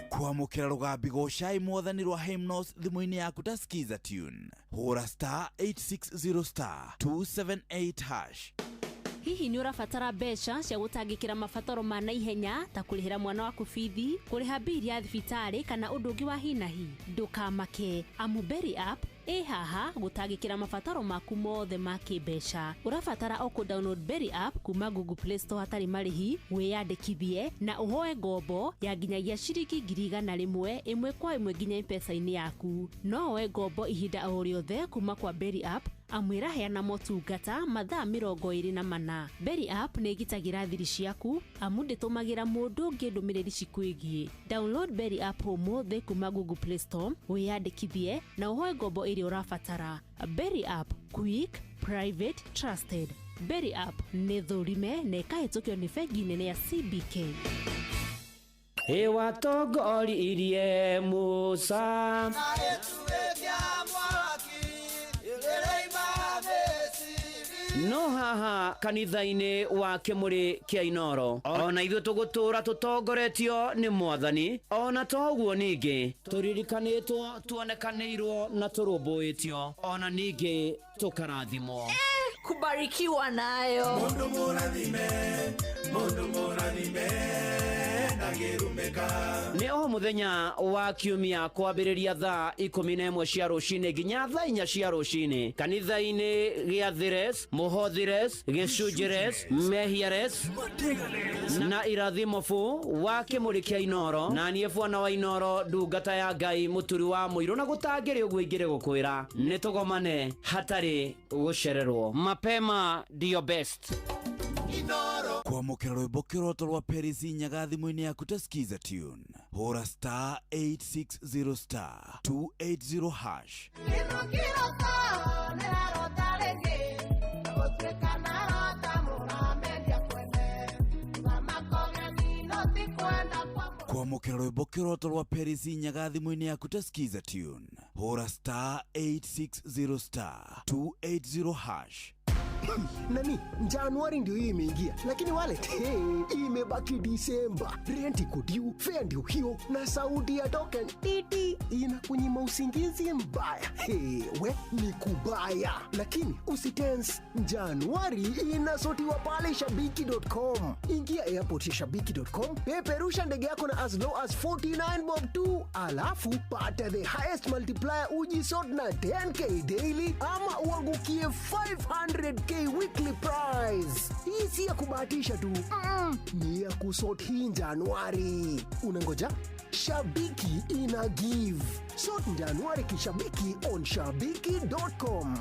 Kwamũkĩra rũgambi gocai mwathani rwa Hymnos thimũ-inĩ yaku ta Skiza tune. Hũra star 860 star 278 hash. Hihi nĩ ũrabatara mbeca cia gũtangĩkĩra mabataro ma naihenya ta kũrĩhĩra mwana waku bithi, kũrĩha mbili ya thibitarĩ kana ũndũ ũngĩ wa hi na hi? Ndũkamake, amu Berry App ĩ haha gũtangĩkĩra mabataro maku mothe ma kĩmbeca. Ũrabatara o kũ download Berry App kuma Google Play Store hatarĩ marĩhi, wĩyandĩkithie na ũhoe ngombo ya nginyagia ciringi 100,000 ĩmwe kwa ĩmwe nginya M-Pesa-inĩ yaku. No woe ngombo ihinda o rĩothe kuma kwa Berry App amu ĩraheana motungata mathaa 24. Berry App nĩ ĩgitagĩra thiri ciaku amu ndĩtũmagĩra mũndũ ũngĩ ndũmĩrĩri cikwĩgiĩ. Download Berry App ũmũthĩ kuma Google Play Store, wĩyandĩkithie na ũhoe ngombo ĩrĩa ũrabatara. Berry App, quick, private, trusted. Berry App nĩ thũrime na ĩkahĩtũkio nĩ bengi nene ya CBK. Ĩwatongoririe Musa no haha kanitha-inĩ wa kĩmũrĩ kĩa Inooro ona ithuĩ tũgũtũra tũtongoretio nĩ mwathani, ona to ũguo ningĩ tũririkanĩtwo, tuonekanĩirwo na tũrũmbũĩtio, ona ningĩ tũkarathimwo. Kubarikiwa nayo. Mundu mũrathime, mundu mũrathime ndangĩrumĩka. Nĩ o mũthenya wa kiumia kwambĩrĩria thaa 11 cia rũcinĩ nginya thaa 4 cia rũcinĩ kanitha-inĩ gĩa Thires, Mũhothires, Gĩcunjires, Mehiares na Irathimo fu wa kĩmũrĩ kĩa Inooro. Na niĩ bwana wa Inooro, ndungata ya Ngai, mũturi wa mũirũ, na gũtangĩrĩ ũguo ingĩrĩ gũkwĩra nĩ tũgomane hatarĩ gũcererwo. Mapema ndio best. Kwamũkĩra rwĩmbo kĩroto rwa Paris Nyaga thimũ-inĩ yaku ta Skiza tune. Hũra star 860 star 280 hash. Kwamũkĩra rwĩmbo kĩroto rwa Paris Nyaga thimũ-inĩ yaku ta Skiza tune. Hũra star 860 star 280 hash. Nani, Januari ndio hii imeingia, lakini wallet hey, imebaki Disemba. Rent iko due, fare ndio hiyo, na sauti ya token titi inakunyima usingizi mbaya. Hey, we ni kubaya, lakini usitense. Januari inasotiwa pale shabiki.com. Ingia airport ya shabiki.com, peperusha ndege yako na as low as 49 bob tu, alafu pata the highest multiplier ujisort na 10K daily ama uangukie 500K weekly prize. Hii si ya kubahatisha tu, ni ya kusort hii Januari. Unangoja? Shabiki ina give. Sort Januari kishabiki on shabiki.com.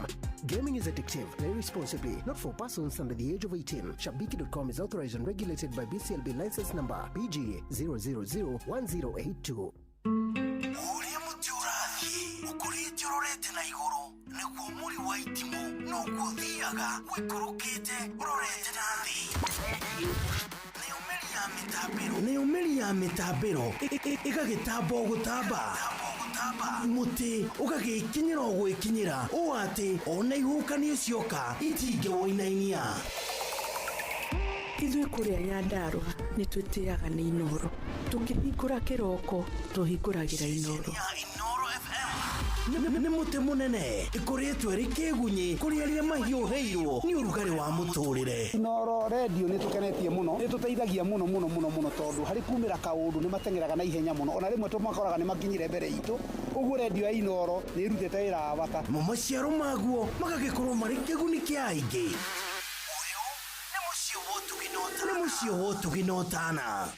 Gaming is addictive. Play responsibly. Not for persons under the age of 18. Shabiki.com is authorized and regulated by BCLB license number BG 0001082. Ũrĩa mũtĩ ũrathiĩ ũkũrĩte ũrorete na igũrũ nĩguo mũri wa itimũ noguo ũthiaga ũikũrũkĩte ũrorete na thĩ. Nayo mĩri ya mĩtambĩro ĩgagĩtamba o gũtamba, mũtĩ ũgagĩkinyĩra o gwĩkinyĩra ũũ atĩ ona ihuhũkanio cioka itingĩwũinainia. Ithuĩ kũrĩa Nyandarũa nĩ twĩtĩaga nĩ Inooro. Tũkĩhingũra kĩroko tũhingũragĩra Inooro. Nĩ mũtĩ mũnene ĩkũrĩtwo ĩrĩ kĩgunyĩ kũrĩ arĩa mahiũhĩirwo nĩ ũrugarĩ wa mũtũrĩre. Inooro redio nĩ tũkenetie mũno, nĩ tũteithagia mũno mũno mũno mũno tondũ harĩ kumĩra kaũndũ nĩ mateng'eraga na ihenya mũno, ona rĩmwe tũmakoraga nĩ makinyire mbere itũ. Ũguo redio ya Inooro nĩ ĩrutĩte wĩra wa bata. Mo maciaro maguo magagĩkorwo marĩ kĩguni kĩa aingĩ. Nĩ mũciĩ wa ũtugi na ũtana.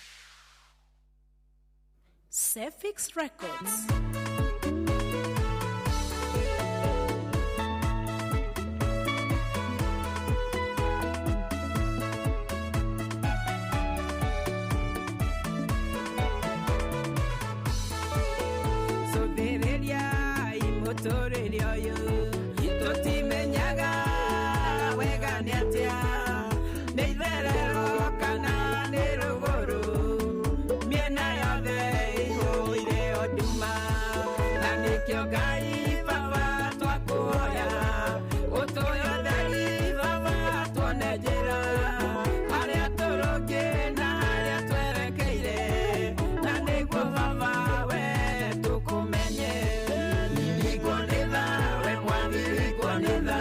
Sefix Records. Cũthĩrĩria mũtũrĩre ũyũ tũtimenyaga wega nĩ atĩa, nĩ itherero kana nĩ rũgũrũ, mĩena yothe ĩihũire o nduma, na nĩkĩo Ngai baba twakũhoya ũtũhe ũtheri baba tuone njĩra harĩa tũrũngiĩ na harĩa twerekeire, na nĩguo baba we tũkũmenye. Hingwo nĩ tha we mwathi, hingwo nĩ tha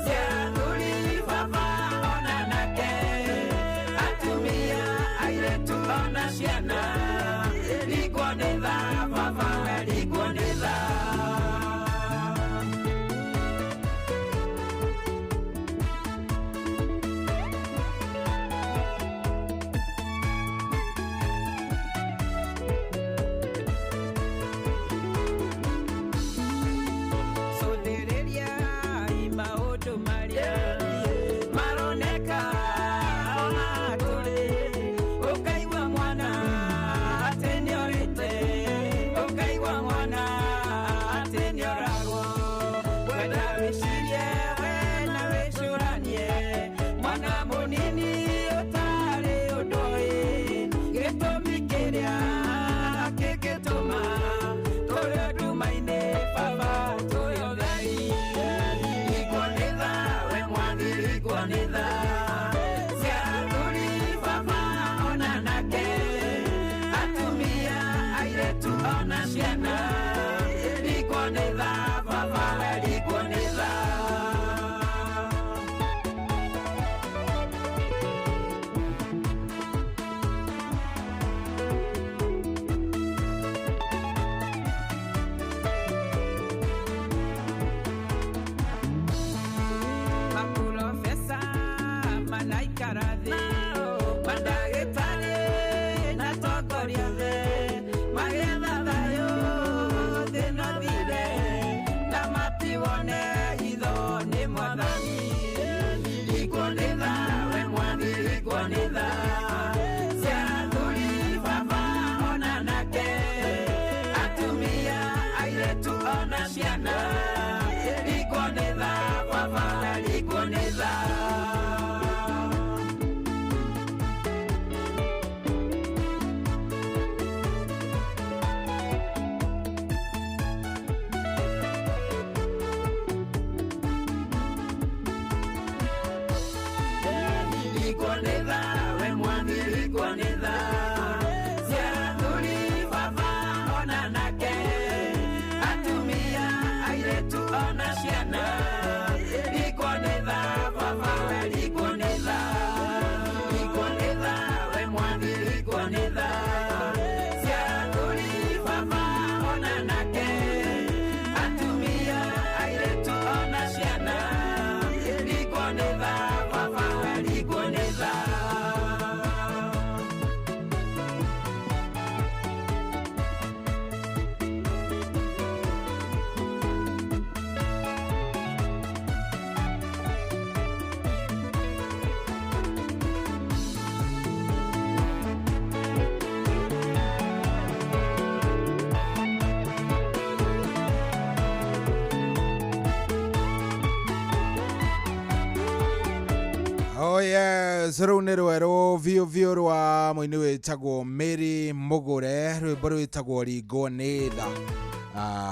cia athuri baba ona anake, atumia airĩtu ona ciana, hingwo nĩ tha baba we, hingwo nĩ tha. Cũthĩrĩria maũndũ marĩa maroneka haha tũrĩ, ũkaigua mwana atĩ nĩorĩte, ũkaigua mwana atĩ nĩoragwo. Wenda wĩcirie we na wĩcũranie, mwana mũnini ũtarĩ ũndũ ĩ, gĩtũmi kĩrĩa kĩngĩtũma tũrĩ nduma-inĩ baba tũrĩ ũtheri. Hingwo nĩ tha we mwathi, hingwo nĩ tha cia athuri baba ona anake, atumia airĩtu ona ciana, hingwo nĩ tha baba we, hingwo nĩ tha. Maprofesa manaikara thĩ, mandagĩtarĩ na atongoria othe, magetha thayũ thĩ no thire, na matiwone itho nĩ mwathani. Hingwo nĩ tha we mwathi, hingwo nĩ tha cia athuri baba ona anake, atumia airĩtu ona ciana, hingwo nĩ tha baba we, hingwo nĩ tha. Rikwo nĩ tha we mwathi rikwo nĩ tha cia athuri baba ona nake atumia airĩtu ona ciana rikwo nĩ tha baba we rikwo nĩ tha rikwo nĩ tha we mwathi rikwo nĩ tha cia athuri baba ona nake atumia airĩtu ona ciana rikwo nĩ tha baba we rikwo nĩ tha. Oh yes, rũu nĩ rwerũ biũ biũ rwa mũini wĩtagwo Mary Mũgũre, rwĩmbo rwĩtagwo Ringwo nĩ tha. Ah,